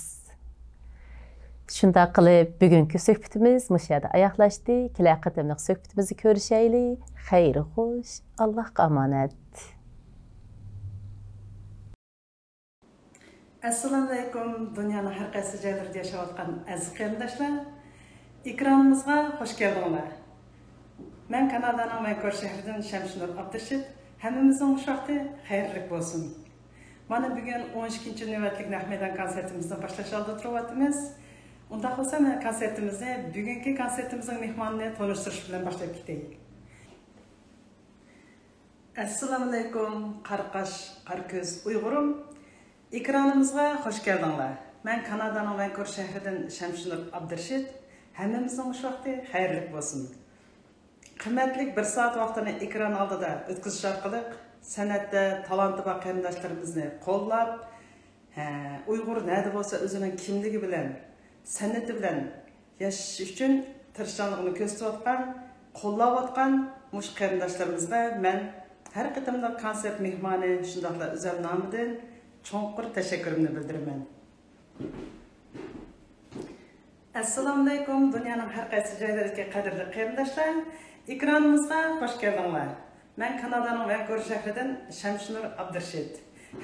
شۇنداق قىلىپ، بۈگۈنكى سۆھبىتىمىز مۇشۇ يەردە ئاياغلاشتى. كېلەر قېتىملىق سۆھبىتىمىزدە كۆرۈشەيلى. خەير خوش، ئاللاھقا ئامانەت. ئەسسالامۇئەلەيكۇم، دۇنيانىڭ ھەر قايسى جايلىرىدا ياشاۋاتقان ئەزىز قېرىنداشلار. ئېكرانىمىزغا خوش كەلدىڭلار. مەن كانادانىڭ ۋانكۇۋېر شەھىرىدىن شەمشىنۇر ئابدۇرشىت. ھەممىمىزنىڭ مۇشۇ ۋاقتى خەيرلىك بولسۇن. مانا بۈگۈن ئون ئىككىنچى نۆۋەتلىك نەق مەيدان كونسېرتىمىزنى باشلاش ئالدىدا تۇرۇۋاتىمىز. ئۇنداق بولسا مەن كونسېرتىمىزنى، بۈگۈنكى كونسېرتىمىزنىڭ مېھمانىنى تونۇشتۇرۇش بىلەن باشلاپ كېتەي. ئەسسالامۇئەلەيكۇم، قارا قاش، قارا كۆز ئۇيغۇرۇم. ئېكرانىمىزغا خوش كەلدىڭلار. مەن كانادانىڭ ۋانكۇۋېر شەھىرىدىن شەمشىنۇر ئابدۇرشىت. ھەممىمىزنىڭ مۇشۇ ۋاقتى خەيرلىك بولسۇن. قىممەتلىك بىر سائەت ۋاقتىنى ئېكران ئالدىدا ئۆتكۈزۈش ئارقىلىق سەنئەتتە تالانتى بار قېرىنداشلىرىمىزنى قوللاپ، ھە، ئۇيغۇر نەدە بولسا ئۆزىنىڭ كىملىكى بىلەن، سەنئىتى بىلەن ياشىشى ئۈچۈن تىرىشچانلىقىنى كۆرسىتىۋاتقان، قوللاۋاتقان مۇشۇ قېرىنداشلىرىمىزغا مەن ھەر قېتىملىق كونسېرت مېھمانى، شۇنداقلا ئۆزۈم نامىدىن چوڭقۇر تەشەككۈرۈمنى بىلدۈرىمەن. ئەسسالامۇئەلەيكۇم، دۇنيانىڭ ھەر قايسى جايلىرىدىكى قەدىرلىك قېرىنداشلار، ئېكرانىمىزغا خوش كەلدىڭلار. مەن كانادانىڭ ۋانكۇۋېر شەھىرىدىن شەمشىنۇر ئابدۇرشىت.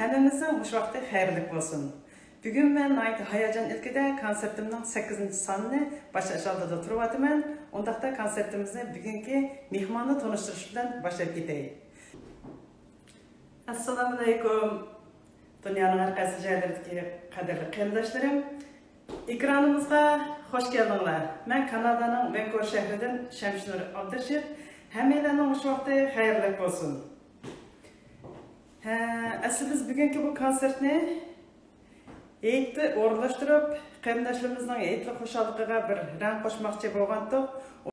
ھەممىمىزنىڭ مۇشۇ ۋاقتى خەيرلىك بولسۇن. بۈگۈن مەن ناھايىتى ھاياجان ئىلكىدە كونسېرتىمنىڭ سەككىزىنچى سانىنى باشلاش ئالدىدا تۇرۇۋاتىمەن. ئۇنداقتا كونسېرتىمىزنى بۈگۈنكى مېھماننى تونۇشتۇرۇش بىلەن باشلاپ كېتەي. ئەسسالامۇئەلەيكۇم. دۇنيانىڭ ھەر قايسى جايلىرىدىكى قەدىرلىك قېرىنداشلىرىم، ئېكرانىمىزغا خوش كەلدىڭلار. مەن كانادانىڭ ۋانكۇۋېر شەھىرىدىن شەمشىنۇر ئابدۇرشىت. ھەممەيلەننىڭ مۇشۇ ۋاقتى خەيرلىك بولسۇن. ھە، ئەسلى بىز بۈگۈنكى بۇ كونسېرتنى ھېيتنى ئورۇنلاشتۇرۇپ، قېرىنداشلىرىمىزنىڭ ھېيتلىق خۇشاللىقىغا بىر رەڭ قوشماقچى بولغانتۇق.